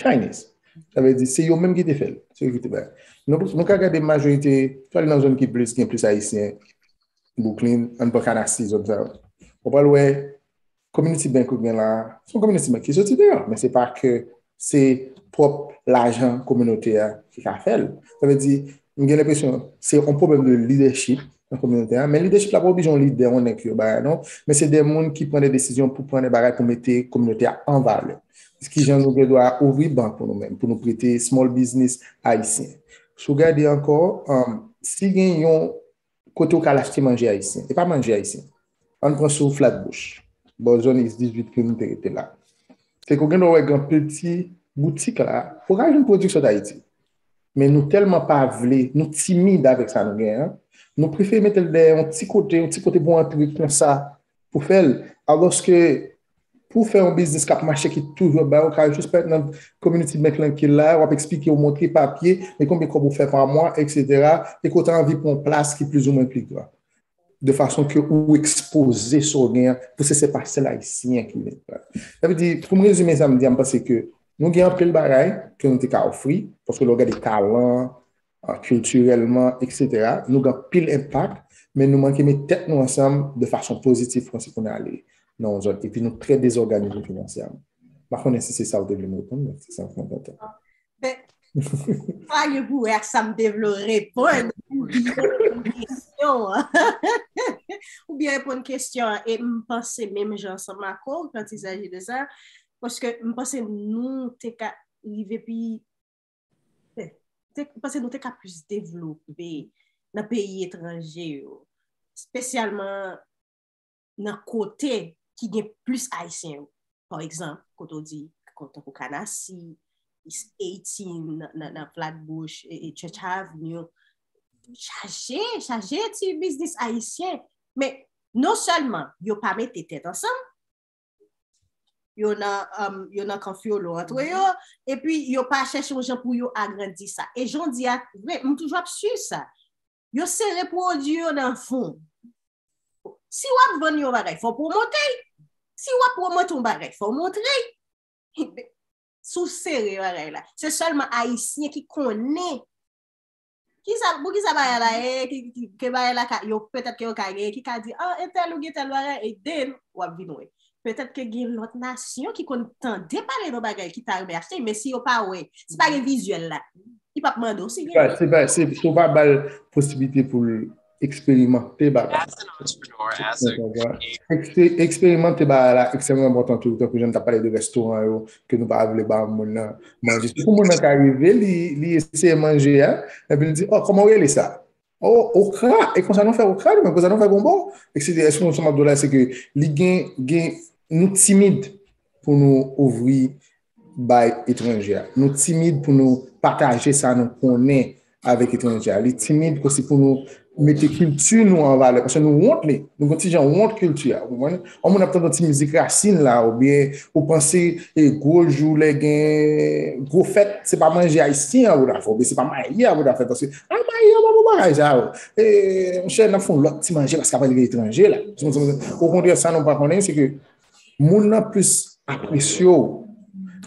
Chinese. Sa vle di, se yo menm ki te fè l, se yo ki te bay. Nou, nou ka gade majorite, si w ale nan zòn ki plis, gen plis Ayisyen, Brooklyn, ann pran Canassie, zòn sa yo. W ap wè community bank ou gen la, se yon community bank ki soti deyò, men se pa ke se pwòp lajan kominote a ki ka fè l. Sa vle di, m gen lenpresyon se yon pwoblèm de lidèchip nan kominote a, men lidèchip la pa oblije yon lidè, yon nèg ki yo bagay non, men se de moun ki pran de desizyon pou pran de bagay pou mete kominote a an valè. Kijan nou gen dwa ouvri bank pou nou menm, pou nou prete small business ayisyen. Si w gade ankò, um, si gen yon kote ou ka al achte manje ayisyen. E pa manje ayisyen. Ann pran sou Flatbush, bò zòn Is dizuit ke nou te rete la. Se ke w gen dwa wè gen anpil ti boutik la, ou ka jwenn pwodiksyon d Ayiti. Men nou tèlman pa vle, nou timid avèk sa nou genyen an, nou prefere mete l dèyè yon ti kote, yon ti kote pou antre konsa, pou fè l. Alòske, pou fè yon biznis k ap mache, ki toujou ap bay, ou ka jis pèt nan community bank lan ki la, w ap eksplike, w montre papye, men konbyen kòb ou fè pa mwa, etsetera, e ke w ta anvi pran yon plas ki plizoumwen pli gran. De fason ke ou ekspoze sa w gen an, pou se, se pa sèl Ayisyen ki vin pran. Sa vle di, pou m rezime sa m di a, m panse ke nou gen anpil bagay ke nou te ka ofri, paske lè w gade talan, ah, kiltirèlman, etsetera, nou gen anpil enpak, men nou manke met tèt nou ansanm de fason pozitif, konsi pou n ale nan yon zòn. Epi nou trè dezòganize finansyèman. M pa konnen si se sa w te vle m reponn, men se sa m kontan. Ben, sa gen pou wè ak sa m te vle w reponn, ou byen pran kesyon an. Ou byen reponn kesyon an, e m panse menm jan ansanm ak ou, quand il s'agit de ça, paske m panse nou te ka rive pi, te, m panse nou te ka plis devlope nan peyi etranje yo, espesyalman nan kote ki gen plis Ayisyen yo. Pa egzanp, kote w di, tankou Canarsie, East eighteen, nan, nan, nan Flatbush, e, e Church Avenue, chaje, chaje ti biznis ayisyen. Men, non sèlman yo pa mete tèt ansanm, yo nan, um, yo nan kan fyolo antre yo, epi yo pa chèche yon jan pou yo agrandi sa. E jan w di a, vre, m toujou ap swiv sa. Yo sere pwodui yo nan fon. Si w ap vann yon bagay, fò w pwomote l. Si w ap pwomote yon bagay, fò w montre l. Si w sere bagay la, se sèlman Ayisyen ki konnen. Kisa, pou kisa bagay la ye, ki, ki, ke bagay la ka, yo, petèt ke yo ka genyen, ki ka di, ah, entèl ou gen tèl bagay, e then, w ap vin wè. Petèt ke gen lòt nasyon ki konn tande pale de yon bagay ki ta renmen achte, men si yo pa wè, si pa gen vizyèl la, li p ap mande w si gen. Se pa, se, se, si w pa ba l posiblite pou l eksperimante bagay la. Ekspe-, eksperimante bagay la ekstrèmman enpòtan tou, tankou jan n t ap pale de restoran yo, ke nou pa vle ba moun nan manje. Se pou moun nan ka rive, li, li eseye manje a, epi li di, oh, kòman w rele sa? Oh, okra, e konsa nou fè okra, nou menm, konsa nou fè gonbo, etsetera. Èske nou sa m ap di w la, se ke li gen, gen, nou timid pou nou ouvri bay etranje a. Nou timid pou nou pataje sa nou konnen avèk etranje a. Li timid osi pou nou mete kilti nou an valè, paske nou wont li. Nou gen ti jan wont kilti a, ou konprann? Yon moun ap tande yon ti mizik rasin la, oubyen ou panse, e, gwo jou lè gen gwo fèt, se pa manje ayisyen an pou ta fè, oubyen se pa mayi a pou ta fè, paske, a, mayi a pa bon bagay sa yo. E, monchè, n ap fè yon lòt ti manje paske apre li gen etranje la. Okontrè, sa nou pa konnen, se ke moun nan plis apresye w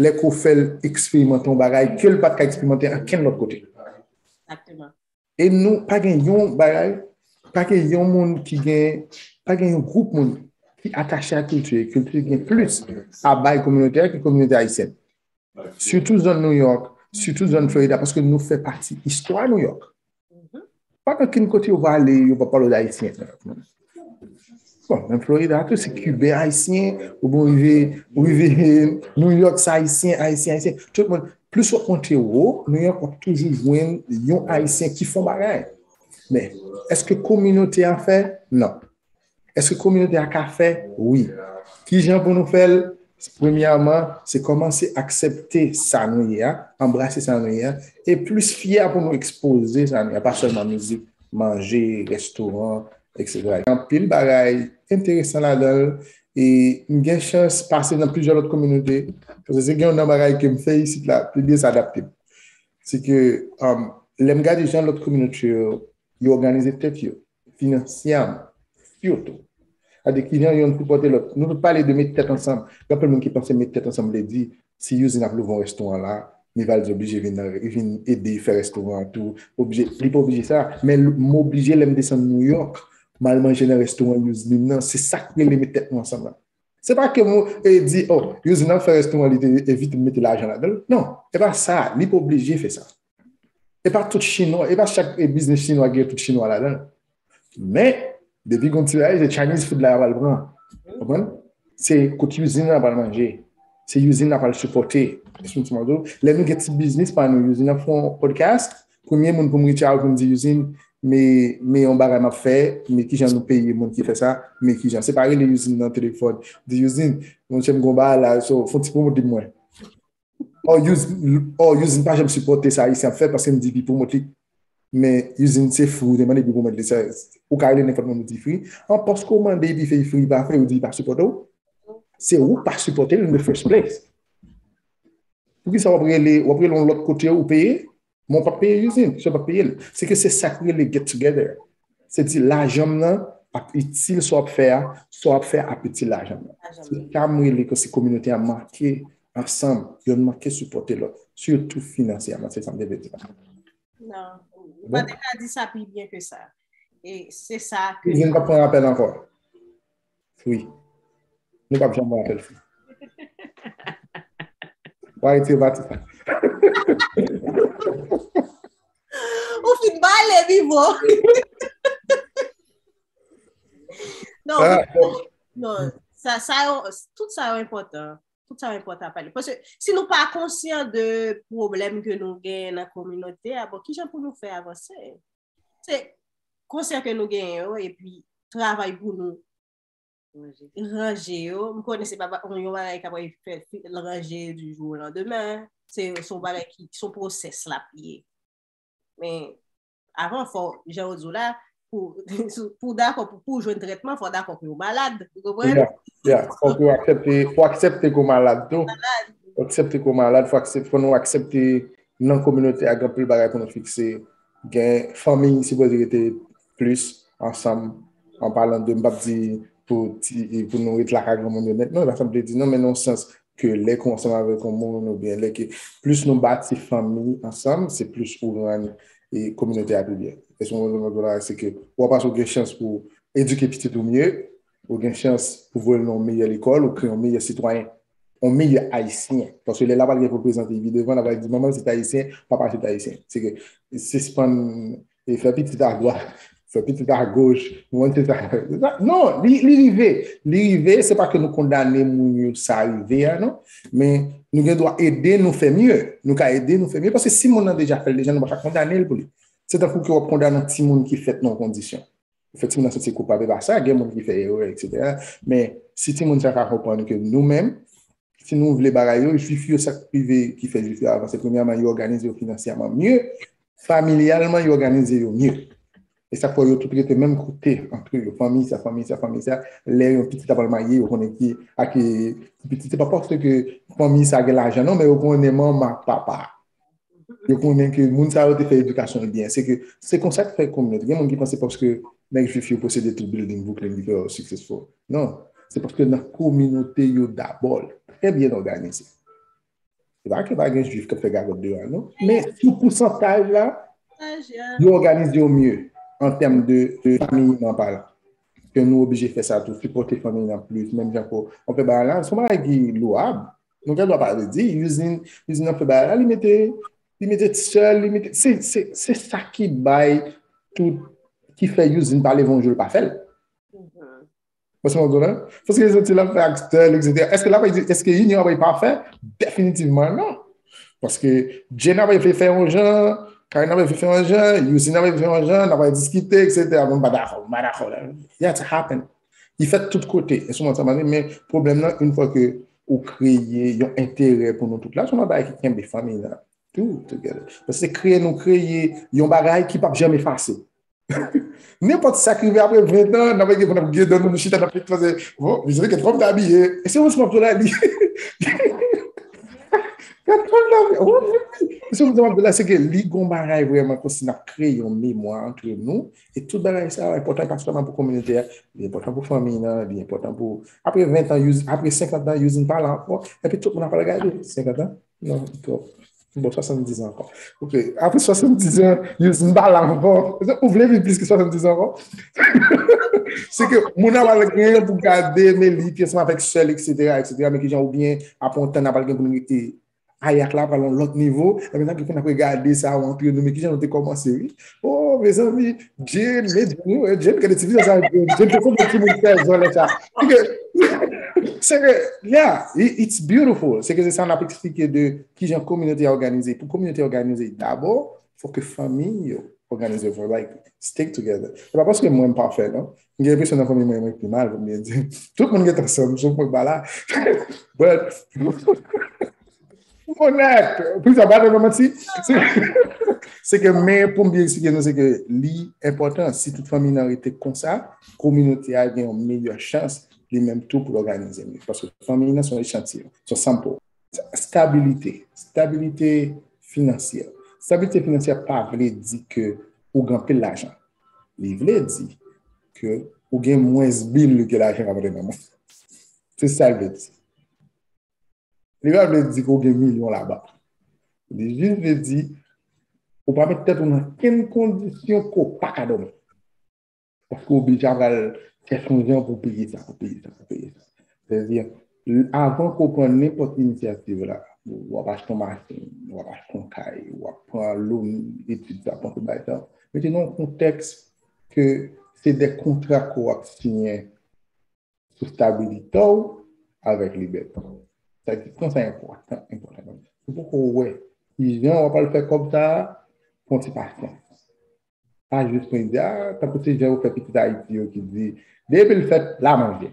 lè ke w fè l eksperimante yon bagay ke l pa t ka eksperimante ankenn lòt kote. Egzakteman. E nou, pa gen yon bagay, pa gen yon moun ki gen, pa gen yon gwoup moun ki atache a kilti, e kilti gen plis a bay kominote a ke kominote ayisyèn. Sitou zòn New York, sitou zòn Florida, paske nou fè pati istwa New York. Pa gen okenn kote yo va ale, yo pa pale de Ayisyen. Bon, menm Florida tou, se Kiben Ayisyen, ou bon rive, ou rive New York, se Ayisyen, Ayisyen, Ayisyen. Tout moun, plis w ap monte wo, New York, w ap toujou jwenn yon Ayisyen ki fè yon bagay. Men, èske kominote a fè? Non. Èske kominote a ka fè? Wi. Kijan pou nou fè l? Premyèman, se kòmanse aksepte sa nou ye a, anbrase sa nou ye a, e plis fyè pou nou ekspoze sa nou ye a, pa sèlman mizik, manje, restoran, etsetera. Gen anpil bagay enteresan ladan l, e m gen chans pase nan plizyè lòt kominote, paske se gen yon nan bagay ke m fè isit la, pibliye sa adapte m. Se ke, um, lè m gade jan lòt kominote yo, yo òganize tèt yo, finansyèman, sitou. Sa vle di kijan yonn sipòte lòt. Nou tout pale de met tèt ansanm. Gen anpil moun ki panse met tèt ansanm vle di, si Youzin ap louvri yon restoran la, Nivaldi oblije vin nan, vin ede fè restoran an tou. Oblije, li pa oblije sa, men m oblije lè m desann New York, m al manje nan restoran Youzin nan. Se sa k rele met tèt nou ansanm la. Se pa ke m, e, di, oh, Youzin ap fè restoran li, te evite m mete lajan ladan l. Non, se pa sa, li pa oblije fè sa. E pa tout chinwa, e pa chak, e, biznis chinwa gen tout chinwa ladan l. Men, depi gen yon ti bagay, se Chinese food la y ap al pran. Konprann? Se kot Youzin nan y ap al manje. Se Youzin nan y ap al sipòte. Èske w konprann? Lè nou gen ti biznis pa nou, Youzin nan fè yon podcast, premye moun pou m reach out pou m di, Youzin, men, men yon bagay m ap fè, men kijan nou peye moun ki fè sa, men kijan. Se pa rele Usine nan telefòn, di Usine, monchè m gon bagay la, so, fè yon ti pwomot li pou mwen. Or Usine, or Usine pa janm sipòte sa Ayisyen ap fè paske m di pi pwomot li. Men Usine se fri, ou te mande pi pwomot li, sa, ou ka rele nenpòt moun ou di fri. An paske ou mande epi fè fri pa fè, ou di pa sipòte w. Se ou pa sipòte l in the first place. Poukisa w ap rele, w ap rele yon lòt kote ou peye? Men w p ap peye Usine, se w p ap peye l. Se ke se sa k rele get together. Se di lajan m nan ap itil sa w ap fè a, sa w ap fè a ap itil lajan m nan. Se sa m rele ke se kominote a manke ansanm, yo manke sipòte lòt, sitou finansyèman, se sa m te vle di la. Non, ou pa te ka di sa pi byen ke sa. E se sa ke. Usine p ap pran apèl ankò. Wi. Nou p ap janm pran apèl fri. W a retire pati sa. Ou fin pale, Bivo. Non, Ah, non, sa, sa yo, tout sa yo enpòtan. Tout sa yo enpòtan pale. Paske si nou pa konsyan de pwoblèm ke nou genyen nan kominote a, bon, kijan pou nou fè avanse? Se konsyan ke nou genyen yo, epi travay pou nou ranje yo. M konnen se pa ba- yon bagay k ap fè fi- ranje du jour au lendemain. Se se yon bagay ki se yon pwosès l ap ye. Men avan, fò, jan w di w la, pou pou w dakò pou pou w jwenn trètman, fò w dakò ke w malad. Ou konprann? Yeah, yeah. Fòk ou aksepte, fò aksepte ke w malad tou. Fò aksepte ke w malad, fò aksepte, fò nou aksepte nan kominote a gen anpil bagay pou nou fikse. Gen fanmi sipoze rete plis ansanm, an palan de, m p ap di pou ti, pou nou ret lakay granmoun yo nèt. Non, e pa sa m vle di non, men nan yon sans ke lè ke w ansanm avèk yon moun oubyen lè ke plis nou bati fanmi ansanm, se plis ou rann e kominote a pi byen. Èske w konprann sa m ap di w la? Se ke w ap pase w gen chans pou edike pitit ou mye, ou gen chans pou voye l nan yon meyè lekòl, ou kreye yon meyè sitwayen, yon meyè ayisyen. Paske lè l ap al gen pou l prezante vi devan, l ap al di manman l se t ayisyen, papa l se t ayisyen. Se ke sispann e fè pitit a dwat, fè pitit a goch, ou konn se sa. Non, li, li rive. Li rive, se pa ke nou kondane moun yo sa rive a, non. Men nou gen dwa ede nou fè mye. Nou ka ede nou fè mye, paske si moun nan deja fè l deja, nou pa ka kondane l pou li. Se tankou ke w ap kondane yon timoun ki fèt nan yon kondisyon. Ou fè timoun nan santi koupab, e pa sa, gen moun ki fè erè, etsetera. Men si timoun sa ka konprann ke nou menm, si nou vle bagay yo, jwif yo, sa k rive ki fè jwif yo avanse, premyèman, yo òganize yo finansyèman mye, familyalman, yo òganize yo mye. E sa k fè yo tout rete menm kote antre yo, fanmi sa, fanmi sa, fanmi sa. Lè yon pitit ap al marye, yo konnen ki, a ki pitit, se pa paske fanmi sa gen lajan non, men yo konnen manman ak papa. Yo konnen ke moun sa yo te fè edikasyon l byen. Se ke se konsa k fè kominote. Gen moun ki panse paske nèg jwif yo posede tout building Brooklyn ki fè yo successful. Non, se paske nan kominote yo dabò, trè byen òganize. Se pa ke pa gen jwif k ap fè gagòt deyò a non, men sou pousantaj la, yo òganize yo mye an tèm de, de fanmi nan palan. Ke nou oblije fè sa tou, sipòte fanmi nan plis, menm jan ke w fè bagay la, se yon bagay ki lwab. Nou gen dwa pa vle di, Usine, Usine nan fè bagay la, li mete, li mete ti sè l, li mete, se, se, se sa ki bay tout, ki fè Usine pa leve yon jou l pa fè l. Paske mwen konnen, paske yo santi l ap fè ak sè l, etsetera. Èske l ap, èske inyon ap pafè? Definitivman non. Paske Jane ap fè yon jan, Karen ap fè yon jan, Usine ap fè yon jan, n ap diskite, etsetera. Mwen pa dakò, mwen pa dakò la. That's happen. Li fèt tout kote. Enstriman sa mande, men pwoblèm nan, yon fwa ke ou kreye yon enterè pou nou tout la, se yon bagay ki kenbe fanmi nan tou together. Paske se kreye nou kreye yon bagay ki p ap janm efase. Nenpòt sa k rive apre ven tan, n ap gen pou n ap gen dan nou, nou chita, n ap fè fòse. Bon, mezanmi, gad kòman m ta abiye. E se yon ti mòso la li. Gad kòman m ta abiye. Se yon ti mòso la, se ke li gon bagay vrèman konsi n ap kreye yon memwa antre nou. E tout bagay sa enpòtan, pa sèlman pou kominote a, li enpòtan pou fanmi nan, li enpòtan pou, apre ven tan, Usine, apre senkant an, Usine pa la ankò, epi tout moun ap al gade, senkant an, non, twòp. Bon, swasanndiz an ankò. Ok, apre swasanndiz an, Usine pa la ankò. Ou vle viv plis ke swasanndiz an ankò? Se ke moun ap al gen pou gade, men li, pi ansanm avèk sè l, etsetera, etsetera, men kijan oubyen apre yon tan n ap al gen pou nou rete Ayak la pral yon lòt nivo, epi n ap gen pou n ap regade sa yo antre nou, men kijan nou te kòmanse, wi. Oh, mezanmi, Jane, men Jane, wi, Jane, gade ti vizaj sa, Jane, Jane te sanble timoun sèz an lè sa. Se ke, se ke, yeah, it- it's beautiful. Se ke se sa n ap eksplike de kijan kominote a òganize. Pou kominote a òganize dabò, Fò ke fanmi yo òganize, fò, like, stick together. Se pa paske mwen m pafè, non. M gen enpresyon nan fanmi mwen, mwen pi mal, pou m byen di. Tout moun gen ansanm, sof mwen pa la. But, m onèt. Pou sa, pa nan manti. Se, se ke, men pou m byen eksplike nou, se ke li enpòtan. Si tout fanmi nan rete konsa, kominote a gen yon meyè chans li menm tou pou l òganize mye. Paske fanmi nan se yon echantiyon, se yon sample. Stabilite, stabilite finansyè. Stabilite finansyè pa vle di ke ou gen anpil lajan. Li vle di ke ou gen mwens bil ke lajan k ap rantre nan men. Se sa l vle di. Li pa vle di ke ou gen milyon laba. Li jis vle di ou pa met tèt ou nan kenn kondisyon ke ou pa ka dòmi. Paske w oblije al chèche yon jan pou w peye sa, pou w peye sa, pou w peye sa. Sètadi, avan ke w pran nenpòt inisyativ la, w ap achte yon machin, w ap achte yon kay, w ap pran loan etid sa, pran tout bagay sa, mete nan yon kontèks ke se de kontra ke w ap siyen sou stabilite w avèk libète w. Sa di, pwen sa enpòtan, enpòtan. Si w poko wè kijan w ap al fè kòb sa a, pran ti pasyans. Pa jis pran di, a, tankou se jan yo fè pitit Ayiti yo ki di, depi l fèt, la manje.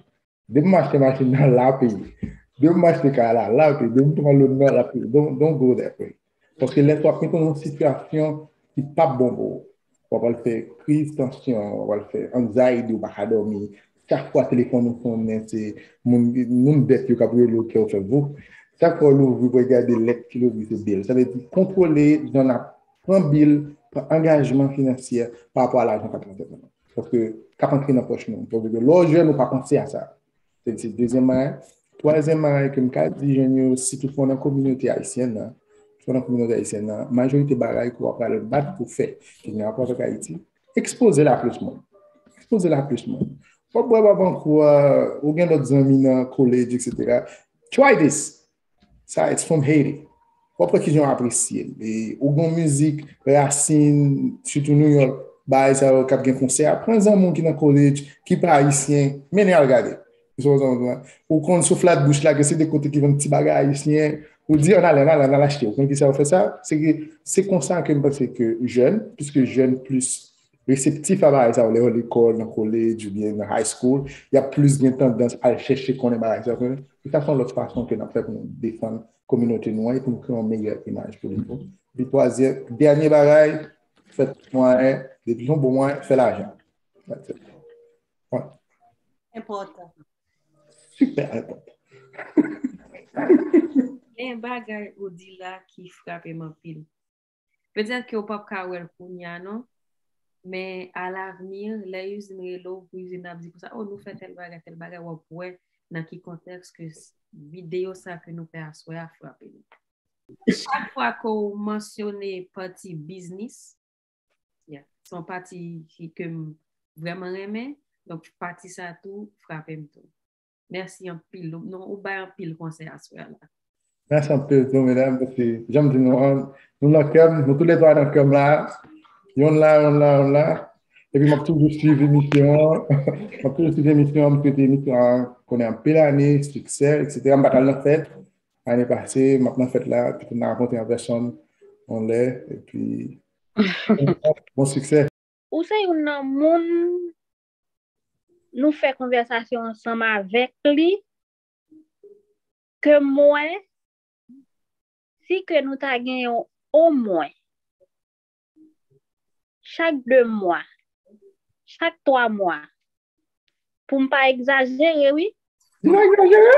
Depi m achte machin nan, la peye. Depi m achte kay la, la peye. Depi m pran loan nan, la peye. Don't, don't go that way. Paske lè sa w ap mete w nan yon sitiyasyon ki p ap bon pou ou. W ap al fè kriz tansyon, w ap al fè anxiety, ou pa ka dòmi. Chak fwa telefòn ou sonnen, se moun, moun bèt yo k ap rele w, kè w fè vouk. Chak fwa w louvri pou w gade lèt ki louvri, se bil. Sa vle di, kontwole jan n ap pran bil, pran angajman finansyè pa rapò a lajan k ap rantre nan men nou. Paske k ap antre nan pòch nou. Paske lè w jèn, ou pa panse a sa. Se, se dezyèm bagay. Twazyèm bagay ke m ka di jèn yo, si toutfwa w nan kominote ayisyèn nan, si w nan kominote ayisyèn nan, majorite bagay ke w ap pral bat pou fè, ki gen rapò avèk Ayiti, ekspoze l a plis moun. Ekspoze l a plis moun. W ap wè w ap an kou a, ou gen lòt zanmi nan college, et cetera. Try this. Sa, it's from Haiti. W ap wè kijan w apresye l. E ou gen mizik rasin, sitou New York, bagay sa yo k ap gen konsè a. Pran zanmi w ki nan college, ki pa ayisyen, mennen al gade. Ou konn sou Flatbush la, gen se de kote ki vann ti bagay ayisyen. Ou di, ann ale, ann ale, ann al achte. Ou konn kisa yo fè sa? Se ke, se konsa ke m panse ke jèn, piske jèn plis reseptif a bagay sa yo, lè yo lekòl, nan college oubyen nan high school, y ap plis gen tandans al chèche konnen bagay sa yo. E sa se yon lòt fason ke n ap fè pou nou defann kominote nou an e pou nou kreye yon meyè imaj pou li tou. Epi twazyèm, dènye bagay, fè tout mwayen, depi se yon bon mwayen, fè lajan. That's it. Enpòtan. Sipè enpòtan. Gen bagay ou di la ki frape m anpil. Petèt ke w p ap ka wè l kounye a non, men alavni, lè Yuzin rele w pou Yuzin ap di konsa, o, nou fè tèl bagay, tèl bagay, w ap wè nan ki kontèks ke s- videyo sa ke nou fè aswè a frape nou. Chak fwa ke w mansyone pati biznis, yeah, se yon pati ki, ke m vrèman renmen, donk pati sa tou frape m tou. Mèsi anpil. Non, ou bay anpil konsèy aswè a la. Mèsi anpil tou, medam, paske jan m di nou an, nou nan kè m, nou toulètwa nan kè m la. Yonn la, yonn la, yonn la. Epi m ap toujou swiv emisyon an. M ap toujou swiv emisyon an, m swete emisyon an konnen anpil ane, siksè, et cetera. M pa t al nan fèt ane pase, m ap nan fèt la, epi n a rankontre an pèsòn, yon lè, epi bon siksè. Ou se youn nan moun nou fè konvèsasyon ansanm avèk li, ke m wè, si ke nou ta genyen omwen chak de mwa, chak twa mwa, pou m pa egzajere, wi. Li pa egzajere?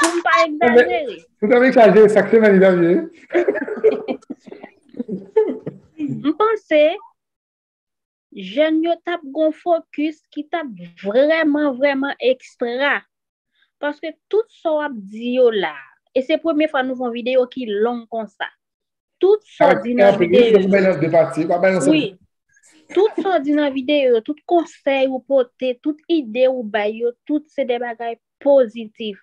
Pou m pa egzajere. Ou t ap egzajere chak semèn, li t ap ye. M panse jèn yo t ap gon fokis ki t ap vrèman, vrèman ekstra. Paske tout sa w ap di yo la, e se premye fwa nou fè yon videyo ki long konsa. Tout sa w di nan videyo yo, wi, tout sa w di nan videyo yo, tout konsèy ou pote, tout ide ou bay yo, tout se de bagay pozitif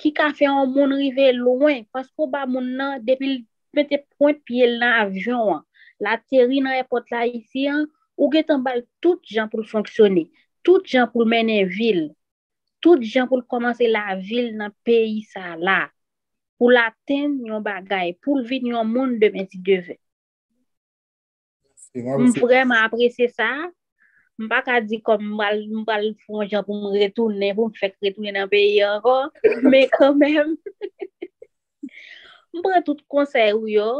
ki ka fè yon moun rive lwen, paske w ba moun nan, depi l mete pwent pye l nan avyon an, l ateri nan èpòt la isi an, ou gentan ba l tout jan pou l fonksyone, tout jan pou l mennen vi l, tout jan pou l kòmanse lavi l nan peyi sa la, pou l atenn yon bagay, pou l vin yon moun demen si Dye vle. M vrèman apresye sa. M pa ka di kòm m pral, m pral fè yon jan pou m retounen, pou m fèk retounen nan peyi ankò. Men kanmenm, m pran tout konsèy ou yo.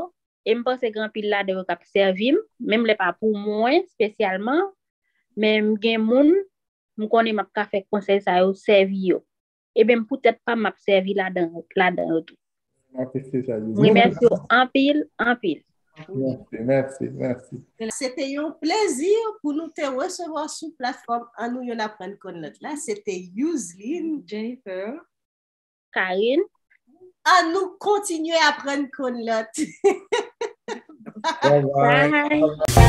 E m panse gen anpil ladan yo k ap sèvi m, menm lè pa pou mwen espesyalman, men m gen moun, m konnen m ap ka fè konsèy sa yo sèvi yo. Ebyen, poutèt pa m, m ap sèvi ladan, ladan yo tou. M remèsye w anpil, anpil. Mèsi, mèsi, mèsi. Se te yon plezi pou nou te resevwa sou platfòm Ann nou youn aprann konn lòt la. Se te Youzlin, Jennifer, Karine. Ann nou kontinye aprann konn lòt. Bye.